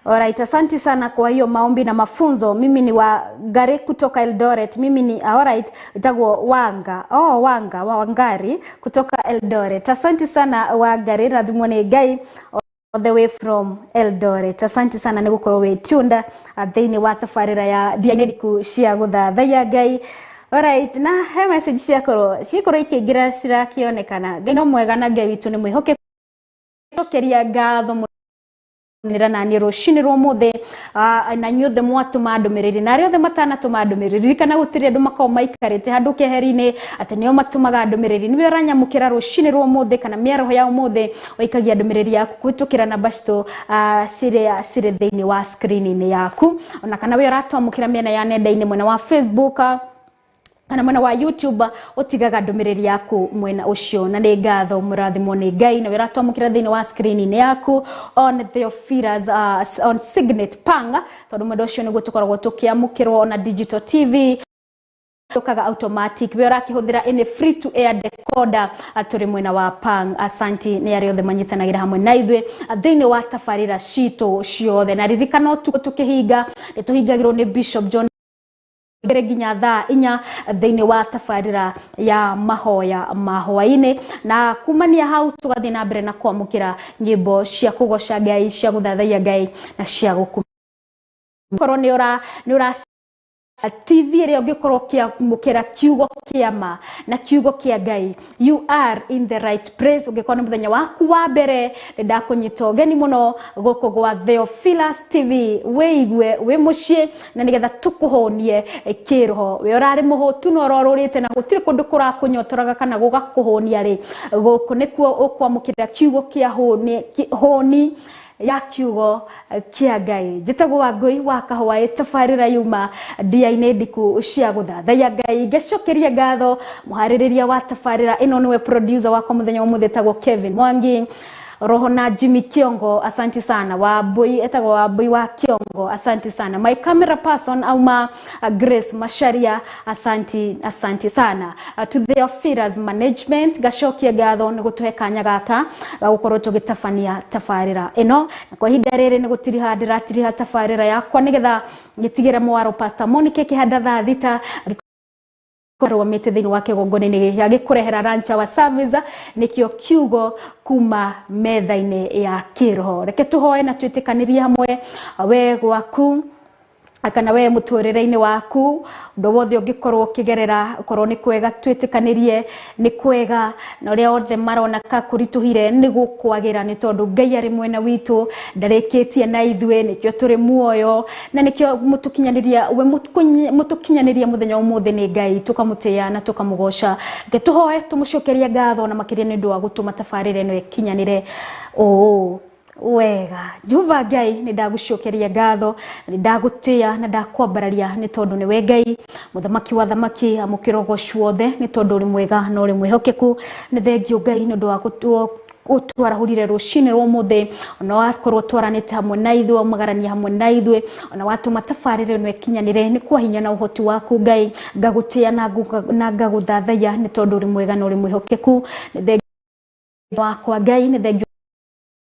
Alright, asante sana kwa hiyo maombi na mafunzo. Mimi ni wa Gare kutoka Eldoret. Mimi ni, alright, itagwo Wanga. Oh, Wanga, Wangari kutoka Eldoret. Asante sana Wangari, rathimwo nĩ Ngai, all the way from Eldoret. Asante sana nĩ gũkorwo wĩ tuned thĩinĩ wa tabarĩra ya Thianĩriku cia gũthathaiya Ngai. Alright, na he message ciakorwo cikorwo ikĩingĩra cirakĩonekana. Ngai no mwega na Ngai witũ nĩ mwĩhokeku. Cokeria ngatho nĩra nani rũcinĩ rwa ũmũthĩ, na inyuothe mwatũma ndũmĩrĩri na arĩa othe matanatũma ndũmĩrĩri. Ririkana gũtirĩ andũ makoragwo maikarĩte handũ keheri-inĩ atĩ nĩo matũmaga ndũmĩrĩri. Nĩwe ũranyamũkĩra rũcinĩ rwa ũmũthĩ kana mĩaraho ya ũmũthĩ, waikagia ndũmĩrĩri yaku kũhĩtũkĩra namba citũ ciria cirĩ thĩinĩ wa screen-inĩ yaku, ona kana we ũratwamũkĩra mĩena ya nenda-inĩ, mwena wa Facebook kana mwena wa YouTube, ũtigaga ndũmĩrĩri yaku mwena ũcio. Na nĩ ngatho, mũrathimwo nĩ Ngai. Na wĩratwamũkĩra thĩinĩ wa screen-inĩ yaku on Theophilus, on Signet Pang, tondũ mwena ũcio nĩguo tũkoragwo tũkĩamũkĩrwo na digital TV. Ũkaga automatic we ũrakĩhũthĩra any free to air decoder, tũrĩ mwena wa Pang. Asanti nĩ arĩa othe manyitanagĩra hamwe na ithuĩ thĩinĩ wa tabarĩra citũ ciothe. Na ririkana, ũtukũ tũkĩhinga nĩ tũhingagĩrwo nĩ Bishop John ngere nginya thaa 4 thĩinĩ wa tabarĩra ya mahoya ma hwaĩ-inĩ, na kumania hau tũgathiĩ na mbere na kwamũkĩra nyĩmbo cia kũgoca Ngai, cia gũthathaiya Ngai na cia gũkumia. Korwo nĩ ũra TV ĩrĩa ũngĩkorwo ũkĩamũkĩra kiugo kĩa ma na kiugo kĩa Ngai, you are in the right place. Ũngĩkorwo nĩ mũthenya waku wa mbere, nĩ ndakũnyita ũgeni mũno gũkũ gwa Theophilus TV, wĩigue wĩ mũciĩ na nĩgetha tũkũhũnie kĩroho. We ũrarĩ mũhũtu na ũrorũrĩte na gũtirĩ kũndũ kũrakũnyotoraga kana gũgakũhũnia rĩ, gũkũ nĩkuo ũkwamũkĩra kiugo kĩa hũni, hũni ya kiugo kĩa Ngai. Njĩtagwo Wangũi wa Kahũa, tabarĩra yuma ndia-inĩ ndiku cia gũthathaiya Ngai. Ngacokeria ngatho mũharĩrĩria wa tabarĩra ĩno, nĩwe producer wakwa mũthenya wa ũmũthĩ, etagwo Kevin Mwangi, roho na Jimmy Kiongo, asante sana. Wambui, etagwo Wambui wa Kiongo, asante sana. My camera person auma Grace Masharia, asante, asante sana. To the Theophilus management ngacokia ngatho nĩ gũtũhe kanya gaka ga gũkorwo tũgĩtabania tabarĩra ĩno. Na kwa ihinda rĩrĩ nĩ gũtiriha ndĩratiriha tabarĩra yakwa nĩgetha gĩtigĩre mwaro Pastor Monica kĩhanda thaa 6 arũgamĩte thĩinĩ wa kĩgongona-inĩ agĩkũrehera lunch hour service, nĩkĩo kiugo kuma metha-inĩ ya kĩroho. Reke tũhoe na twĩtĩkanĩrie hamwe. We gwaku kana we mũtũrĩre-inĩ waku, ũndũ wothe ũngĩkorwo ũkĩgerera, ũkorwo nĩ kwega, twĩtĩkanĩrie nĩ kwega, na ũrĩa othe marona ka kũritũhire nĩ gũkwagĩra, nĩ tondũ Ngai arĩ mwena witũ, ndarĩkĩtie na ithuĩ, nĩkĩo tũrĩ muoyo na nĩkĩo mũtũkinyanĩria, we mũtũkinyanĩria mũthenya wa ũmũthĩ nĩ Ngai, tũkamũtĩĩa na tũkamũgoca. Reke tũhoe tũmũcokerie ngatho na makĩria nĩ ũndũ wa gũtũma tabarĩra ĩno ĩkinyanĩre ũũ wega. Jehova Ngai, nĩ ndagũcokeria ngatho, nĩ ndagũtĩĩa na ndakwambararia, nĩ tondũ nĩwe Ngai mũthamaki wa thamaki. Amũkĩra ũgoci wothe, nĩ tondũ ũrĩ mwega na ũrĩ mwĩhokeku. Nĩ thengio Ngai nĩ ũndũ wa ũtwarahũrire rũcinĩ rwa ũmũthĩ, ona wakorwo twaranĩte hamwe na ithuĩ, waumagarania hamwe na ithuĩ, ona watũma tabarĩra ĩno ĩkinyanĩre nĩ kwa hinya na ũhoti waku. Ngai, ngagũtĩĩa na ngagũthathaiya, nĩ tondũ ũrĩ mwega na ũrĩ mwĩhokeku. Nĩ thengio wakwa Ngai, nĩ thengio,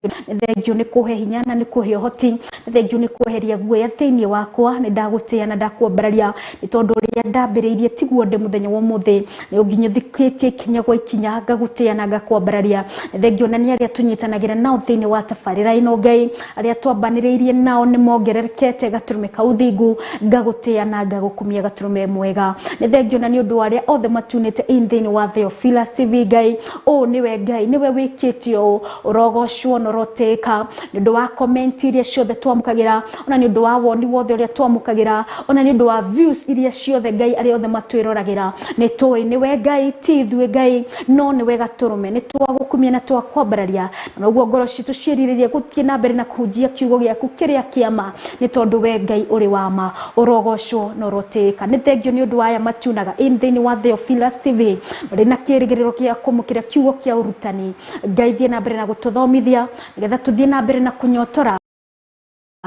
nĩ thengio nĩ kũhe hinya na nĩ kũhe ũhoti, nĩ thengio nĩ kweheria guoya thĩinĩ wakwa. Nĩ ndagũtĩĩa na ndakwambararia, nĩ tondũ ũrĩa ndambĩrĩirie tiguo ndĩ mũthenya wa ũmũthĩ, nĩ ũnginyũthĩkĩtie ikinya gwa ikinya. Ngagũtĩĩa na ngakwambararia. Nĩ thengio na nĩ arĩa tũnyitanagĩra nao thĩinĩ wa tabarĩra ĩno. Ngai, arĩa twambanĩrĩirie nao nĩ mongererekete gatũrũme ka ũthingu. Ngagũtĩĩa na ngagũkumia, gatũrũme mwega. Nĩ thengio na nĩ ũndũ wa arĩa othe matunĩte in thĩinĩ wa Theophilus TV. Ngai, ũũ nĩwe Ngai, nĩwe wĩkĩte ũũ, ũrogocwo na ũrotĩĩka, nĩ ũndũ wa comment iria ciothe twamũkagĩra, ona nĩ ũndũ wa woni wothe ũrĩa twamũkagĩra, ona nĩ ũndũ wa views iria ciothe. Ngai, arĩa othe matwĩroragĩra, nĩ tũĩ nĩwe Ngai, ti ithuĩ Ngai, no nĩwe gatũrũme. Nĩ twagũkumia na twakwambararia, na noguo ngoro citũ ciĩrirĩria gũthiĩ na mbere na kũhunjia kiugo gĩaku kĩrĩa kĩa ma, nĩ tondũ we Ngai ũrĩ wa ma. Ũrogocwo na ũrotĩĩka. Nĩ thengio nĩ ũndũ wa aya matunaga in thĩinĩ wa Theophilus TV, marĩ na kĩrĩgĩrĩro gĩa kũmũkĩra kiugo kĩa ũrutani. Ngai, thiĩ na mbere na gũtũthomithia nĩgetha tũthiĩ na mbere na kũnyotora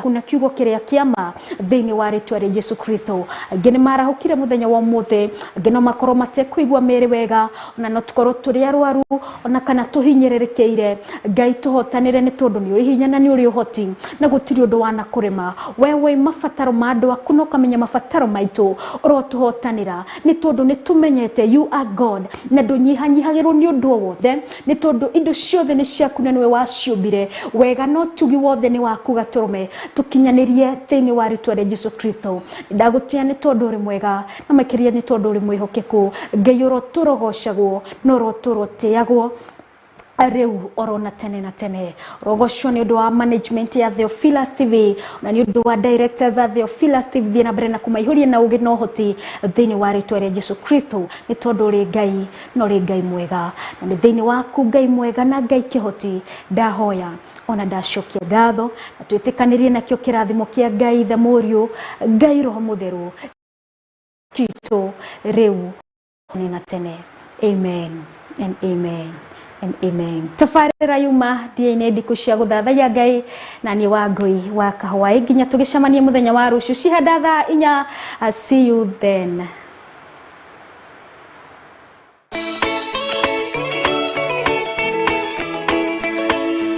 kuna kiugo kĩrĩa kĩa ma thĩinĩ wa rĩtwa rĩa Jesu Kristo. Angĩ nĩ marahũkire mũthenya wa ũmũthĩ, angĩ no makorwo matekũigua mĩĩrĩ wega, ona no tũkorwo tũrĩ arwaru, ona kana tũhinyĩrĩrĩkĩire. Ngai, tũhotanĩre, nĩ tondũ nĩ ũrĩ hinya na nĩ ũrĩ ũhoti na gũtirĩ ũndũ wanakũrema. We wĩ mabataro ma andũ aku na ũkamenya mabataro maitũ. Ũrotũhotanĩra, nĩ tondũ nĩ tũmenyete you are God na ndũnyihanyihagĩrwo nĩ ũndũ o wothe, nĩ tondũ indo ciothe nĩ ciaku na nĩwe waciũmbire. Wega na ũtugi wothe nĩ waku gatũrũme. Tũkinyanĩrie thĩinĩ wa rĩtwa rĩa Jesu Kristo. Ndagũtĩa nĩ tondũ ũrĩ mwega na makĩria nĩ tondũ ũrĩ mwĩhokeku. Ngai, ũrotũrogocagwo na ũrotũrotĩagwo rĩu oro na tene na tene. Rogocwo nĩ ũndũ wa management ya Theophilus TV na nĩ ũndũ wa directors a Theophilus TV. Thiĩ na mbere na kũmaihũria na ũgĩ na ũhoti thĩinĩ wa rĩtwa rĩa Jesu Kristo, nĩ tondũ ũrĩ Ngai na ũrĩ Ngai mwega, na nĩ thĩinĩ waku Ngai mwega na Ngai kĩhoti ndahoya ona ndacokia ngatho, na twĩtĩkanĩrie nakĩo kĩrathimo kĩa Ngai Ithe, Mũriũ, Ngai Roho Mũtheru citũ rĩu na tene. Amen and amen and amen. Tabarĩra yuma ndiainĩ ndikũ cia gũthathaiya Ngai, na niĩ Wangũi wa Kahũa, nginya tũgĩcemanie mũthenya wa rũciũ cihanda thaa 4. See you then.